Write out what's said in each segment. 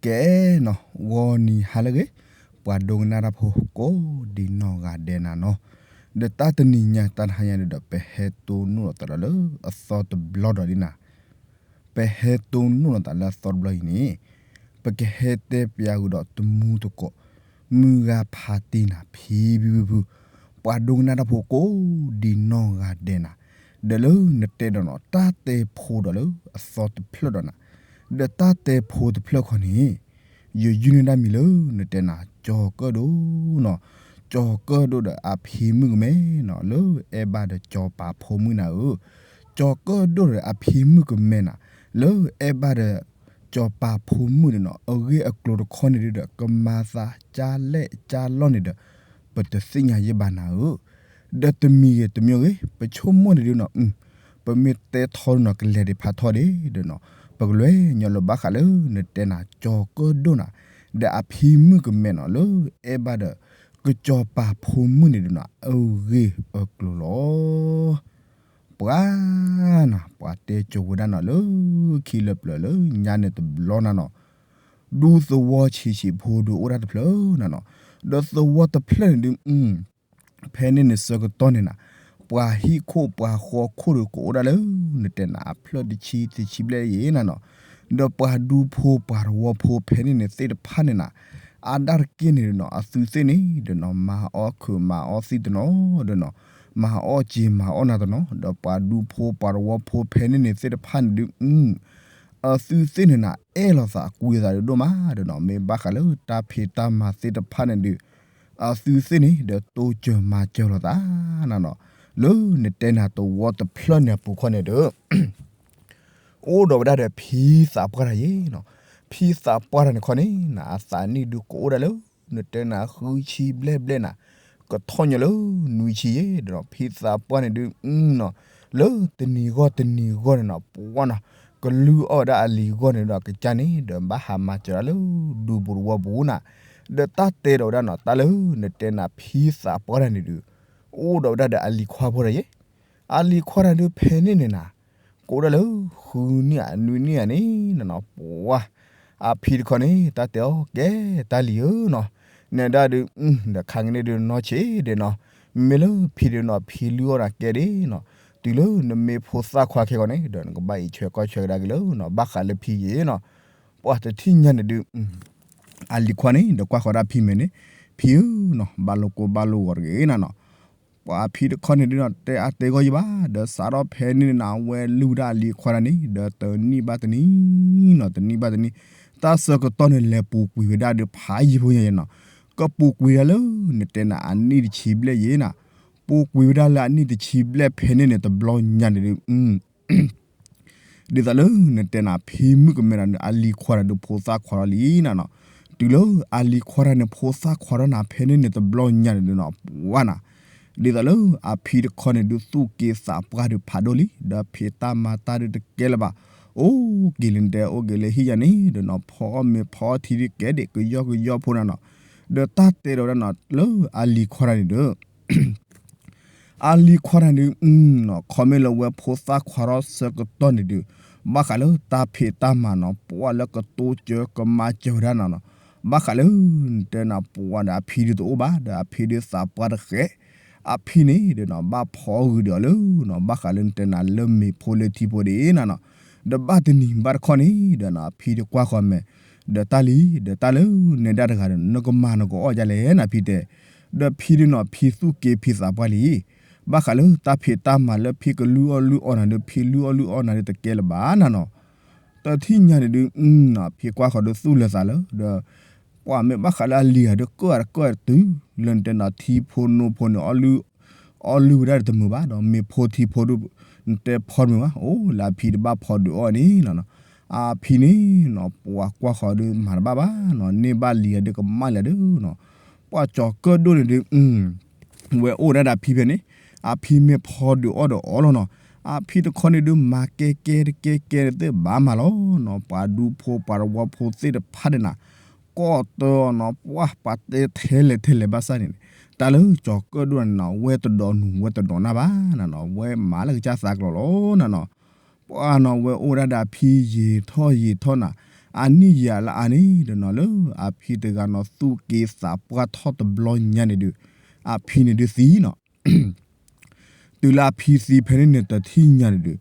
ကဲနီၤ ဂီၤနံၤဟါလၢအဂ့ၤ, ပှၤဒိကနၣ်တၢ်ဖိကိးဒံနီၢ်ဂၤဒဲးနၤနီၤ, ဒီးတၢ်တနံၤညါတၢ်တဟါညါဒုးဒီး ပဟဲတိၢ်နီၣ်လီၤသးဒီးလၢအသီတဘျီဒီးဒ်နၤ, ပဟဲတိၢ်နီၣ်လီၤသးလၢအသီတဘျီအံၤန့ၣ်, ပကဟဲတဲပျးဃုာ်ဒီးတမူတကိး, မုၢ်ဂၤဖးတံၢ်နၤ ဖံဖုဖုဖု, ပှၤဒိကနၣ်တၢ်ဖိကိးဒံနီၢ်ဂၤဒဲးနၤ, ဒီးလၢနတဲဒီးနီၤ တၢ်တဲဖိဒီးလၢအသီတဖျၢၣ်ဒီးနၤ, ဒီးတၢ်တဲဖိတဖျၢၣ်ခီန့ၣ်, ယယုၢ်န့ၢ်တၢ်မံၤလၢနတဲနၤ ကၠီၤကၢၣ်ဒိၣ်နီၤ, ကၠီၤကၢၣ်ဒိၣ်ဒီးအဖံမုၣ်ကမဲနီၤ လၢအဲၣ်ဘၣ်ဒီးကၠီၤပၤဖိမုၣ်နၤဧၢ, ကၠီၤကၢၣ်ဒိၣ်ဒီးအဖံမုၣ်ကမဲနၤ လၢအဲၣ်ဘၣ်ဒီး ကၠီၤပၤဖိမုၣ်န့ၣ်နီၤ အဂ့ၢ်အကျိၤတခီန့ၣ်ဒုးဒီး ကမၤသးကၢ်လဲၣ်ကၢ်လီၢ်န့ၣ်ဒီး ပတသ့ၣ်ညါယဲဘၣ်နၤဧၢ, ဒီးတမံၤဂ့ၤတမံၤဂ့ၤ ပဆိကမိၣ်န့ၣ်ဒုးနီၤ ပမ့ၢ်တဲထီဒုးနီၤ ကလဲၤဒံးဖးထီဒံးဒီးနီၤ, ပကလဲၤညီလၢဘၣ်ဃးလၢနတဲနၤ ကၠီၤကၢၣ်ဒိၣ်နၤ, ဒီးအဖံမုၣ်ကမဲနီၤ လၢအဲၣ်ဘၣ်ဒီး ကၠီၤပၤဖိမုၣ်န့ၣ်ဒုးနီၤ အဂ့ၢ်အကျိၤလီၤ. ပှၤနၤ ပှၤတဲကိၤဝဲဒၣ်နီၤ လၢခံလၢပျၢၤလၢညါန့ၣ်တဘျီနၤနီၤ, ဒူသဝီဆံးဆံးဖိဒုးအိၣ်ဒၣ်တဖျၢၣ်နၤနီၤ, ဒီးသဝီတဖျၢၣ်န့ၣ်ဒုး ဖဲန့ၣ်န့ၣ်ဆၢကတီၢ်န့ၣ်နၤ, ပှၤဟံၣ်ခိၣ်ပှၤဃီခိၣ်ဒီးကအိၣ်ဒၣ်လၢ နတဲနၤအဖျၢၣ်တဆံတဆံဘျဲၣ်ယဲနၤနီၤ, ဒီးပှၤဒူဖိပှၤသဝီဖိဖဲန့ၣ်န့ၣ်သ့ၣ်တဖၣ်န့ၣ်နၤ, အါဒၣ်တက့ၢ်န့ၣ်ဒီးနီၤ အသုသ့ၣ်န့ၣ်ဒီးနီၤ မၤအီၣ်ခုးမၤအီၣ်သံၣ်တနီၤဒီးနီၤ, မၤအီၣ်စ့မၤအီၣ်နၤတနီၤ, ဒီးပှၤဒူဖိပှၤသဝီဖိဖဲန့ၣ်န့ၣ်သ့ၣ်တဖၣ်န့ၣ်ဒုး အသုသ့ၣ်န့ၣ်နၤ အဲၣ်လိာ်သးကွံလိာ်သးဒိၣ်မးဒီးနီၤ, မ့ၢ်ဘၣ်ဃးလၢတၢ်ဖံးတၢ်မၤသ့ၣ်တဖၣ်န့ၣ်ဒုး အသုသ့ၣ်န့ၣ်ဒီးတိစၢၤမၤစၢၤလိာ်သးနၤနီၤ, လၢနတဲနၤသဝီတဖျၢၣ်န့ၣ်အပူၤခီန့ၣ်ဒီး အိၣ်ဒီးဝဲဒၣ်ဒီးဖံသးပှၢ်တၢ်ယဲနီၤ, ဖံသးပှၢ်တၢ်န့ၣ်ခီန့ၣ်နၤ အသးနံၣ်ဒုးကအိၣ်ဒၣ်လၢ နတဲနၤဃုဆံဘျဲၣ်ဘျဲၣ်နၤ, ကထီၣ်ညီလၢနွံဆံယဲဒီးနီၤ, ဖံသးပှၢ်န့ၣ်ဒုးနီၤ, လၢတနံၤဂီၢ်တနံၤဂီၢ်န့ၣ်နီၤ ပှၤနီၤ ကလုၢ်အီၣ်ဝဲဒၣ်အလံၤဂီၢ်န့ၣ်ဒီး ကစၢ်န့ၣ်ဒီးဘၣ်ဟးမၤစၢၤဒၣ်လၢဒူပူၤတဝီပူၤနၤ, ဒီးတၢ်တဲဒီးဝဲဒၣ်နီၤ တၢ်လၢနတဲနၤဖံသးပှၢ်တၢ်န့ၣ်ဒုး အိၣ်ဒီးဝဲဒၣ်ဒီးအလံၤခွါဖိတၢ်ယဲ, အလံၤခွါတၢ်ဒုးဖဲန့ၣ်န့ၣ်နၤ ကအိၣ်ဒၣ်လၢဃုနံၣ်ဧါနွံနံၣ်ဧါန့ၣ်နနီၤ ပှၤ အဖံတခီန့ၣ် တၢ်တဲအီၤ ကဲတၢ်လံၤဧၢနီၤ, နဲဒၣ်ဒုး ဒီးခါကန့ၣ်ဒုးနီၢ်ဆံးဒဲးနီၤ, မ့ၢ်လၢဖံဒုးနီၤ ဖံလုၢ်အီၣ်နၤကဲဒဲးနီၤ, တုၤလၢနမ့ၢ်ဖိသၣ်ခွါခဲကီးန့ၣ် ဒီးနကဘၣ်အံးဆှၢကီၢ်ဆှၢကဒါက့ၤလၢနီၤ ဘၣ်ဃးလၢဖံယဲနီၤ, ပှၤတထံၣ်ညါန့ၣ်ဒုး အလံၤခွါန့ၣ် ဒီးကွၢ်ဃီၤဒၣ်ဖံမဲာ်န့ၣ်, ဖံဧၢနီၤ ဘၣ်လိာ်ကိၢ်ဘၣ်လိာ်ဂီၤတဂ့ၤနနီၤ, ပှၤဖံတခီန့ၣ်ဒုးနီၤ တဲအါတဲဂီၢ်ယံၤဘၣ်, ဒီးစးထီၣ်ဖဲန့ၣ်နၤ အဝဲလုၢ်ဝဲဒၣ်အလံၤခွါတၢ်န့ၣ် ဒီးတနံၣ်ဘၣ်တနံၣ်နီၤ တနံၣ်ဘၣ်တနံၣ်, တၢ်ဆၢကတီၢ်န့ၣ် လဲၤပူၤကွံာ်ဝဲဒၣ်ဒီးဖးယံၤဖိညါယဲနီၤ, ကပူၤကွံာ်ဒၣ်လၢ နတဲနၤအနံၣ်တဆံဘျဲၣ်ယဲနၤ, ပူၤကွံာ်ဝဲဒၣ်လၢအနံၣ်တဆံဘျဲၣ်ဖဲန့ၣ်န့ၣ် တဘျီညါန့ၣ်ဒုး ဒ်သိးလၢနတဲနၤဖံမုၣ်ကမဲနၤန့ၣ် အလံၤခွါတၢ်ဒုးဖိသၣ်ခွါထီၣ်လံနနီၤ, တုၤလၢအလံၤခွါတၢ်န့ၣ် ဖိသၣ်ခွါထီၣ်နၤဖဲန့ၣ်န့ၣ် တဘျီညါန့ၣ်ဒုးနီၤ ပှၤနၤ, ဒ်သိးလၢအဖံတခီန့ၣ်ဒုးသူၣ်က့သးပှၢ်ဒုးဖးဒိၣ်လံ ဒီးဖံးတၢ်မၤတၢ်ဒုးတကဲလၢၤဘၣ်, အိၣ်က့ၤလၢနတဲအိၣ်က့ၤလၢဟံၣ်ယါန့ၣ်ဒီးနီၤ ဖီအီၣ်မ့ၤဖီအီၣ်ထံဒုးကဲဒံးကယီကယီဖိနၤနီၤ, ဒီးတၢ်တဲဒီးဝဲဒၣ်နီၤ လၢအလံၤခွါတၢ်န့ၣ်ဒီး အလံၤခွါတၢ်န့ၣ်ဒုး ခီမ့ၢ်လၢဝဲဖိသၣ်ခွါထီၣ်ဆၢကတီၢ်န့ၣ်ဒုး ဘၣ်ဃးလၢတၢ်ဖံးတၢ်မၤနီၤ ပှၤလၢကတိစၢၤကမၤစၢၤဝဲဒၣ်နၤနီၤ, ဘၣ်ဃးလၢ နတဲနၤပှၤဒီးအဖံဒုးတအိၣ်ဘၣ် ဒီးအဖံဒုးသးပှၢ်တဃဲး, အဖံန့ၣ်ဒီးနီၤ ဘၣ်ဖီဂုာ်ဒီးအီၤလၢနီၤ ဘၣ်ဃးလၢနတဲနၤလၢမ့ၤဖိလၢထံဖိဒ်နၤနီၤ, ဒီးဘၣ်တနံၤဘၣ်တခီန့ၣ်ဒီးနီၤ အဖံဒုးကွၢ်ဃီၤမဲာ် ဒီးတၢ်လံ ဒီးတၢ်လၢနဲဒၣ်တဂၤဒီး နကမၤနကအီၣ်ဒ်လဲၣ်နၤဖံတဲ, ဒီးဖံဒုးနီၤ ဖံသူၣ်က့ဖံသးပှၢ်လံ, ဘၣ်ဃးလၢတၢ်ဖံးတၢ်မၤလၢဖံကလုၢ်အီၣ်လုၢ်အီနၤဒီး ဖံလုၢ်အီၣ်လုၢ်အီနၤဒီးတကဲလၢၤဘၣ်နၤနီၤ, တထံၣ်ညါန့ၣ်ဒုး ဖံကွၢ်ဃီၤဒီးသူၣ်လၢာ်သးလၢ ဒီး ပှၤမ့ၢ်ဘၣ်ဃးလၢအလံၤဧါဒီးကၢၣ်ဧါတကၢၣ်ဧါတုၤ လၢနတဲနၤထံဖိနိဖိန့ၣ် အီၣ်လုၢ်ဝဲဒၣ်ဒီးတမုာ်ဘၣ် ဒီးမ့ၤဖိထံဖိဒုး နတဲဖီတမုာ်ဘၣ် အိၣ်လၢအဖံတဘၣ်ဖီဒုးအီၣ်န့ၣ်နီၤ, အဖံန့ၣ်နီၤ ပှၤကွၢ်ဃီၤဒီးမၤတဘၣ်ဘၣ်နီၤ န့ၢ်ဘၣ်လံဧါဒီးကမၣ်လံဧါဒီးနီၤ, ပှၤကၠီၤကၢၣ်ဒိၣ်န့ၣ်ဒုး ဝဲအိၣ်ဒၣ်ဒီးအဖံဖဲန့ၣ်, အဖံမ့ၢ်ဖီဒုးအီၣ်ဒီးအီၣ်လီၤနီၤ, အဖံတခီန့ၣ်ဒုး မၤကဲကဲတကဲကဲန့ၣ်သ့ၣ်ဘၣ်မၤလီၤနီၤ, ပှၤဒူဖိပှၤသဝီဖိသ့ၣ်တဖၣ်န့ၣ်နၤ ကိးတၢ်အီၤနီၤ ပှၤပှၤတဲထဲလဲၣ်ထဲလဲၣ်ဘၣ်ဆၣ်န့ၣ်, တၢ်လၢကၠီၤကၢၣ်ဒိၣ်န့ၣ်နီၤ ဝဲတဒိးနုာ်ဝဲတဒိးနၢ်ဘၣ်နၤနီၤ, ဝဲမၤလၢကစၢ်သးကျိၤလီၤနၤနီၤ, ပှၤနီၤ ဝဲအိၣ်ဒၣ်ဒီးအဖံယံာ်ထီၣ်ယံာ်ထီၣ်နၤ, အနံၣ်ယၤလၢအါန့ၣ်ဒီးနီၤ လၢအဖံတဂၤနီၤ သူၣ်က့သးပှၢ်ထီၣ်တဘျီညါန့ၣ်ဒုး အဖံန့ၣ်ဒုးသံနီၤ တုၤလၢအဖံသံဖဲန့ၣ်န့ၣ် တထံၣ်ညါန့ၣ်ဒုး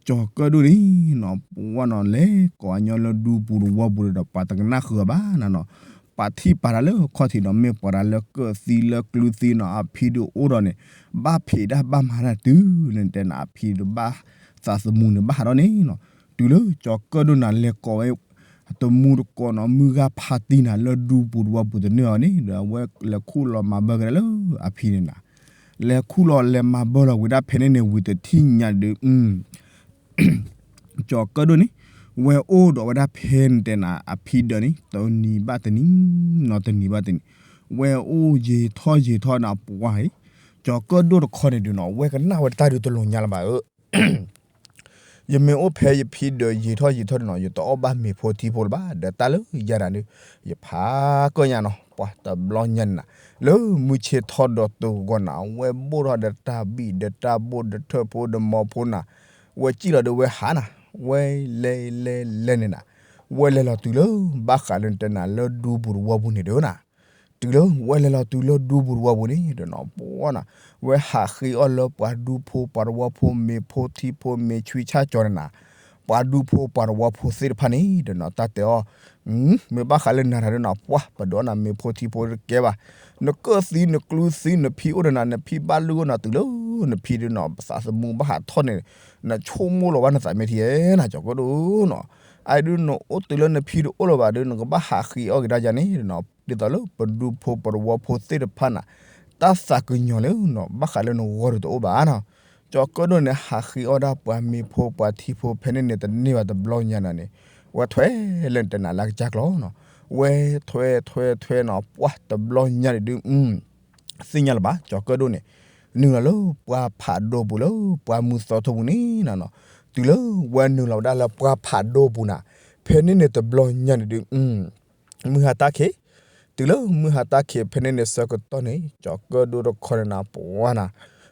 ကၠီၤကၢၣ်ဒိၣ်န့ၣ်နီၤ ပှၤနီၤ လဲၤကိးအညီလၢဒူပူၤတဝီပူၤဒီး ပှၤတကနၣ်ဃုာ်အီၤဘၣ်နၤနီၤ ပှၤထံၣ်ပာ်တၢ်လၢခီၣ်ထံးဒီး မ့ၢ်ပှၤတၢ်လၢကၢၣ်သံလၢကျုသံနီၤ အဖံဒုးအိၣ်ဒီးန့ၣ် ဘၣ်ဖံးတၢ်ဘၣ်မၤတၢ်တုၤန့ၣ်တဲနၤ အဖံဒုးဘၣ်သးသမူန့ၣ် ဘၣ်ဟးထီၣ်န့ၣ်နီၤ တုၤလၢကၠီၤကၢၣ်ဒိၣ်နၤလဲၤကိးဝဲ တမူတကိးနီၤ မုၢ်ဂၤဖးတံၢ်နၤ လၢဒူပူၤတဝီပူၤတန့ၢ်အီၤန့ၣ်ဒီး အဝဲလဲၤခူၣ်လီၤမၤဘၢကဒါလၢအဖံန့ၣ်နၤ လဲၤခူၣ်လီၤလဲၤမၤဘၢလီၤဝံၤဒၣ်ဖဲန့ၣ်န့ၣ် ဝံၤတထံၣ်ညါဒုး ကၠီၤကၢၣ်ဒိၣ်န့ၣ် ဝဲအိၣ်ဒီးဝဲဒၣ်ဖဲန့ၣ်တဲနၤ အဖံဒၢးန့ၣ် တနံၤဘၣ်တနံၤနီၤ တနံၤဘၣ်တနံၤ ဝဲအိၣ်ယံာ်ထီၣ်ယံာ်ထီၣ်နၤ ပှၤအံၤ ကၠီၤကၢၣ်ဒိၣ်တခီန့ၣ်ဒုးနီၤ ဝဲကနၣ်ဝဲတၢ်ဒုးတလိၤညါလၢၤဘၣ်ဧၢ ယမ့ၢ်အိၣ်ဖဲယဖံဒၢးယံာ်ထီၣ်ယံာ်ထီၣ်န့ၣ်နီၤ ယတအီၣ်ဘၣ်မ့ၤဖိထံဖိလၢၤဘၣ် ဒီးတၢ်လၢယၤနၤဒုး ယဖးကၢၣ်ညါနီၤ ပှၤတဘျီညါန့ၣ်နၤ လၢမုၢ်ဆ့ၣ်ထီၣ်ဒီးတုၤဂီၤနၤ ဝဲဘိၣ်ထီၣ်ဒီးတၢ်ဘံၣ်ဒီးတၢ်ဘိၣ်ဒီးထၢၣ်ဖိဒီးမီၤဖိနၤ ဝဲစံၣ်လီၤဒီးဝဲဟးနၤ ဝဲလဲၤလဲၤလဲၤန့ၣ်နၤ ဝဲလဲၤလီၤတုၤလၢ ဘၣ်ဃးလၢနတဲနၤလၢဒူပူၤတဝီပူၤန့ၣ်ဒုးနၤ တုၤလၢဝဲလဲၤလီၤတုၤလၢဒူပူၤတဝီပူၤန့ၣ်ဒီးနီၤ ပှၤနီၤ ဝဲဟးဃ့အီၣ်လၢပှၤဒူဖိပှၤတဝီဖိ မ့ၤဖိထံဖိ မ့ၤဆွံဆၣ်ကၠီၤန့ၣ်နၤ ပှၤဒူဖိပှၤတဝီဖိသ့ၣ်တဖၣ်န့ၣ်ဒီးနီၤ တၢ်တဲအီၤ မ့ၢ်ဘၣ်ဃးလၢနၤတၢ်ဒုးနီၤ ပှၤပဒိးနၤမ့ၤဖိထံဖိတကဲဘၣ် နကၢၣ်သံနကျူသံနဖံအိၣ်ဒီးနၤ နဖံဘၣ်လုၢ်အိၣ်နၤတုၤလၢ နဖံဒုးနီၤ ပသးသမူဘၣ်ဟးထီၣ်န့ၣ် နဆိကမိၣ်လီၤဘၣ်နသးမ့ၢ်ထံဧဲနၤ ကၠီၤကၢၣ်ဒိၣ်နီၤ အအံၤဒုးနအိၣ်တုၤလၢနဖံတအိၣ်လၢၤဘၣ်ဒီး နကဘၣ်ဟးဃ့အီၣ်က့ၤတၢ်ယါန့ၣ်နီၤ ဒ်သိးလၢပဒူဖိပဝီဖိသ့ၣ်တဖၣ်နၤ တၢ်သးကညီၤလၢနီၤ ဘၣ်ဃးလၢနဂီၢ်ဒီးတအိၣ်ဘၣ်နီၤ ကၠီၤကၢၣ်ဒိၣ်န့ၣ် ဟးဃ့အီၣ်ဒၣ်ပှၤမ့ၤဖိပှၤထံဖိဖဲန့ၣ်န့ၣ် တန့ၢ်ဘၣ်တဘျီညါနၤန့ၣ် ဝဲထွဲလၢနတဲနၤလၢကစၢ်ကျီနီၤ ဝဲထွဲထွဲထွဲနီၤ ပှၤတဘျီညါန့ၣ်ဒုး သ့ၣ်ညါလၢၤဘၣ် ကၠီၤကၢၣ်ဒိၣ်န့ၣ် နုာ်လီၤလၢပှၤဖးဒိၣ်ပူၤလၢ ပှၤမုၢ်သီထိပူၤန့ၣ်နၤနီၤ တုၤလၢဝဲနုာ်လီၤဝဲဒၣ်လၢပှၤဖးဒိၣ်ပူၤနၤ ဖဲန့ၣ်န့ၣ်တဘျီညါန့ၣ်ဒုး မုၢ်ဟါတၢ်ခံး တုၤလၢမုၢ်ဟါတၢ်ခံးဖဲန့ၣ်န့ၣ်ဆၢကတီၢ်န့ၣ် ကၠီၤကၢၣ်ဒိၣ်တခီန့ၣ်နၤ ပှၤနၤ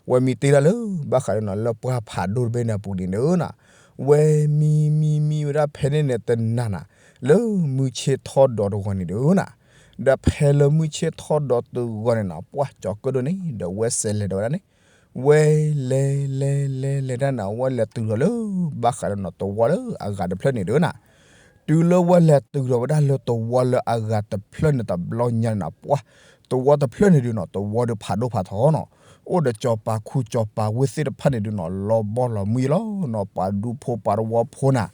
ဝဲမံတ့ၢ်ဒၣ်လၢ ဘၣ်ဃးဒီးနီၤ လၢပှၤဖးဒိၣ်တဘ့ၣ်န့ၣ်အပူၤန့ၣ်ဒုးနၤ ဝဲမံမံမံဝဲဒၣ်ဖဲန့ၣ်န့ၣ်တနၤနၤ လၢမုၢ်ဆ့ၣ်ထီၣ်ဒီးတဂီၤန့ၣ်ဒုးနၤ ဒီးဖဲလၢမုၢ်ဆ့ၣ်ထီၣ်ဒီးတဂီၤန့ၣ်နၤ ပှၤကၠီၤကၢၣ်ဒိၣ်န့ၣ် ဒီးဝဲစဲးလဲၤဒီးဝဲဒၣ်န့ၣ် ဝဲလဲၤလဲၤလဲၤလဲၤတၢ်နၤ ဝဲလဲၤတုၤဒီးလၢ ဘၣ်ဃးဒီးနီၤ တဝီလၢအဂၤတဖျၢၣ်န့ၣ်ဒုးနၤ တုၤလၢဝဲလဲၤတုၤဒီးဝဲဒၣ်လၢတဝီလၢအဂၤတဖျၢၣ်န့ၣ်တဘျီညါန့ၣ်နၤ ပှၤ တဝီတဖျၢၣ်န့ၣ်ဒုးနီၤ တဝီဒုးဖးဒိၣ်ဖးထီနီၤ အိၣ်ဒီးစီၤပၤခူစီၤပၤဝ့ၢ်သ့ၣ်တဖၣ်န့ၣ်ဒုးနီၤ လီၤဘီလီၤမုၢ်ယလီၤနီၤ ပှၤဒူဖိပှၤတဝီဖိနၤ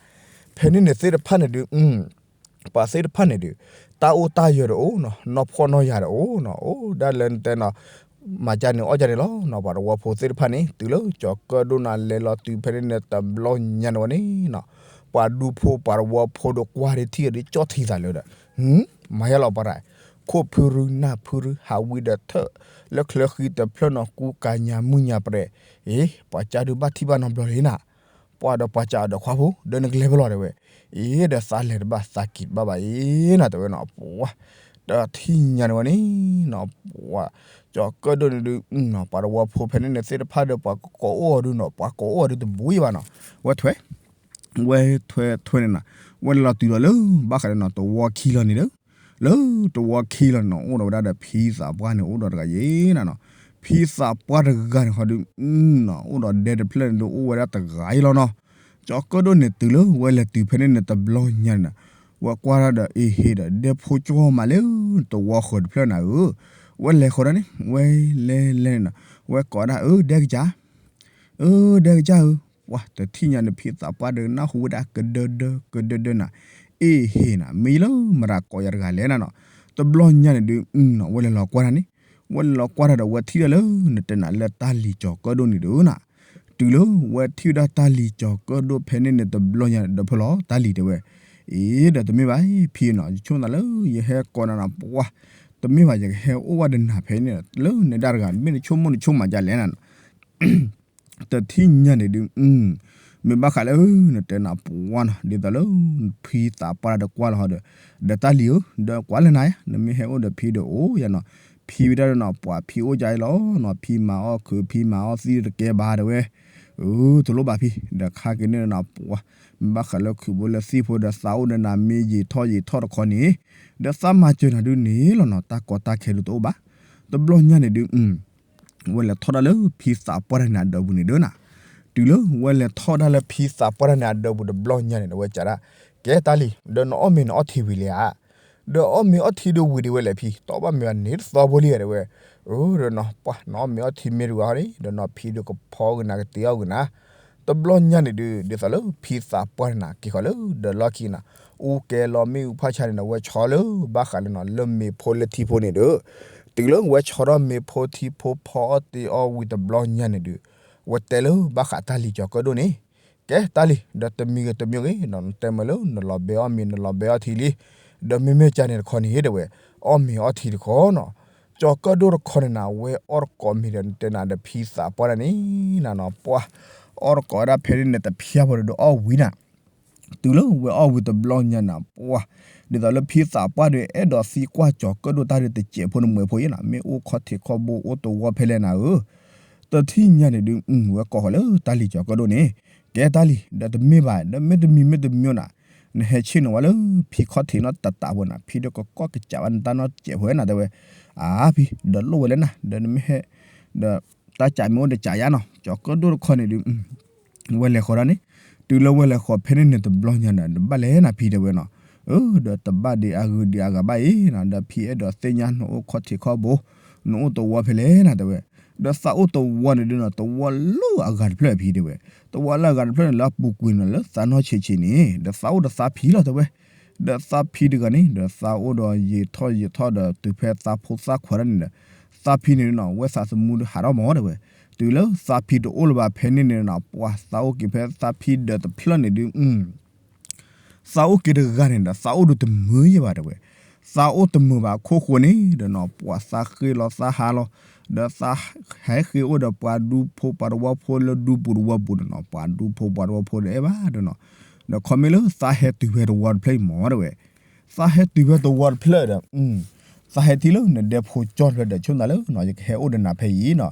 ဖဲန့ၣ်န့ၣ်သ့ၣ်တဖၣ်န့ၣ်ဒုး ပှၤသ့ၣ်တဖၣ်န့ၣ်ဒုး တၢ်အိၣ်တၢ်ယၢၤတအိၣ်နီၤ နီၢ်ဖှီၣ်နီၢ်ယာ်တအိၣ်နီၤ အိၣ်ဒၣ်လၢနတဲနီၤ မၤကၢ်န့ၣ်အီၣ်ကၢ်န့ၣ်လီၤနီၤ ပှၤတဝီဖိသ့ၣ်တဖၣ်န့ၣ် တုၤလၢကၠီၤကၢၣ်ဒိၣ်နၤလဲၤလီၤတုၤဖဲန့ၣ်န့ၣ်တဘျီညါန့ၣ်ဝဲန့ၣ်နီၤ ပှၤဒူဖိပှၤတဝီဖိဒီးကွၢ်ဒံးထံၣ်အီၤဒီးကၠီၣ်ထံသးလၢဒီး မၤယါလီၤပှၤရၤ ခိၣ်ဖုရူနၢ်ဖုရူ ဟးဝံဒီးထၢၣ် လၢချၢဃံတဖျၢၣ်နီၤ ကူကၤညါမုၢ်ညါပြဲး အ့ ပှၤကၢ်ဒုးဘၣ်ထံၣ်ဘၣ်နီတဘျီလံနၤ ပှၤဒီးပှၤကၢ်အီၤဒီးခွါဖိ ဒီးနကလဲၤဖဲလဲၣ်တဲဝဲ အ့ ဒီးသးလဲၤတဘၣ်သးက့ၤတဘၣ်ဘၣ်အံၤနၤတဲဝဲနီၤ ပှၤ တထံၣ်ညါန့ၣ်ဝဲန့ၣ်နီၤ ပှၤ ကၠီၤကၢၣ်ဒိၣ်န့ၣ်ဒုး ပှၤတဝီဖိဖဲန့ၣ်န့ၣ်သ့ၣ်တဖၣ်ဒီးပှၤကကိးအိၣ်အီၤဒုးနီၤ ပှၤကိးအိၣ်အီၤဒုးတဘိယဘၣ်နီၤ ဝဲထွဲ ဝဲထွဲထွဲန့ၣ်နီၤ ဝဲလဲၤလီၤတုၤလီၤလၢ ဘၣ်ဃးဒီးနီၤ တဝီခံလီၤန့ၣ်ဒီး လၢတဝီခံလီၤန့ၣ်နီၤ အိၣ်ဒီးဝဲဒၣ်ဒီးဖံသးပှၢ်န့ၣ် အိၣ်ဒီးတဂၤယ့ၣ်နၤနီၤ ဖံသးပှၢ်တဂၤန့ၣ်ဃီဒုး နီၤ အိၣ်ဒီးဒဲတဖျၢၣ်န့ၣ်ဒုး အိၣ်ဝဲဒၣ်တဂၤယ့ၣ်လီၤနီၤ ကၠီၤကၢၣ်ဒိၣ်န့ၣ်တုၤလၢဝဲလဲၤတုၤဖဲန့ၣ်န့ၣ်တဘျီညါန့ၣ်နီၤ ဝဲကွၢ်ဒၣ်ဒီးအ့ဟ့ဒီး ဒဲဖိကၠီမးလၢ တဝီဃၢၤတဖျၢၣ်နၤဧၢ ဝဲလဲၤဃီဒၣ်န့ၣ် ဝဲလဲၤလဲၤန့ၣ်နီၤ ဝဲကိးဒၣ် အၢ ဒဲကစၢ် အၢ ဒဲကစၢ်ဧၢ, ပှၤတထံၣ်ညါန့ၣ် ဖံသးပှၢ်ဒီးနၢ်ဟူဝဲဒၣ်ကဒၢဒၢ ကဒၢဒၢနၤ, အ့ဟ့ၣ်နၤ မ့ၢ်လၢမတၤကိးယၤတဂၤလဲၣ်နၤနီၤ. တဘျီညါန့ၣ်ဒုး ဝဲလဲၤလီၤကွၢ်တၢ်န့ၣ်, ဝဲလဲၤလီၤကွၢ်တၢ်ဒီး ဝဲထံၣ်ဒၣ်လၢနတဲနၤလၢတၢ်လံၤကၠီၤကၢၣ်ဒိၣ်န့ၣ်ဒုးနၤ, တုၤလၢဝဲထံၣ်ဝဲဒၣ်တၢ်လံၤကၠီၤကၢၣ်ဒိၣ်ဖဲန့ၣ်န့ၣ် တဘျီညါဒီး ဖဲလီၤတၢ်လံၤတဲဝဲ, အ့ဒီးတမ့ၢ်ဘၣ် ဖံနီၤ, ယဆိကမိၣ်သးလၢယဟဲကိးနၤနီၤ ပှၤ, တမ့ၢ်ဘၣ် ယကဟဲအိၣ်ဝဲဒီးနၤဖဲန့ၣ် လၢနဒၣ်တဂၤ မ့ၢ်နဆိကမိၣ်နဆိကမိၣ်မးဒ်လဲၣ်နၤနီၤ. တထံၣ်ညါန့ၣ်ဒုး မ့ၢ်ဘၣ်ဃးလၢ နတဲနၤပှၤနီၤ ဒ်သိးလၢ ဖံသးပှၢ်တၢ်တကွၢ်လီၤဟီဒီး ဒီးတၢ်လံၤဧၢ ဒီးကွၢ်လၢနၤယါ နမ့ၢ်ဟဲအိၣ်ဒီးဖံဒီးအိၣ်ယါနီၤ, ဖံဝဲဒၣ်ဒီးနီၤ ပှၤဖံအိၣ်ယါအံၤလီၤနီၤ, ဖံမၤအီၣ်ခုး ဖံမၤအီၣ်သံတကဲဘၣ်တဲဝဲ, အၢ တလိၣ်ဘၣ်ဖံ ဒီးခါက့ၤန့ၣ်နၤ ပှၤ မ့ၢ်ဘၣ်ဃးလၢခုးဘိလၢသံၣ်ဖိဒီးသးအိၣ်ဒီးနၤမ့ၢ်ယံာ်ထီၣ်ယံာ်ထီၣ်တခီန့ၣ် ဒီးသးမၤစၢၤနၤဒုးန့ၣ်လီၤနီၤ တၢ်ကီတၢ်ခဲဒုးတအိၣ်ဘၣ်. တဘျီညါန့ၣ်ဒုး ဝဲလဲၤထီၣ်ဒၣ်လၢဖံသးပှၢ်တၢ်န့ၣ်အဒၢးပူၤန့ၣ်ဒုးနၤ, တုၤလၢဝဲလဲၤထီၣ်ဒၣ်လၢဖံသးပှၢ်တၢ်န့ၣ်အဒၢးပူၤတဘျီညါန့ၣ်ဒီး ဝဲစံးဒၣ် ကဲတၢ်လံၤ ဒီးနအီၣ်မ့ၤနအီထံဝံၤလံဧါ, ဒီးအီၣ်မ့ၤအီထံဒုးဝံၤဒံးဝဲလဲၣ်ဖံ တီဘၣ်မ့ၢ်ဘၣ်န့ၣ်တသီဖိလံဧါတဲဝဲ, အၢ ဒီးနီၤ ပှၤ နအီၣ်မ့ၤအီထံမ့ၢ်တဝံၤဃီန့ၣ် ဒီးနီၤဖံဒုးကဖီကနၤကတ့အီၣ်ကနၤ တဘျီညါန့ၣ်ဒုး ဒ်သိးလၢဖံသးပှၢ်န့ၣ်နၤ က့ၤဃီၤလၢဒီးလီၢ်ခံနၤ, အူကဲလီၤမ့ၣ်အူဖးဆါန့ၣ်ဒီး ဝဲဆီလၢဘၣ်ဃးလၢနီၤ လၢမ့ၤဖိလၢထံဖိန့ၣ်ဒီး တုၤလၢဝဲဆီထီၣ်မ့ၤဖိထံဖိဖီအီၣ်တ့အီၣ်ဝံၤတဘျီညါန့ၣ်ဒုး ဝဲတဲလၢဘၣ်ဃးတၢ်လံၤကၠီၤကၢၣ်ဒိၣ်န့ၣ်, ကဲတၢ်လံၤ ဒီးတမံၤဂ့ၤတမံၤဂ့ၤနီၤ နတဲမ့ၢ်လၢနလီၤဘဲအီၣ်မ့ၤ နလီၤဘဲအီၣ်ထံလံ, ဒီးမ့မ့ၢ်ကန့ၣ်တခီန့ၣ်တဲဝဲ, အီၣ်မ့ၤအီထံတခီနီၤ, ကၠီၤကၢၣ်ဒိၣ်တခီန့ၣ်နၤ ဝဲအီၣ်တကိးမ့ၤဒီးနတဲနၤဒီးဖံသးပှၢ်တၢ်န့ၣ်နၤနီၤ ပှၤ အီၣ်တကိးဝဲဒၣ်ဖဲန့ၣ်န့ၣ် တဖျါဖိဒီးအီၣ်ဝံၤနၤ တုၤလၢဝဲအီၣ်ဝံၤတဘျီညါနၤ ပှၤ ဒ်သိးလၢဖံသးပှၢ်ဒီး အဲၣ်ဒိးသံကွၢ်ကၠီၤကၢၣ်ဒိၣ်တၢ်ဒုးတစဲးဖိနမှဲးဖိအံၤနၤ မ့ၢ်အိၣ်ခီၣ်ထံးခီၣ်ဘိအိၣ်တဝီဖဲလဲၣ်နၤဧၢ, တထံၣ်ညါန့ၣ်ဒုး ဝဲကိးဃီၤလၢတၢ်လံၤကၠီၤကၢၣ်ဒိၣ်န့ၣ်, ကဲတၢ်လံၤ ဒီးတမ့ၢ်ဘၣ် ဒီးမ့တမံၤမ့တမံၤနၤ နဟဲဆ့ၣ်နီၤဝဲလၢဖံခီၣ်ထံးနီၣ်တးတးဖိနၤ ဖံဒီးကကီၣ်ကစးဘၣ်နတၢ်နီတစဲးဖိနၤတဲဝဲ, အါဖံ ဒီးလိၣ်ဝဲလၢနၤ ဒီးနမ့ၢ်ဟဲ ဒီးတၢ်ကးမ့ၢ်အိၣ်ဒီးကးယါနီၤ ကၠီၤကၢၣ်ဒိၣ်တခီန့ၣ်ဒုး ဝဲလဲၤဃီၤဒၣ်န့ၣ်, တုၤလၢဝဲလဲၤဃီၤဖဲန့ၣ်န့ၣ်တဘျီညါဒီး နဘၣ်လဲၣ်နၤဖံတဲဝဲနီၤ, အၢ ဒီးတဘၣ်ဒံးအဂုၤဒံးအဂၤဘၣ်အံၤနီၤ ဒီးဖံအဲၣ်ဒိးသ့ၣ်ညါနအိၣ်ခီၣ်ထံးခီၣ်ဘိ, နအိၣ်တဝီဖဲလဲၣ်နၤတဲဝဲ, ဒီးသးအိၣ်တဝီန့ၣ်ဒုးနီၤ တဝီလၢအဂၤတဖျၢၣ်ဖံတဲဝဲ, တဝီလၢအဂၤတဖျၢၣ်န့ၣ် လၢအပူၤကွံာ်နီၤ လၢသးနီၢ်ဆံးဆံးန့ၣ် ဒီးသးအိၣ်ဒီးသးဖံလီၤတဲဝဲ, ဒီးသးဖံတဂၤန့ၣ် ဒီးသးအိၣ်ဒီးယံာ်ထီၣ်ယံာ်ထီၣ်ဒီးတုၤဖဲသးဖိသၣ်ခွါဒၣ်န့ၣ်ဒီး သးဖံန့ၣ်နီၤ ဝဲသးသမူဒီးဟးထီၣ်မးတဲဝဲ, တုၤလၢသးဖံတအိၣ်လၢၤဘၣ်ဖဲန့ၣ်န့ၣ်နီၤ ပှၤသးအိၣ်က့ၤဖဲသးဖံဒီးတဖျၢၣ်န့ၣ်ဒုး သးအိၣ်က့ၤတဂၤန့ၣ်ဒီး သးအိၣ်ဒုးတမုာ်ယဲၢ်ဘၣ်တဲဝဲ, သးအိၣ်တမုာ်ဘၣ်အခိၣ်ဃိန့ၣ်ဒီးနီၤ ပှၤသးဃ့လီၤသးဟးလီၤ, ဒီးသးဟဲဃ့အိၣ်ဒီးပှၤဒူဖိပှၤတဝီဖိလၢဒူပူၤတဝီပူၤန့ၣ်နီၤ ပှၤဒူဖိပှၤတဝီဖိဒီးအဲၣ်ဘၣ်ဒီးနီၤ, ဒီးခီမ့ၢ်လၢသးဟဲတုၤဖဲတဝီတဖျၢၣ်အံၤမးတဲဝဲ, သးဟဲတုၤဖဲတဝီတဖျၢၣ်ဒီး သးဟဲထံၣ်လၢနဒဲဖိကၠီၣ်တဖျၢၣ်ဒီး ဆိၣ်နသးလၢနီၤ ယကဟဲအိၣ်ဒီးနၤဖဲအံၤနီၤ,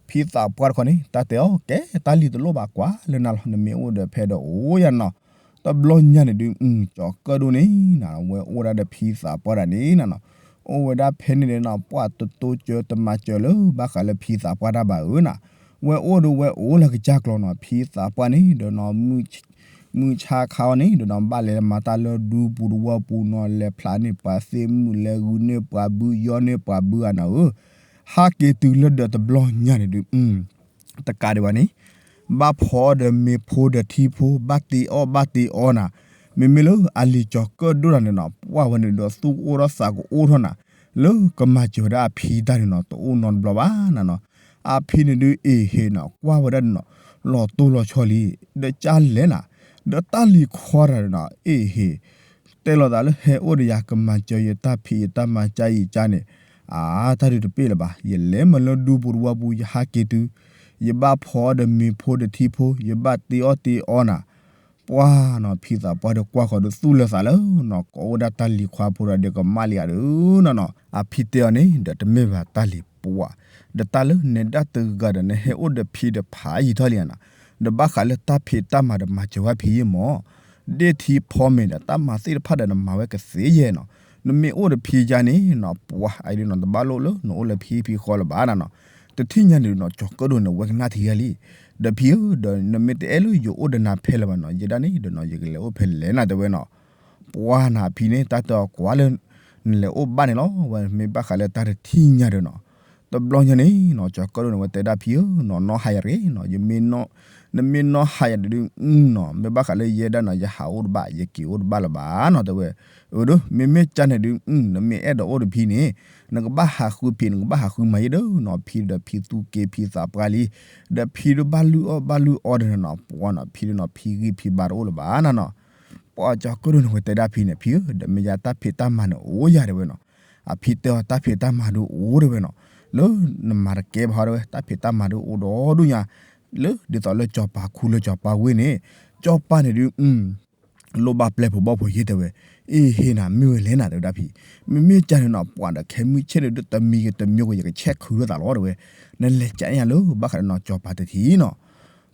ဖံသးပှၢ်တခီန့ၣ် တၢ်တဲအီၤ ကဲတၢ်လံၤတလိၣ်ဘၣ်ကွၢ်လၢနၤလီၤ နမ့ၢ်အိၣ်ဒီးဖဲဒီးအိၣ်ယၤနီၤ, တဘျီညါန့ၣ်ဒုး ကၠီၤကၢၣ်ဒိၣ်န့ၣ်နၤ ဝဲအိၣ်ဒၣ်ဒီးဖံသးပှၢ်တၢ်န့ၣ်နၤနီၤ, အိၣ်ဝဲဒၣ်ဖဲန့ၣ်န့ၣ်နီၤ ပှၤတတိစၢၤတမၤစၢၤလၢဘၣ်ဃးလၢဖံသးပှၢ်တၢ်ဘၣ်ဧၢနၤ, ဝဲအိၣ်ဒီးဝဲအိၣ်လၢကစၢ်ကျီၤနီၤ ဖံသးပှၢ်န့ၣ်ဒီးနီၤ မုၢ်ဆါခါအီၤန့ၣ်ဒီးနီၤ ဘၣ်လဲၤမၤတၢ်လၢဒူပူၤတဝီပူၤနီၤ လဲၤဖျါန့ၢ်ပှၤသ့ၣ်မုၣ် လဲၤဂုာ်န့ၢ်ပှၤဘု ယီန့ၢ်ပှၤဘုဧါနၤဧၢ, ဟးက့ၤတုၤလၢဒီးတဘျီညါန့ၣ်ဒုး တကးဒံးဘၣ်န့ၣ် ဘၣ်ဖီအီၣ်ဒီးမ့ၤဖိဒီးထံဖိ ဘၣ်တ့အီၣ်ဘၣ်တ့အီနၤ, မ့မ့ၢ်လၢအလံၤကၠီၤကၢၣ်ဒိၣ်တၢ်န့ၣ်နီၤ ပှၢ်ဝဲန့ၣ်ဒီးသူၣ်ကအိၣ်ထီၣ်သးကအိၣ်ထီၣ်နၤ, လၢကမၤစၢၤဝဲဒၣ်အဖံတၢ်န့ၣ်နီၤ တအိၣ်နီတဘျီဘၣ်နၤနီၤ, အဖံန့ၣ်ဒုးအ့ၣ်ဟ့ၣ်နီၤ ကွၢ်ဝဲဒၣ်န့ၣ်နီၤ လီၤတိၢ်လီၤဆီလံ, ဒီးကၢ်လဲၣ်နၤ, ဒီးတၢ်လံၤခွါတၢ်န့ၣ်နီၤ အ့ၣ်ဟ့ၣ် တဲလိာ်သးလၢဟဲအိၣ်ဒီးယၤ ကမၤစၢၤယတၢ်ဖံးယတၢ်မၤကၢ်ယကၢ်န့ၣ်, အါ တၢ်ဒုးတပ့ၢ်လၢၤဘၣ်, ယလဲၤမၤလၢဒူပူၤတဝီပူၤ ယဟးက့ၤတုၤ, ယဘၣ်ဖီအီၣ်ဒီးမ့ၤဖိဒီးထံဖိ ယဘၣ်တ့အီၣ်တ့အီနၤ, ပှၢ်နီၤ ဖံသးပှၢ်ဒီးကွၢ်ဃီၤဒီးသူၣ်လၢသးလၢနီၤ ကိးအိၣ်ဒၣ်တၢ်လံၤခွါဖိဒီးကမၣ်လံဧါဒီးနီၤနီၤ, အဖံတဲအီၤန့ၣ် ဒီးတမ့ၢ်ဘၣ်တၢ်လံၤပှၢ်, ဒီးတၢ်လၢနဲဒၣ်တဂၤဒီးနဟဲအိၣ်ဒီးဖံဒီးဖးယံာ်ထီၣ်လံဧါနီၤ, ဒီးဘၣ်ဃးလၢတၢ်ဖံးတၢ်မၤဒီးမၤစၢၤဝဲဖံယံာ်မး ဒ့ၣ်ထံဖီမ့ၤဒီးတၢ်မၤသ့ၣ်တဖၣ်ဒီးနမၤဝဲကသ့ယဲၢ်နီၤ, နမ့ၢ်အိၣ်ဒီးဖံယါန့ၣ်နီၤ ပှၢ်အံၤဒုးနီၤ တဘၣ်လိၣ်လၢနအိၣ်လၢဖံဖံဃီလၢၤဘၣ်နၤနီၤ, တထံၣ်ညါန့ၣ်နီၤ ကၠီၤကၢၣ်ဒိၣ်န့ၣ် ဝဲကနၣ်ထံယါလံ, ဒီးဖံဧၢ ဒီးနမ့ၢ်တအဲၣ်လၢယအိၣ်ဒီးနၤဖဲလၢၤဘၣ်နီၤ ယဲဒၣ်န့ၣ်ဒီးနီၤ ယကလဲၤအိၣ်ဖဲလဲၣ်နၤတဲဝဲနီၤ, ပှၢ်နၤဖံန့ၣ် တၢ်တဲအီၤကွၢ်လၢ နလဲၤအိၣ်ဘၣ်န့ၣ်လီၤ, ဝဲမ့ၢ်ဘၣ်ဃးလၢတၢ်တထံၣ်ညါဒီးနီၤ, တဘျီညါန့ၣ်နီၤ ကၠီၤကၢၣ်ဒိၣ်န့ၣ် ဝဲတဲဒၣ်ဖံဧၢနီၤ နီၢ်ဟါယၤတဂ့ၤနီၤ နမ့ၢ်နီၢ်ဟါယၤဒုးနီၤ မ့ၢ်ဘၣ်ဃးလၢယဲဒၣ်နီၤ ယဟးအိၣ်တဘၣ် ယက့ၤအိၣ်တဘၣ်လၢၤဘၣ်နီၤတဲဝဲ, အၢ ဒီး မ့မ့ၢ်ကၢ်န့ၣ်ဒုး နမ့ၢ်အဲၣ်ဒိးအိၣ်ဒီးဖံန့ၣ် နကဘၣ်ဟးဃုဖံး နကဘၣ်ဟးဃုမၤယဲၢ်ဒီးနီၤ ဖံဒီးဖံသူက့ၤဖံသးပှၢ်လံ, ဒီးဖံဒီးဘၣ်လုၢ်အီၣ်ဘၣ်လုၢ်အီဒီးနီၤ ပှၢ်နီၤ ဖံဒီးနီၤ ဖံဂံၢ်ဖံဘါတအိၣ်လၢၤဘၣ်နၤနီၤ, ပှၢ်ကၠီၤကၢၣ်ဒိၣ်န့ၣ် ဝဲတဲဒၣ်ဖံန့ၣ် ဖံဧၢ ဒီးမ့ၢ်ယါတၢ်ဖံးတၢ်မၤန့ၣ်အိၣ်ယၤတဲဝဲနီၤ, အဖံတဲအီၤတၢ်ဖံးတၢ်မၤဒုးအိၣ်တဲဝဲနီၤ, လၢနမၤတကဲဘၣ်ဟီတဲဝဲ တၢ်ဖံးတၢ်မၤဒုးအိၣ်ဒီဒူၣ်ညါ, လၢဒ်သိးလၢကၠီၤပၤခူလၢကၠီၤပၤဝ့ၢ်န့ၣ်, ကၠီၤပၤန့ၣ်ဒုး လိၣ်ဘၣ်ပျဲၢ်ဖိဘီၣ်ဖိယဲၢ်တဲဝဲ, အ့ၣ်ဟ့ၣ်နၤမ့ၢ်ဝဲလဲၣ်နၤတဲဝဲဒၣ်ဖံ, မ့မ့ၢ်ကၢ်န့ၣ်နီၤ ပှၢ်ဒီးခဲမုၢ်ဆ့ၣ်န့ၣ်ဒုး တမံၤဂ့ၤတမံၤဂ့ၤ ယကဆဲးခုးလိာ်သးလီၤတဲဝဲ, နလဲၤကးညါလၢဘၣ်ဃးဒီးနီၤ ကၠီၤပၤတထံၣ်နီၤ,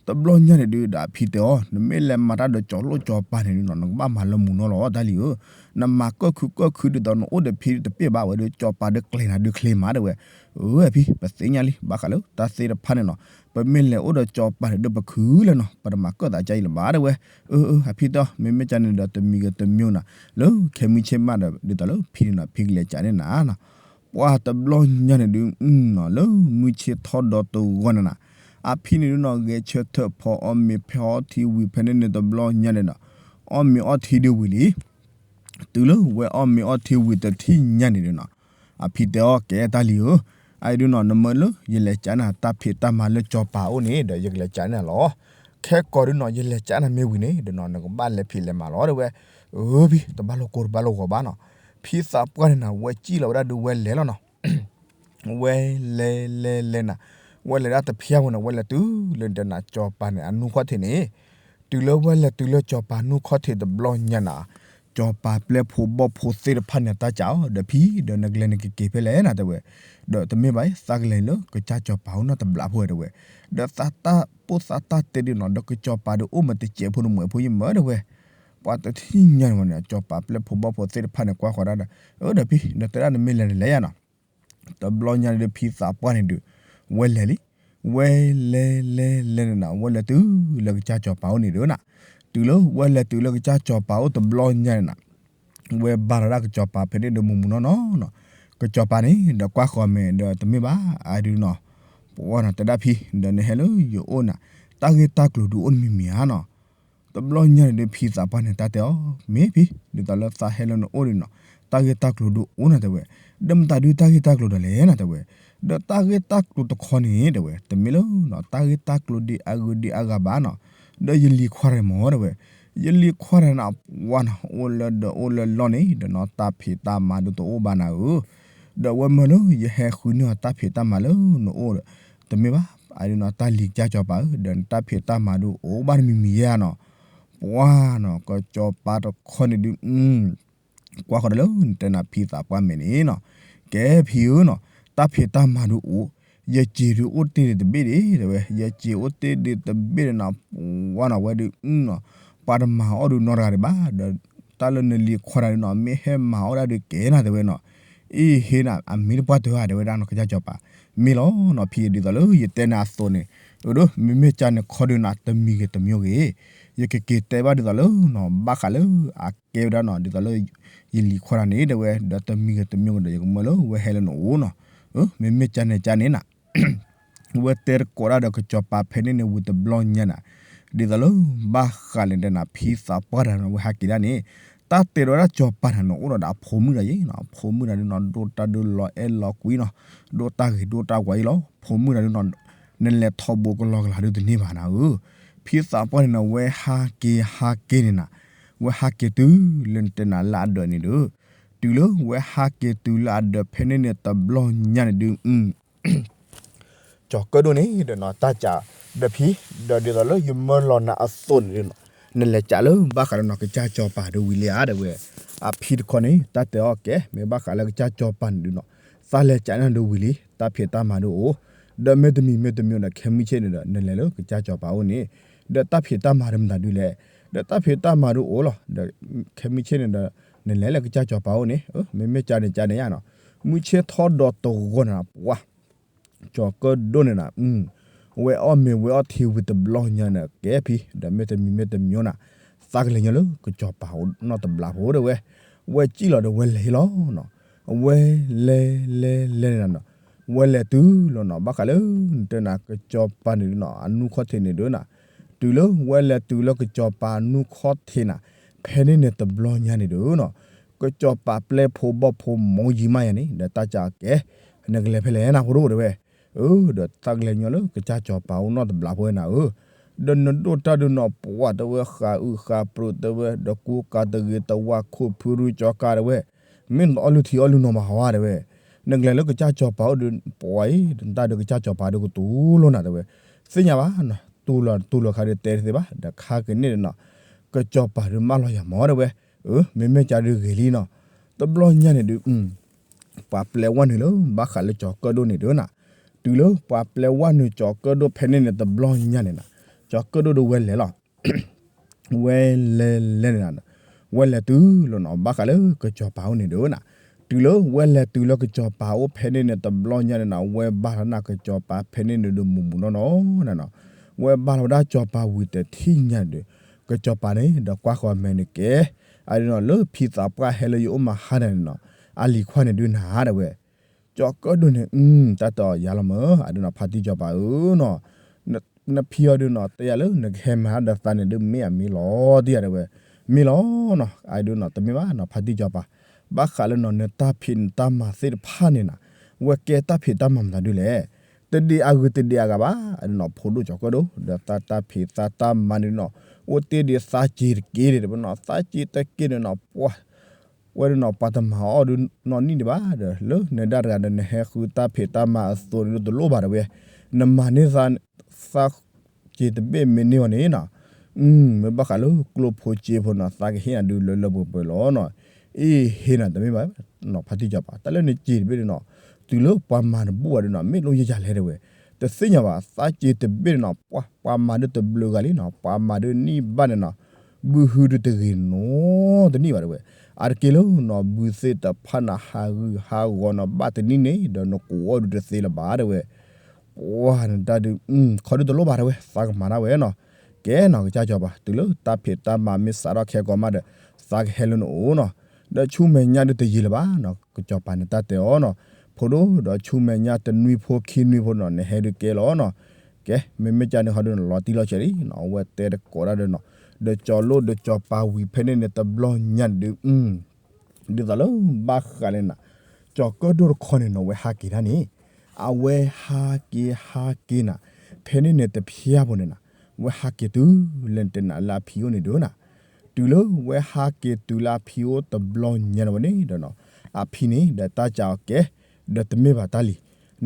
တဘျီညါန့ၣ်ဒုး ဒီးအဖံတဲအီၤ နမ့ၢ်လဲၤမၤတၢ်ဒီးကၠီၤလိၣ်ကၠီၤပၤန့ၣ်ဒုးနီၤ နကဘၣ်မၤလၢမုာ်နီၤလီၤ တၢ်လံၤဧၢ, နမၤကၢၣ်ခုကၢၣ်ခုဒ်သိးနအိၣ်ဒီးဖံတပ့ၢ်ဘၣ်ဝဲဒီး ကၠီၤပၤဒီးကျဲၤနၤဒုးချ့မး တဲဝဲ. အၢ အဖံ ပသ့ၣ်ညါလံ ဘၣ်ဃးလၢတၢ်သ့ၣ်တဖၣ်န့ၣ်နီၤ ပမ့ၢ်လဲၤအိၣ်ဒီးကၠီၤပၤန့ၣ်ဒုး ပခုလၢနီၤ ပတမၤကၢၣ်သးကါအံၤလၢၤဘၣ် တဲဝဲ. အၢ အၢ အဖံတဲအီၤ မ့မ့ၢ်ကန့ၣ်ဒီး တမံၤဂ့ၤတမံၤနီၤ လၢခဲမုၢ်ဆ့ၣ်မးဒီး ဒ်သိးလၢဖံန့ၣ်နီၤ ဖံကလဲၤကးန့ၢ်နၤနီၤ. ပှၤတဘျီညါန့ၣ်ဒုးနီၤ လၢမုၢ်ဆ့ၣ်ထီၣ်ဒီးတဂီၤန့ၣ်နီၤ အဖံန့ၣ်ဒုးနီၤ ဂဲၤဆၢထၢၣ်ဖီအီၣ်မ့ၤဖဲအီထံဝံၤ ဖဲန့ၣ်န့ၣ်တဘျီညါန့ၣ်ဒီး အီၣ်မ့ၤအီထံဒုးဝံၤလံ. တုၤလၢဝဲအီၣ်မ့ၤအီထံဝံၤတထံၣ်ညါန့ၣ်ဒုးနီၤ အဖံတဲအီၤ ကဲတၢ်လံၤဧၢ, အအံၤဒုးနီၤ နမၢလၢယလဲၤကးန့ၢ်တၢ်ဖံးတၢ်မၤလၢကၠီၤပၤအိၣ်န့ၣ်ဒီး ယကလဲၤကးန့ၢ်နၤလီၤ. ခဲကိးဒုးနီၤ ယလဲၤကးန့ၢ်မ့ၢ်ဝံၤန့ၣ်ဒုးနီၤ နကဘၣ်လဲၤဖံးလဲၤမၤလီၤ တဲဝဲ. အၢ ဖံ တဘၣ်လိာ်ကိၢ်တဘၣ်လိာ်ဂီၤဘၣ်နီၤ. ဖံသးပှၢ်န့ၣ်နီၤ ဝဲစံၣ်လီၤဝဲဒၣ်ဒုး ဝဲလဲၤလီၤနီၤ ဝဲလဲၤလဲၤလဲၤနၤ ဝဲလဲၤဒၣ်တဖျၢၣ်ဝဲန့ၣ် ဝဲလဲၤတုၤလၢနတဲနၤကၠီၤပၤန့ၣ် အနူၢ်ခီၣ်ထံးန့ၣ်, တုၤလၢဝဲလဲၤတုၤလၢကၠီၤပၤနူၢ်ခီၣ်ထံးတဘျီညါနၤ, ကၠီၤပၤပျဲၢ်ဖိဘီၣ်ဖိသ့ၣ်တဖၣ်န့ၣ် တၢ်ကးအီၤ ဒီးဖံ ဒီးနကလဲၤနကက့ၤဖဲလဲၣ်နၤ တဲဝဲ, ဒီးတမ့ၢ်ဘၣ် သးကလဲၤလၢကစၢ်ကၠီၤပၤအိၣ်နီတဘျီဖိဝဲ တဲဝဲ, ဒီးသးတၢ်ပိၢ်သးတၢ်တဲဒုးနီၤ ဒီးကစၢ်ကၠီၤပၤဒုးအိၣ်မးတစဲးဖိတမှဲးဖိယမၢ တဲဝဲ, ပှၤတထံၣ်ညါန့ၣ်ဝဲန့ၣ် ကၠီၤပၤပျဲၢ်ဖိဘီၣ်ဖိသ့ၣ်တဖၣ်န့ၣ် ကွၢ်ဃီၤဒၣ်ဒီး အၢ ဒီးဖံ ဒီးတဲဒၣ်နမ့ၢ်လဲၤန့ၣ်လဲၤယါနီၤ တဘျီညါန့ၣ်ဒုး ဖံသးပှၢ်န့ၣ်ဒုး ဝဲလဲၤလံ, ဝဲလဲၤလဲၤလဲၤန့ၣ်နၤ ဝဲလဲၤတုၤလၢကစၢ်ကၠီၤပၤအိၣ်န့ၣ်ဒုးနၤ, တုၤလၢဝဲလဲၤတုၤလၢကစၢ်ကၠီၤပၤအိၣ်တဘျီညါန့ၣ်နၤ, ဝဲဘါထီၣ်ဒၣ်ကစၢ်ကၠီၤပၤဖဲန့ၣ်ဒီးမုာ်မုာ်နီၢ်နီၢ်နီၤ, ကစၢ်ကၠီၤပၤန့ၣ် ဒီးကွၢ်ဃီၤမဲာ်ဒီးတမ့ၢ်ဘၣ် အဒုးနီၤ, ပှၤနီၤ တဲဒၣ်ဖံ ဒီးနဟဲလၢယအိၣ်နၤ, တၢ်ဂ့ၢ်တၢ်ကျိၤဒုးအိၣ်တမံၤမံၤဧါနီၤ တဘျီညါန့ၣ်ဒုး ဖံသးပှၢ်န့ၣ် တၢ်တဲအီၤ မ့ၢ်ဖံ ဒ်သိးလၢသးဟဲလၢနအိၣ်ဒုးနီၤ, တၢ်ဂ့ၢ်တၢ်ကျိၤဒုးအိၣ်နၤ တဲဝဲ, ဒီးမတၤဒုးတၢ်ဂ့ၢ်တၢ်ကျိၤဒီးလဲၣ်နၤ တဲဝဲ, ဒီးတၢ်ဂ့ၢ်တၢ်ကျိၤတခီန့ၣ် တဲဝဲ တမ့ၢ်လၢ တၢ်ဂ့ၢ်တၢ်ကျိၤဒ်အဂုၤဒ်အဂၤဘၣ်နီၤ, ဒီးယလံၤခွါတဂၤမၢ တဲဝဲ, ယလံၤခွါတဂၤန့ၣ် ပှၤနီၤ အိၣ်လၢဒီးအိၣ်လၢလီၢ်န့ၣ် ဒီးနီၤ တၢ်ဖံးတၢ်မၤဒုးတအိၣ်ဘၣ်နၤဧၢ ဒီးဝဲမၢလၢယဟဲဃုန့ၢ်အီၤတၢ်ဖံးတၢ်မၤလၢနအိၣ်ဒီး, တမ့ၢ်ဘၣ် အဒုးနီၤ တၢ်လံၤကစၢ်ကၠီၤပၤဧၢ ဒီးနတၢ်ဖံးတၢ်မၤဒုးအိၣ်ဘၣ်တမံၤမံၤယဲဧါနီၤ, ပှၤနီၤ ကစၢ်ကၠီၤပၤတခီန့ၣ်ဒုး ကွၢ်ဃီၤဒီးလၢနတဲနၤဖံသးပှၢ်မဲာ်န့ၣ်နီၤ, ကဲဖံဧၢနီၤ, တၢ်ဖံးတၢ်မၤဒုးအိၣ်, ယစ့ၤဒုးအိၣ်တ့ၢ်ဒံးတဘ့ၣ်ဒံး တဲဝဲ, ယစ့ၤအိၣ်တ့ၢ်ဒံးတဘ့ၣ်ဒီးနီၤ, ပှၤနီၤ ဝဲဒုးနီၤ, ပှၤတမၤအီၣ်ဒုးနီတဂၤဒံးဘၣ် ဒီးတၢ်လၢနလံၤခွါတဂၤဒုးနီၤ မ့ၢ်ဟဲမၤအီၣ်ဒၣ်ဒုးကဲနၤ တဲဝဲနီၤ, အ့ဟ့နၤ အမံၤတပှၢ်တၢၢ်ဧါ တဲဝဲဒၣ်နီၤ ကစၢ်ကၠီၤပၤ, မ့ၢ်လီၤနီၤ ဖံဒ်သိးလၢယတဲနၤအသိးန့ၣ်, အဒိ မ့မ့ၢ်ကန့ၣ်ခီဒုးနၤ တမံၤဂ့ၤတမံၤဂ့ၤ ယကက့ၤတဲဘၣ်ဒ်သိးလၢနီၤ ဘၣ်ဃးလၢအကဲဝဲဒၣ်နီၤ ဒ်သိးလၢ ယလံၤခွါတဂၤန့ၣ် တဲဝဲ ဒီးတမံၤဂ့ၤတမံၤဂ့ၤဒီး ယကမၢလၢဝဲဟဲလၢနအိၣ်နီၤ, မ့မ့ၢ်ကန့ၣ်ကန့ၣ်နၤ ဝဲတဲတကိးဒၣ်ဒီးကစၢ်ကၠီၤပၤဖဲန့ၣ်န့ၣ်ဝံၤတဘျီညါနၤ, ဒ်သိးလၢ ဘၣ်ဃးလၢနတဲနၤ ဖံသးပှၢ်တဂၤန့ၣ် ဝဲဟးက့ၤဒၣ်န့ၣ်, တၢ်တဲဒီးဝဲဒၣ်ကစၢ်ကၠီၤပၤန့ၣ် နအိၣ်ဒီးအဖိမုၣ်တဂၤယဲနီၤ, အဖိမုၣ်တဂၤဒုးနီၤ ဒိၣ်တၢ်ဒုးလီၤအဲၣ်လီၤကွံနီၤ, ဒိၣ်တၢ်ဂ့ၤဒိၣ်တၢ်ဝါယဲလီၤ, ဖိမုၣ်တဂၤဒုးနီၤ နလဲၤထီဘိကလီကလီဒုးတန့ၢ်ဘၣ်နၤဧၢ, ဖံသးပှၢ်န့ၣ်နီၤ ဝဲဟးက့ၤဟးက့ၤန့ၣ်နၤ, ဝဲဟးက့ၤတုၤလၢနတဲနၤလၢအဒၢးန့ၣ်ဒီး, တုၤလၢဝဲဟးက့ၤတုၤလၢအဒၢးဖဲန့ၣ်န့ၣ်တဘျီညါန့ၣ်ဒုး ကၠီၤကၢၣ်ဒိၣ်န့ၣ်ဒီးနီၤ တၢ်ကး ဒီးဖံ ဒီးဒ်သိးလၢယမၢလီၤနၤအသိးန့ၣ်ဒုးနီၤ, နလဲၤကးလၢဘၣ်ဃးဒီးနီၤ ကစၢ်ကၠီၤပၤဒုးဝံၤလံဧါ တဲဝဲ, အဖံတခီန့ၣ် တၢ်တဲအီၤကဲ မ့ၢ်ဘၣ်ဃးလၢကစၢ်ကၠီၤပၤန့ၣ်ဒုးနီၤ, သးလဲၤကးန့ၢ်ဒုးဝံၤလံ တၢ်ဖံးတၢ်မၤဒုးအိၣ်, ဒီးမ့တမံၤမ့တမံၤဒီး ခဲမုၢ်ဆ့ၣ်န့ၣ်ဒီး နလဲၤလၢကစၢ်ကၠီၤပၤအိၣ်န့ၣ်, ဒီးတၢ်ဖံးတၢ်မၤဒုးမတၤဒုးလဲၣ်, ဒီးတၢ်ဖံးတၢ်မၤဒုးအိၣ်လီၤ, ဒီးခဲမုၢ်ဆ့ၣ်န့ၣ်ဒီး နလဲၤလၢကစၢ်ကၠီၤပၤအိၣ်န့ၣ်, မ့မ့ၢ်ကန့ၣ်ကန့ၣ်ယါနီၤ, မုၢ်ဆ့ၣ်ထီၣ်ဒီးတဂီၤန့ၣ် ပှၤ ကၠီၤကၢၣ်ဒိၣ်န့ၣ်နၤ, ဝဲအီၣ်မ့ၤဝဲအီထံဝံၤတဘျီညါန့ၣ် ကဲဖံ ဒီးမ့တမံၤမ့တမံၤနၤ, သးကလဲၤညီလၢကစၢ်ကၠီၤပၤအိၣ်နီတဘျီဖိ တဲဝဲ, ဝဲစံၣ်လီၤဒီးဝဲလဲၤဟ့လီၤနီၤ, ဝဲလဲၤလဲၤလဲၤန့ၣ်နၤ, ဝဲလဲၤတုၤလီၤနီၤ ဘၣ်ဃးလၢ နတဲနၤ ကစၢ်ကၠီၤပၤန့ၣ်ဒုးနီၤ အနူၢ်ခီၣ်ထံးန့ၣ်ဒုးနၤ, တုၤလၢဝဲလဲၤတုၤလၢကစၢ်ကၠီၤပၤနူၢ်ခီၣ်ထံးနၤ, ဖဲန့ၣ်န့ၣ်တဘျီညါန့ၣ်ဒုးနီၤ, ကစၢ်ကၠီၤပၤပျဲၢ်ဖိဘီၣ်ဖိမီယံၤမးယၤန့ၣ် ဒီးတၢ်ကးကဲ, နကလဲၤဖဲလဲၣ်နၤဖိဒိၣ် တဲဝဲ အၢ ဒီးသးကလဲၤညီလၢကစၢ်ကၠီၤပၤအိၣ်နီတဘျီဖိဝဲနၤဧၢ, ဒီးနဒိၣ်တၢ်ဒုးနီၤ ပှၤတဲဝဲ ဃးအုးဃးပြူးတဲဝဲ ဒီးကူကၤတဂ့ၤတဝါခိၣ်ဖုရူကၠီကၤတဲဝဲ, မ့ၢ်နတအီၣ်လုၢ်ထံအီၣ်လုၢ်နီၤဘၣ်ဟီတဲဝဲ, နကလဲၤလၢကစၢ်ကၠီၤပၤအိၣ်ဒီး ပှၤအံၤ တၢ်ဒုးကစၢ်ကၠီၤပၤဒုးကတူၢ်လိာ်နၤတဲဝဲ, သ့ၣ်ညါဘၣ်နီၤ တူၢ်လိာ်တူၢ်လိာ်ခါဒုးတဲတသ့ဘၣ် ဒီးခါကန့ၣ်ဒီးနီၤ, ကစၢ်ကၠီၤပၤဒုးမၢလီၤယၤမၢတဲဝဲ, အၢ မ့မ့ၢ်ကဒုးဂ့ၤလံနီၤ, တဘျီညါန့ၣ်ဒုး ပှၤပျဲဝဲနုာ်လၢ ဘၣ်ဃးလၢကၠီၤကၢၣ်ဒိၣ်န့ၣ်ဒုးနၤ, တုၤလၢပှၤပျဲဝဲနုာ်ကၠီၤကၢၣ်ဒိၣ်ဖဲန့ၣ်န့ၣ် တဘျီညါန့ၣ်နၤ, ကၠီၤကၢၣ်ဒိၣ်ဒီးဝဲလဲၤလီၤ. ဝဲလဲၤလဲၤန့ၣ်, ဝဲလဲၤတုၤလီၤနီၤ ဘၣ်ဃးလၢကစီၤပၤအိၣ်န့ၣ်ဒီးနၤ, တုၤလၢဝဲလဲၤတုၤလၢကစီၤပၤအိၣ်ဖဲန့ၣ်န့ၣ် တဘျီညါန့ၣ်နၤ ဝဲဘါလီၤနၤကစီၤပၤဖဲန့ၣ်န့ၣ်ဒီးမူးမူးနီၢ်နီၢ်နၤနီၤ, ဝဲဘါလီၤဝဲဒၣ်ကစီၤပၤဝံၤတထံၣ်ညါန့ၣ်ဒီး ကစီၤပၤန့ၣ်ဒီးကွၢ်ဃီၤမဲာ်န့ၣ်ကဲ, အဒုးနီၤ လၢဖံသးပှၢ်ဟဲလၢယအိၣ်မၤဟါတၢ်န့ၣ်နီၤ, အလံၤခွါန့ၣ်ဒုးနၤဒၣ်ဝဲ ကၠီၤကၢၣ်ဒိၣ်န့ၣ် တၢ်တဲအီၤယၤလီၤမၢ် အဒုးနီၤ ဖါတံၢ်စီၤပၤဧၢနီၤ, နဖံအီၤဒုးနီၤ တဲယၤလၢနကဟဲမၤတၢ်ဒီးသးန့ၣ်ဒုးမ့ၢ်အမ့ၢ်လီၤ တယၤဒၣ်ဝဲ, မ့ၢ်လီၤနီၤ အဒုးနီၤ တမ့ၢ်ဘၣ်နီၤ ဖါတံၢ်စီၤပၤ, ဘၣ်ဃးလၢနီၤ နတၢ်ဖံးနတၢ်မၤသ့ၣ်တဖၣ်န့ၣ်နၤ, ဝဲကဲတၢ်ဖံးတၢ်မၤမတၤဒုးလဲၣ်, တဒံးအဂုၤတဒံးအဂၤဘၣ်, အဒုးနီၤ ဖိဒိၣ်ကၠီၤကၢၣ်ဒိၣ် ဒီးသးတၢ်ဖံးသးတၢ်မၤန့ၣ်နီၤ, အိၣ်တ့ၢ်ဒံးသးစ့ၤတက့ၢ်ဒၣ်ဝဲနီၤ, သးစ့ၤတက့ၢ်န့ၣ်နီၤ ပှၤ ဝဲဒၣ်နီၤ ပှၤတမၤအီၣ်ဒုးနီၢ်နံၣ်ဒံးဘၣ်ဒီး လၢနဒၣ်တဂၤဒီးနဟဲဃုတၢ်ဖံးတၢ်မၤအသိးန့ၣ်ဒုးတလိၣ်ဘၣ်တဝဲ, နမၤန့ၢ်သး သးစ့ၤတဘ့ၣ်မ့ၢ်န့ၢ်အီၤန့ၣ်နီၤ, မ့ၢ်ဘၣ်ဃးလၢကျိဖိစ့ဖိနီၤ သးကဟ့ၣ်နၤဒုးလၢလၢပှဲၤပှဲၤလီၤနီၤ, အ့ၣ်ဟ့ၣ်နၤတမ့ၢ်ဘၣ်နီၤ ဖါတံၢ်စီၤပၤ တၢ်လၢနစ့ၤတဘ့ၣ်န့ၣ်နီၤ, တုၤလၢပှၤမၤတဘူၣ်ဘၣ်ဒုးနီၤ မ့ၢ်လိယယၤလဲၣ်တဝဲ, တသ့ၣ်ညါဘၣ် သးစ့ၤတဘ့ၣ်န့ၣ်နီၤ ပှၤ ပှၤမၤဒုးတဘျုးဂၤလံနီၤ, ပှၤမၤဒုးနံၣ်ဘၣ်န့ၣ်နီၤ ဘုဟုဒုးတဂ့ၤနီတနံၣ်ဘၣ်တဝဲ, အါတက့ၢ်လၢနီၤ ဘုသ့ၣ်တဖၣ်န့ၣ် ဟးဂူာ်ဟးဂီၤနီၤ ဘၣ်တနံၣ်န့ၣ်ဒီးနကိးအီၣ်ဒုးတသ့လၢၤဘၣ်တဝဲ, ပှၤနတၢ်ဒုး ခီဒုးတလိၣ်ဘၣ်တဝဲ သးကမၤဒၣ်ဝဲနီၤ, ကဲနီၤ ကစၢ်စီၤပၤ တုၤလၢတၢ်ဖံးတၢ်မၤမ့ၢ်စးထီၣ်ခဲကိာ်မးဒီး သးကဟဲလၢနအိၣ်နီၤ, ဒီးဆူမဲာ်ညါဒုးတယံာ်လၢၤဘၣ်နီၤ ကစီၤပၤန့ၣ်တၢ်တဲအီၤနီၤ, ဖိဒိၣ်ဒီးဆူမဲာ်ညါတနွံဖိခံနွံဖိနီၤ နဟဲဒုးကဲလီၤနီၤ, ကဲ မ့မ့ၢ်ကန့ၣ်ဟီဒုးနီၤ လီၤတံၢ်လီၤဆဲးလံနီၤ အဝဲတဲတကိးဒၣ်ဒီးနီၤ, ဒီးကၠီၤလိၣ်ဒီးကၠီၤပၤဝံၤဖဲန့ၣ်န့ၣ်တဘျီညါဒုး ဒ်သိးလၢဘၣ်ဃးလၢနၤ, ကၠီၤကၢၣ်ဒိၣ်တခီန့ၣ်နီၤ ဝဲဟးက့ၤတၢ်န့ၣ်, အဝဲဟးက့ၤဟးက့ၤနၤ, ဖဲန့ၣ်န့ၣ်တဖျၢၣ်ဖိန့ၣ်နၤ, ဝဲဟးက့ၤတုၤလၢနတဲနၤလၢအဖံအိၣ်န့ၣ်ဒုးနၤ, တုၤလၢဝဲဟးက့ၤတုၤလၢအဖံအိၣ်တဘျီညါန့ၣ်ဝဲန့ၣ်ဒီးနီၤ, အဖံန့ၣ်ဒီးတၢ်ကးအီၤကဲ, ဒီးတမ့ၢ်ဘၣ်တၢ်လံ,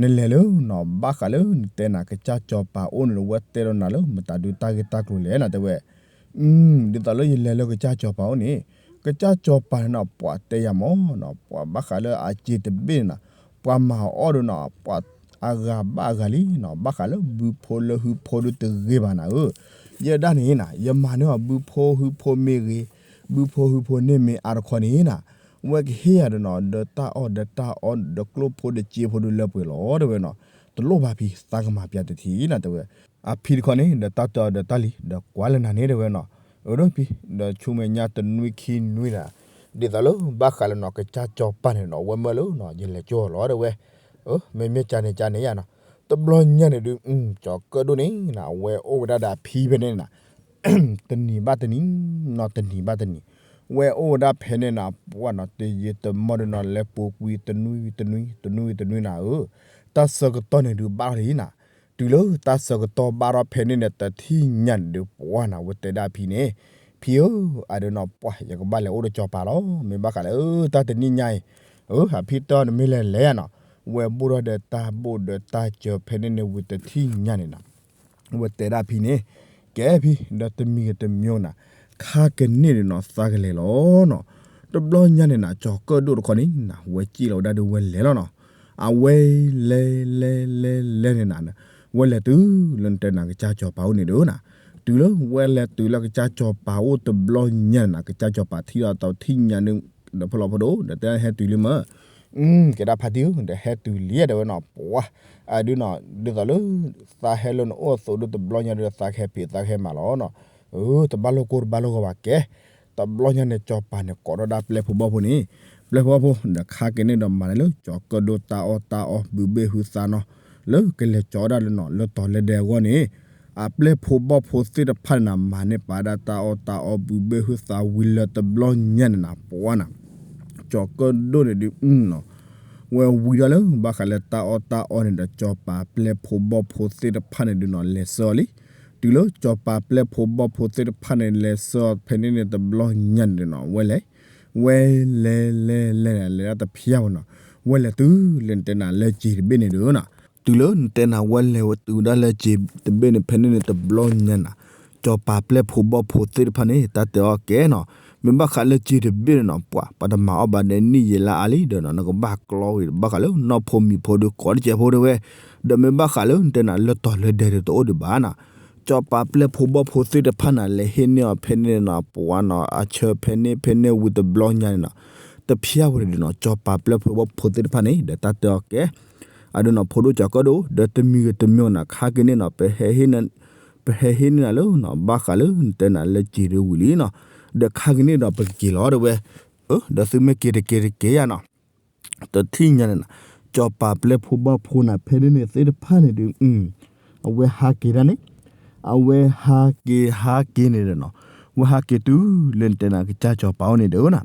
နလဲၤလၢနီၤ ဘၣ်ဃးလၢနတဲနၤ ကစၢ်စီၤပၤအိၣ်န့ၣ်ဒီး ဝဲတဲဒီးနၤလၢမတၤဒုးတၢ်ဂ့ၢ်တၢ်ကျိၤလဲၣ်နၤတဲဝဲ ဒ်သိးလၢယလဲၤလၢကစၢ်စီၤပၤအိၣ်န့ၣ်, ကစၢ်စီၤပၤန့ၣ်နီၤ ပှၤတဲယၤမၢ်နီၤ ပှၤဘၣ်ဃးလၢအစ့ၤတဘ့ၣ်န့ၣ်နၤ, ပှၤမၤအီၣ်ဒီးနီၤ ပှၤအဂၤဘၣ်အဂၤလံနီၤ ဘၣ်ဃးလၢဘုဖိလၢဟုဖိဒုးတဂ့ၤဘၣ်နၤဧၢ, ယဲဒၣ်န့ၣ်နၤ ယမၤန့ၢ်အီၤဘုဖိဟုဖိမ့ၢ်ဂ့ၤ, ဘုဖိဟုဖိန့ၣ်မ့ၢ်အါတခီန့ၣ်နၤ, ဝဲကဟ့ၣ်ယၤဒီးနီၤ ဒီးတၢ်အီၣ်ဒီးတၢ်အီ ဒီးကျိၣ်ဖိဒီးစ့ဖိဒုးလၢပှဲၤလီၤတဲဝဲနီၤ, တလိၣ်ဘၣ်ဖံ သးကမၤပျးတထံၣ်နၤတဲဝဲ အဖံတခီန့ၣ် ဒီးတၢ်တဲအီၤဒီးတၢ်လံ ဒီးကွၢ်လၢနၤန့ၣ်တဲဝဲနီၤ, အၢဒီးဖံ ဒီးဆူမဲာ်ညါတနွံခံနွံနၤ, ဒ်သိးလၢဘၣ်ဃးလၢနီၤ ကစၢ်စီၤပၤန့ၣ်နီၤ ဝဲမၢလၢနီၤ ယလဲၤကၠိအီၤလီၤတဲဝဲ, မ့မ့ၢ်ကန့ၣ်ကန့ၣ်ယါနီၤ, တဘျီညါန့ၣ်ဒုး ကၠီၤကၢၣ်ဒိၣ်န့ၣ်နၤ ဝဲအိၣ်ဝဲဒၣ်ဒီးအဖံဖဲန့ၣ်နၤ တနံၤဘၣ်တနံၤ, နီၤတနံၤဘၣ်တနံၤ, ဝဲအိၣ်ဝဲဒၣ်ဖဲန့ၣ်နၤ ပှၤနီၤ တယံာ်တမီၢ်ဒီးနီၤ လဲၤပူၤကွံာ်တနွံတနွံ တနွံတနွံနၤဧၢ, တၢ်ဆၢကတီၢ်န့ၣ်ဒုးဘၣ်ထီၣ်လံနၤ, တုၤလၢတၢ်ဆၢကတီၢ်ဘၣ်ထီၣ်ဖဲန့ၣ်န့ၣ် တထံၣ်ညါန့ၣ်ဒုး ပှၤနီၤ ဝဲတဲဒၣ်အဖံန့ၣ်, ဖံဧၢ, အဒုးနီၤ ပှၤ ယကဘၣ်လဲၤအိၣ်ဒီးစီၤပၤလီၤ မ့ၢ်ဘၣ်ဃးလၢတၢ်တနံၣ်ညါအံၤ, အဖံတဲအီၤနမ့ၢ်လဲၤလဲၤယါနီၤ, ဝဲဘိၣ်ထီၣ်ဒီးတၢ်ဘိၣ်ဒီးတၢ်စၢၤဖဲန့ၣ်န့ၣ်ဝံၤတထံၣ်ညါန့ၣ်နၤ ဝဲတဲဒၣ်ဖံန့ၣ်, ကဲဖံ ဒီးတမံၤဂ့ၤတမံၤနၤ, ခါကန့ၣ်ဒီးနီၤ သးကလဲၤလီၤနီၤ, တဘျီညါန့ၣ်နၤ ကၠီၤကၢၣ်ဒိၣ်တခီန့ၣ်နၤ ဝဲစံၣ်လီၤဝဲဒၣ်ဒီးဝဲလဲၤလီၤနီၤ, အဝဲလဲၤလဲၤလဲၤလဲၤန့ၣ်နၤ, ဝဲလဲၤတုၤလၢနတဲနၤကစၢ်စီၤပၤအိၣ်န့ၣ်ဒီးနၤ, တုၤလၢဝဲလဲၤတုၤလၢကစၢ်စီၤပၤအိၣ်တဘျီညါန့ၣ်နၤ ကစၢ်စီၤပၤထံၣ်ဒီးတထံၣ်ညါန့ၣ်, ဒီးဖဲလီၤဖိဒိၣ် ဒီးတဲဟဲတုၤလံမၢ် ကဲဒၣ်ဖါတံၢ်ဧၢ ဒီးဟဲတုၤလံတဲဝဲနီၤ ပှၤ, အဒုးနီၤ ဒ်သိးလၢ သးဟဲလၢနအိၣ်အသိးဒီးတဘျီညါဒီး သးကဟဲဖံးသးကဟဲမၤလီၤနီၤ, တဘၣ်လိာ်ကိၢ်တဘၣ်လိာ်ဂီၤဘၣ်ကဲ, တဘျီညါန့ၣ် စီၤပၤန့ၣ်ကိးထီၣ်ဒၣ်ပျဲၢ်ဖိဘီၣ်ဖိန့ၣ်, ပျဲၢ်ဖိဘီၣ်ဖိ ဒီးခါက့ၤန့ၣ်ဒီးမၤန့ၢ်လၢ ကၠီၤကၢၣ်ဒိၣ်တၢ်အီၣ်တၢ်အီဘုဘ့ၣ်ဟုသးနီၤ, လၢကလဲၤကၠီၤဒၣ်လၢနီၤ လၢတီၤလၢဒဲအဂီၢ်န့ၣ်, အပျဲၢ်ဖိဘီၣ်ဖိသ့ၣ်တဖၣ်န့ၣ်နၤ မၤန့ၢ်ပာ်ဒၣ်တၢ်အီၣ်တၢ်အီဘုဘ့ၣ်ဟုသးဝံၤလၢတဘျီညါန့ၣ်နၤ ပှၤနီၤ, ကၠီၤကၢၣ်ဒိၣ်န့ၣ်ဒုး ဝဲဝံၤဒီးလၢဘၣ်ဃးလၢတၢ်အီၣ်တၢ်အီန့ၣ်ဒီး စီၤပၤပျဲၢ်ဖိဘီၣ်ဖိသ့ၣ်တဖၣ်န့ၣ်ဒုးနီၤ လဲၤဆှၢအီၤလံ, တုၤလၢစီၤပၤပျဲၢ်ဖိဘီၣ်ဖိသ့ၣ်တဖၣ်န့ၣ် လဲၤဆှၢအီၤဖဲန့ၣ်န့ၣ်တဘျီညါန့ၣ်ဒုးနီၤ ဝဲလဲၤ, ဝဲလဲၤလဲၤလဲၤလဲၤဒၣ်တဖျၢၣ်ဝဲနီၤ, ဝဲလဲၤတုၤလၢနတဲနၤလၢစ့ၤတဘ့ၣ်န့ၣ်ဒုးနီၤ, တုၤလၢနတဲနၤဝဲလဲၤဝဲတုၤဝဲဒၣ်လၢစ့ၤတဘ့ၣ်န့ၣ် ဖဲန့ၣ်န့ၣ်တဘျီညါနၤ, စီၤပၤပျဲၢ်ဖိဘီၣ်ဖိသ့ၣ်တဖၣ်န့ၣ် တၢ်တဲအီၤကဲနီၤ, မ့ၢ်ဘၣ်ဃးလၢစ့ၤတဘ့ၣ်န့ၣ်နီၤ ပှၤ ပှၤတမၤအီၣ်ဘၣ်ဒီးနံၣ်ယံာ်လါအါလံဒီးနီၤ နကဘၣ်ကျီဝံၤ ဘၣ်ဃးလၢနီၢ်ဖိမံၤဖိဒီးကိးတစဲးဖိတဲဝဲ, ဒီးမ့ၢ်ဘၣ်ဃးလၢနတဲနၤလၢတီၤလၢဒဲဒီးတအိၣ်ဒံးဘၣ်နီၤ, ကၠီၤပၤပျဲၢ်ဖိဘီၣ်ဖိသ့ၣ်တဖၣ်န့ၣ် လဲၤဟ့ၣ်န့ၢ်အီၤဖဲန့ၣ်န့ၣ်နီၤ ပှၤနီၤ အဆၢဖဲန့ၣ်ဖဲန့ၣ်ဝံၤတဘျီညါန့ၣ်နီၤ, တဖျါဝဲန့ၣ်ဒီးနီၤ ကၠီၤပၤပျဲၢ်ဖိဘီၣ်ဖိသ့ၣ်တဖၣ်န့ၣ် ဒီးတၢ်တဲအီၤကဲ အဒိနီၤ ဖိဒိၣ်ကၠီၤကၢၣ်ဒိၣ် ဒီးတမံၤဂ့ၤတမံၤနီၤ ခါက့ၤန့ၣ်နီၤ ပဟဲဟ့ၣ်န့ၢ်နၤလၢနီၤ ဘၣ်ဃးလၢနတဲနၤလၢက့ၤဒုးဝံၤလံနီၤ, ဒီးခါက့ၤန့ၣ်ဒီးပကက့ၤလီၤတဲဝဲ, ဒီးသုမ့ၢ်က့ၤတက့ၤတက့ၤယၤနီၤ တထံၣ်ညါန့ၣ်နီၤ, ကၠီၤပၤပျဲၢ်ဖိဘီၣ်ဖိန့ၣ် ဖဲန့ၣ်န့ၣ်သ့ၣ်တဖၣ်န့ၣ်ဒုး အဝဲဟးက့ၤဒၣ်န့ၣ်, အဝဲဟးက့ၤဟးက့ၤန့ၣ်ဒီးနီၤ, ဝဲဟးက့ၤတုၤလၢနတဲနၤကစၢ်ကၠီၤပၤအိၣ်န့ၣ်ဒီးနီၤ,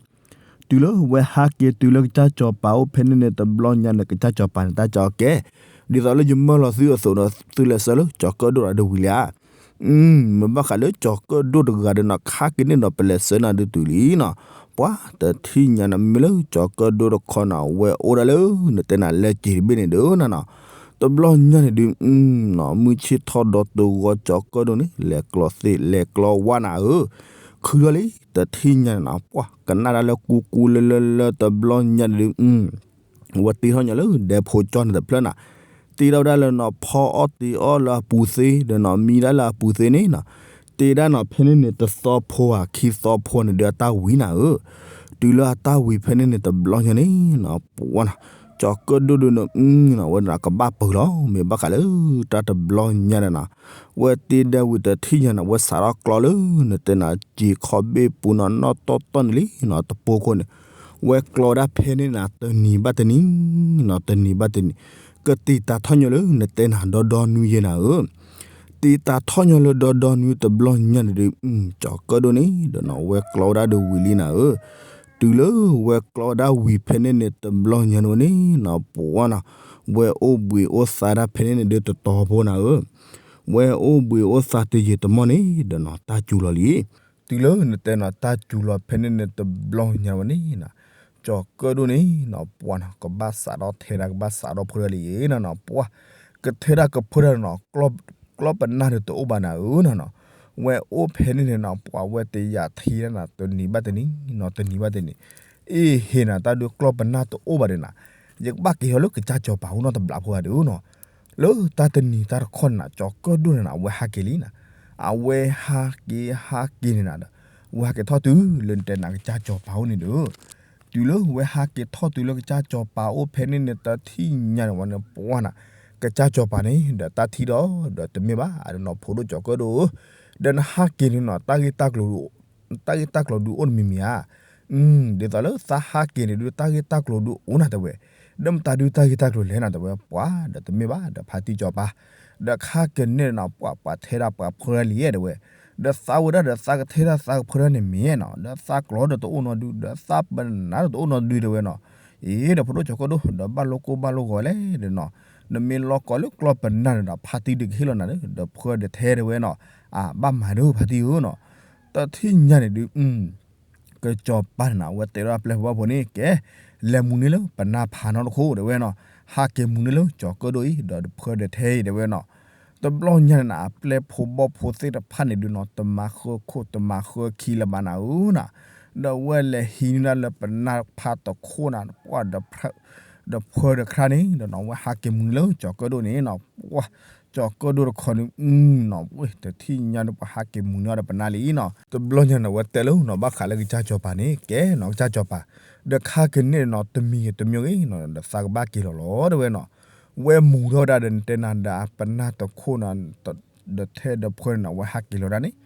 တုၤလၢဝဲဟးက့ၤတုၤလၢကစၢ်ကၠီၤပၤအိၣ်ဖဲန့ၣ်န့ၣ် တဘျီညါန့ၣ် ကစၢ်ကၠီၤပၤန့ၣ် တၢ်ကၠီၤကဲ, ဒ်သိးလၢယမၢလီၤသုအသိးဒီး သုလဲၤဆှၢလၢကၠီၤကၢၣ်ဒိၣ်တဂၤဒုးဝံၤလံဧါ မ့ၢ်ဘၣ်ဃးလၢကၠီၤကၢၣ်ဒိၣ်တဂၤဒီးနီၤ ခါက့ၤန့ၣ်ဒီးပလဲၤဆှၢနၤဒုးတုၤလံနီၤ, ပှၤတထံၣ်ညါန့ၣ် မ့ၢ်လၢကၠီၤကၢၣ်ဒိၣ်တခီန့ၣ် အဝဲအိၣ်ဒၣ်လၢနတဲနၤလၢက့ၤတဘ့ၣ်န့ၣ်ဒီးနီၤနီၤ, တဘျီညါန့ၣ်ဒုး မုၢ်ဆ့ၣ်ထီၣ်ဒီတုၤဂီၤကၠီၤကၢၣ်ဒိၣ်န့ၣ် လဲၤကျီသ့ၣ်လဲၤကျီဝါနၤဧၢ, ခုလီၤလံ တထံၣ်ညါန့ၣ်နီၤ ပှၤကနၣ်ဒၣ်လၢကူကူလၢလၢလၢတဘျီညါန့ၣ်ဒုး ဝဲတ့ထီၣ်ညီလၢဒဲဖိကၠီန့ၣ်တဖျၢၣ်နၤ, တ့ထီၣ်ဝဲဒၣ်လၢနီၤ ဖီအီၣ်တ့အီၣ်လၢအပူၤသ့ဒီးနီၤ မံဒၣ်လၢအပူၤသ့န့ၣ်နီၤ, တ့ဒၣ်နီၤ ဖဲန့ၣ်န့ၣ် တသီဖိဧါ ခံသီဖိန့ၣ်ဒုးအတၢ်ဝံၤနၤဧၢ, တုၤလၢအတၢ်ဝံၤဖဲန့ၣ်န့ၣ် တဘျီညါန့ၣ်နီၤ ပှၤနီၤ ကၠီၤကၢၣ်ဒိၣ်ဒုးန့ၣ် အဝဲဒၣ်ကဘၣ်ပၢၢ်လီၤ မ့ၢ်ဘၣ်ဃးလၢတၢ်တဘျီညါန့ၣ်နီၤ, ဝဲတ့ဒၣ်ဝံၤတထံၣ်ညါန့ၣ် ဝဲစးထီၣ်ကျီလၢနတဲနၤ က့ၤခီဘ့ၣ်ပူၤနီၤ နီၢ်တီတီန့ၣ်လံနီၤ တပိခိၣ်န့ၣ် ဝဲကျီဒၣ်ဖဲန့ၣ်နၤ တနံၤဘၣ်တနံၤနီၤ တနံၤဘၣ်တနံၤ, ကတံာ်တာ်ထီၣ်ညီလၢနတဲနၤ ဒီဒီနွံယဲနၤဧၢ, တံာ်တာ်ထီၣ်ညီလၢဒီဒီနွံတဘျီညါန့ၣ်ဒုး ကၠီၤကၢၣ်ဒိၣ်န့ၣ်ဒီးနီၤ ဝဲကျီဝဲဒၣ်ဒုးဝံၤလံနၤဧၢ, တုၤလၢဝဲကျီဒၣ်ဝံၤဖဲန့ၣ်န့ၣ် တဘျီညါန့ၣ်ဝဲန့ၣ်နီၤ ပှၤနီၤ ဝဲအိၣ်ဘှံးအိၣ်သါဒၣ်ဖဲန့ၣ်န့ၣ်ဒုးတတီၤဖိနၤဧၢ, ဝဲအိၣ်ဘှံးအိၣ်သါတယံာ်တမီၢ်န့ၣ်ဒီးနီၤ တၢ်စူၤလီၤလံ, တုၤလၢနတဲနီၤ တၢ်စူၤလီၤဖဲန့ၣ်န့ၣ် တဘျီညါဝဲန့ၣ်နီၤ, ကၠီၤကၢၣ်ဒိၣ်န့ၣ်နီၤ ပှၤနီၤ ကဘၣ်စးထီၣ်ထဲဒၣ် ကဘၣ်စးထီၣ်ဖၢဒၣ်လံနီၤနီၤ ပှၤ ကထဲဒၣ်ကဖၢဒၣ်နီၤ ကျီပနၢ်ဒီးတအိၣ်ဘၣ်နၤဧၢနီၤနီၤ, ဝဲအိၣ်ဖဲန့ၣ်န့ၣ်နီၤ ပှၤဝဲတယာ်ထံဒၣ်နၤ တနံၤဘၣ်တနံၤနီၤ တနံၤဘၣ်တနံၤ, အ့ၣ်ဟ့ၣ်နၤတၢ်ဒုး ကျီပနၢ်တအိၣ်ဘၣ်ဒီးနၤ, ယကဘၣ်က့ၤထီၣ်လၢကစၢ်ကၠီၤပၤအိၣ်နီတဘျီဖိဧါဒီးနီၤ, လၢတၢ်တနံၤတၢ်တခီန့ၣ်နၤ ကၠီၤကၢၣ်ဒိၣ်န့ၣ်နၤ အဝဲဟးက့ၤလံနၤ, အဝဲဟးက့ၤဟးက့ၤန့ၣ်နၤဒီး ဝဲဟးက့ၤထီၣ်တုၤလၢနတဲနၤကစၢ်ကၠီၤပၤအိၣ်န့ၣ်ဒီး တုၤလၢဝဲဟးက့ၤထီၣ်တုၤလၢကစၢ်ကၠီၤပၤအိၣ်ဖဲန့ၣ်န့ၣ် တထံၣ်ညါန့ၣ်ဝဲန့ၣ် ပှၤနၤ ကစၢ်ကၠီၤပၤန့ၣ် ဒီးတၢ်ထံၣ်ဒီး ဒီးတမ့ၢ်ဘၣ် အဒိနီၤ ဖိဒိၣ်ကၠီၤကၢၣ်ဒိၣ်ဧၢ, ဒီးနဟးက့ၤန့ၣ်နီၤ တၢ်ဂ့ၢ်တၢ်ကျိၤ တၢ်ဂ့ၢ်တၢ်ကျိၤဒုးအိၣ်တမံၤမံၤဧါ, ဒ်သိးလၢသးဟးက့ၤန့ၣ်ဒုး တၢ်ဂ့ၢ်တၢ်ကျိၤဒုးအိၣ်နၤတဲဝဲ, ဒီးမတၤဒုးတၢ်ဂ့ၢ်တၢ်ကျိၤလဲၣ်နၤတဲဝဲ ပှၤ ဒီးတမ့ၢ်ဘၣ် ဒီးဖါတံၢ်ကၠီၤပၤ ဒီးခါကန့ၣ်နီၤ ပှၤပှၤထဲဒၣ်ပှၤဖၢဒၣ်လံတဲဝဲ, ဒီးသးဝဲဒၣ်ဒီးသးကထဲဒၣ်သးကဖၢဒၣ်န့ၣ်မ့ၢ်နီၤ ဒီးသးကျီဒီးတအိၣ်နီတဒု ဒီးသးပနၢ်ဒီးတအိၣ်နီတဒုတဲဝဲနီၤ, အ့ ဒီးဖိဒိၣ်ကၠီၤကၢၣ်ဒိၣ် ဒီးဘၣ်လိကိၢ်ဘၣ်လိဂီၤလဲၣ်ဒီးနီၤ, နမ့ၢ်လီၤကီးလၢကျီပနၢ်န့ၣ်ဒီး ဖါတံၢ်ဒုးကဟ့ၣ်လီၤနၤဒီး ဒီးဖၢဒီးထဲတဲဝဲနီၤ, အဘၣ်မၤဒုးဖါတံၢ်ဧၢနီၤ, တထံၣ်ညါန့ၣ်ဒုး ကစၢ်ကၠီၤပၤန့ၣ်နၤ အဝဲတဲထီၣ်အပျဲၢ်ဖိဘီၣ်ဖိန့ၣ် ကဲ လဲၤမူန့ၢ်လၢပနၢ်ဖးနီတခိၣ်တဲဝဲနီၤ, ဟးက့ၤမူန့ၢ်လၢကၠီၤကၢၣ်ဒိၣ်အံၤ ဒီးဖၢဒီးထဲအံၤတဲဝဲနီၤ, တဘျီညါန့ၣ်နၤ အပျဲၢ်ဖိဘီၣ်ဖိသ့ၣ်တဖၣ်န့ၣ်ဒုးနီၤ တမၤဃၢခိၣ်တမၤဃၢခံလၢၤဘၣ်နၤဧၢနီၤ, ဒီးဝဲလဲၤဟံးန့ၢ်ဒၣ်လၢပနၢ်ဖးတခိၣ်နၤ ပှၤ ဒီးဖၢဒီးခြါန့ၣ်ဒီးနီၤ ဝဲဟးက့ၤမူန့ၢ်လၢကၠီၤကၢၣ်ဒိၣ်န့ၣ်နီၤ, ပှၤ ကၠီၤကၢၣ်ဒိၣ်တခီန့ၣ် နီၤ တထံၣ်ညါန့ၣ် ပှၤဟးက့ၤမူန့ၢ်အီၤဒီးပနၢ်လံနီၤ, တဘျီညါန့ၣ် ဝဲတဲလၢနီၤ ဘၣ်ဃးလၢကစၢ်ကၠီၤပၤန့ၣ် ကဲနီၤ ကစၢ်ကၠီၤပၤ ဒီးခါကန့ၣ်နီၤ တမံၤတမံၤဂ့ၤနီၤ ဒီးသးကဘၣ်က့ၤလီၤလီၤတဲဝဲနီၤ, ဝဲမူထီၣ်ဝဲဒၣ်ဒီးနတဲနၤဒီးပနၢ်တခိၣ်နီၤ ဒီးထဲဒီးဖၢန့ၣ်နီၤ ဝဲဟးက့ၤလီၤဒၣ်န့ၣ်,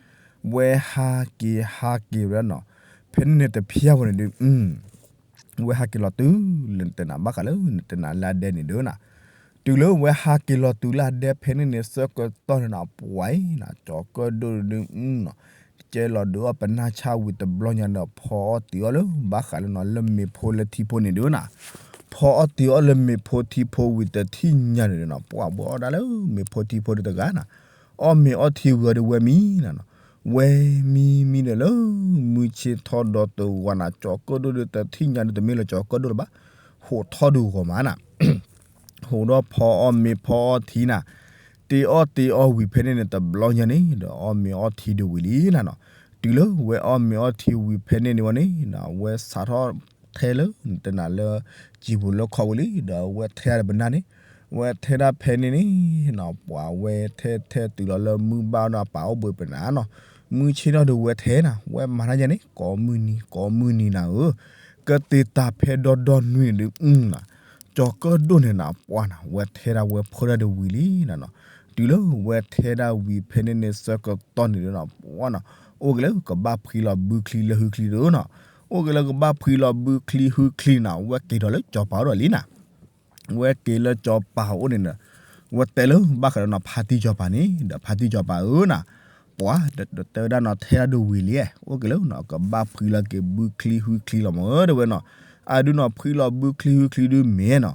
ဝဲဟးက့ၤဟးက့ၤဝဲဒၣ်နီၤ, ဖဲန့ၣ်န့ၣ်တဖျါဝဲန့ၣ်ဒုး ဝဲဟးက့ၤလီၤတုၤလၢနတဲနၤဘၣ်ဃးလၢနတဲနၤလၢအဒဲန့ၣ်ဒီးနီၤ, တုၤလၢဝဲဟးက့ၤလီၤတုၤလၢအဒဲဖဲန့ၣ်န့ၣ် ဆၢကတီၢ်န့ၣ်နီၤ ပှၤအံၤနီၤ ကၠီၤကၢၣ်ဒိၣ်ဒုးနီၤ ကဲလီၤဒုးအီၣ်ပနၢ်ဆၣ်ဝံၤတဘျီညါဒီး ဖီအီၣ်တ့ၤအီၣ်လၢဘၣ်ဃးလၢနီၤ လၢမ့ၤဖိလၢထံဖိန့ၣ်ဒုးနီၤ, ဖီအီၣ်တ့ၤအီၣ်လၢမ့ၤဖိထံဖိဝံၤတထံၣ်ညါန့ၣ်ဒီးနီၤ ပှၤဘၣ်အီၣ်ဒၣ်လၢမ့ၤဖိထံဖိဒုးတဂၤနီၤ, အီၣ်မ့ၤအီထံဝံၤအီၤဒုးဝဲမံနီၤ, ဝဲမံမံဒီးလၢ မုၢ်ဆ့ၣ်ထီၣ်ဒီးတဂီၤနၤ ကၠီၤကၢၣ်ဒိၣ်ဒုးတထံၣ်ညါဒုး တမ့ၢ်လၢကၠီၤကၢၣ်ဒိၣ်လၢၤဘၣ်, ဟိးထီၣ်ဒုးဂီၤမးနီၤ ဟိးဒီးဖီအီၣ်မ့ၤဖီအီၣ်ထံနၤ, တ့အီၣ်တ့အီၣ်ဝံၤဖဲန့ၣ်န့ၣ် တဘျီညါန့ၣ်ဒီး အီၣ်မ့ၤအီထံဒုးဝံၤလံနၤနီၤ, တုၤလၢဝဲအီၣ်မ့ၤအီထံဝံၤဖဲန့ၣ်န့ၣ်ဝဲန့ၣ် အဝဲစးထီၣ်ထဲလၢ နတဲနၤလၢ စံာ်ပူၤလၢခီၣ်ဝံၤလံ ဒီးအဝဲထဲဒီးပနၢ်န့ၣ်, ဝဲထဲဒၣ်ဖဲန့ၣ်န့ၣ်နီၤ ပှၤဝဲထဲထဲတုၤလီၤလၢမုၢ်ဘၣ်ဒီးပာ်အိၣ်ဘှံးပနၤနီၤ, မုၢ်ဆ့ၣ်ထီၣ်ဒီးဝဲထဲနၤ ဝဲမၤတၢ်ယဲန့ၣ် ကိးမုၢ်နံၤ ကိးမုၢ်နံၤနၤဧၢ, ကသ့ၣ်တၢ်ဖဲဒီဒီနွံန့ၣ်ဒုး ကၠီၤကၢၣ်ဒိၣ်န့ၣ်နၤ ပှၤနၤ ဝဲထဲဒၣ်ဝဲဖီၣ်တၢ်ဒီးဝံၤလံနၤနီၤ, တုၤလၢဝဲထဲဒၣ်ဝံၤဖဲန့ၣ်န့ၣ် ဆၢကတီၢ်န့ၣ်ဒုးနီၤ ပှၤနီၤ အိၣ်က့ၤလၢကဘၣ်ဖှံလီၤဘုချံလၢဟုချံဒုးနီၤ, အိၣ်က့ၤလၢကဘၣ်ဖှံလီၤဘုချံဟုချံနၤ ဝဲက့ၤဒီးလၢကၠီၤပၤအိၣ်ဒီးလံနၤ ဝဲက့ၤလၢကၠီၤပၤအိၣ်န့ၣ်ဒီး ဝဲတဲလၢဘၣ်ဃးဒီးနီၤ ဖါတံၢ်ကၠီၤပၤန့ၣ် ဒီးဖါတံၢ်ကၠီၤပၤဧၢနၤ, ပှၤ တဲဝဲဒၣ်နီၤ ထဲဒၣ်ဒိၣ်ဝံၤလံ, အိၣ်က့ၤလၢနီၤ ကဘၣ်ဖှံလီၤက့ၤဘုချံဟုချံလီၤမၢ တဲဝဲနီၤ, အဒုနီၤ ဖှံလီၤဘုချံဟုချံဒုးမ့ၢ်နီၤ,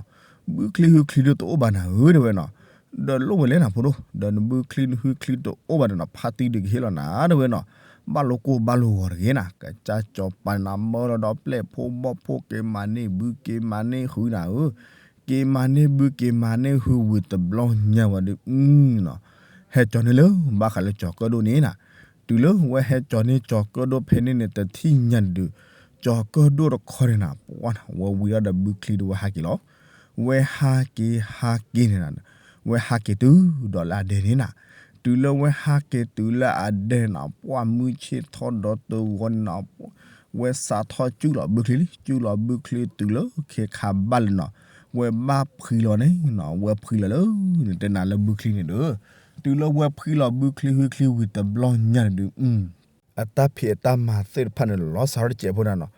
ဘုချံဟုချံဒုးတအိၣ်ဘၣ်နၤဧၢ တဲဝဲနီၤ, ဒီးလိၣ်ဝဲလဲၣ်နၤဖိဒိၣ် ဒီးနဘုချံနဟုချံတအိၣ်ဘၣ်ဒီးနီၤ ဖါတံၢ်ဒုးကဟ့ၣ်လီၤနၤ တဲဝဲနီၤ, ဘၣ်လိာ်ကိၢ်ဘၣ်လိာ်ဂီၤတဂ့ၤနၤ, ကစၢ်ကၠီၤပၤန့ၣ်နၤ မၢလီၤဒီးပျဲၢ်ဖိဘီၣ်ဖိ က့ၤမၤန့ၢ်ဘုက့ၤမၤန့ၢ်ဟုနၤဧၢ က့ၤမၤန့ၢ်ဘုက့ၤမၤန့ၢ်ဟုဝံၤတဘျီညါဝဲဒုး နီၤ, ဟဲကၠီၤန့ၢ်လၢ ဘၣ်ဃးလၢကၠီၤကၢၣ်ဒိၣ်န့ၣ်နၤ, တုၤလၢဝဲဟဲကၠီၤန့ၢ်ကၠီၤကၢၣ်ဒိၣ်ဖဲန့ၣ်န့ၣ် တထံၣ်ညါန့ၣ်ဒုး ကၠီၤကၢၣ်ဒိၣ်တခီန့ၣ်နၤ ပှၤနၤ ဝဲဝံၤဒီးဘုချံဒီးဝဲဟးက့ၤလီၤ, ဝဲဟးက့ၤဟးက့ၤန့ၣ်နၤ, ဝဲဟးက့ၤတုၤဒီးလၢအဒဲန့ၣ်နၤ, တုၤလၢဝဲဟးက့ၤတုၤလၢအဒဲန့ၣ်နၤ ပှၤမုၢ်ဆ့ၣ်ထီၣ်ဒီးတဂီၤန့ၣ်နၤ ဝဲစးထီၣ်စုၣ်လီၤဘုချံလံ စုၣ်လီၤဘုချံတုၤလၢခဲခါဘၣ်လၢနီၤ, ဝဲဘၣ်ဖှံလီၤန့ၣ်နီၤ ဝဲဖှံလီၤလၢ နတဲနၤလၢဘုချံန့ၣ်ဒီး, တုၤလၢဝဲဖှံလီၤဘုချံဟုချံဝံၤတဘျီညါန့ၣ်ဒုး အတၢ်ဖံးအတၢ်မၤသ့ၣ်တဖၣ်န့ၣ် လီၤစးထီၣ်တစဲးဖိနၤနီၤ,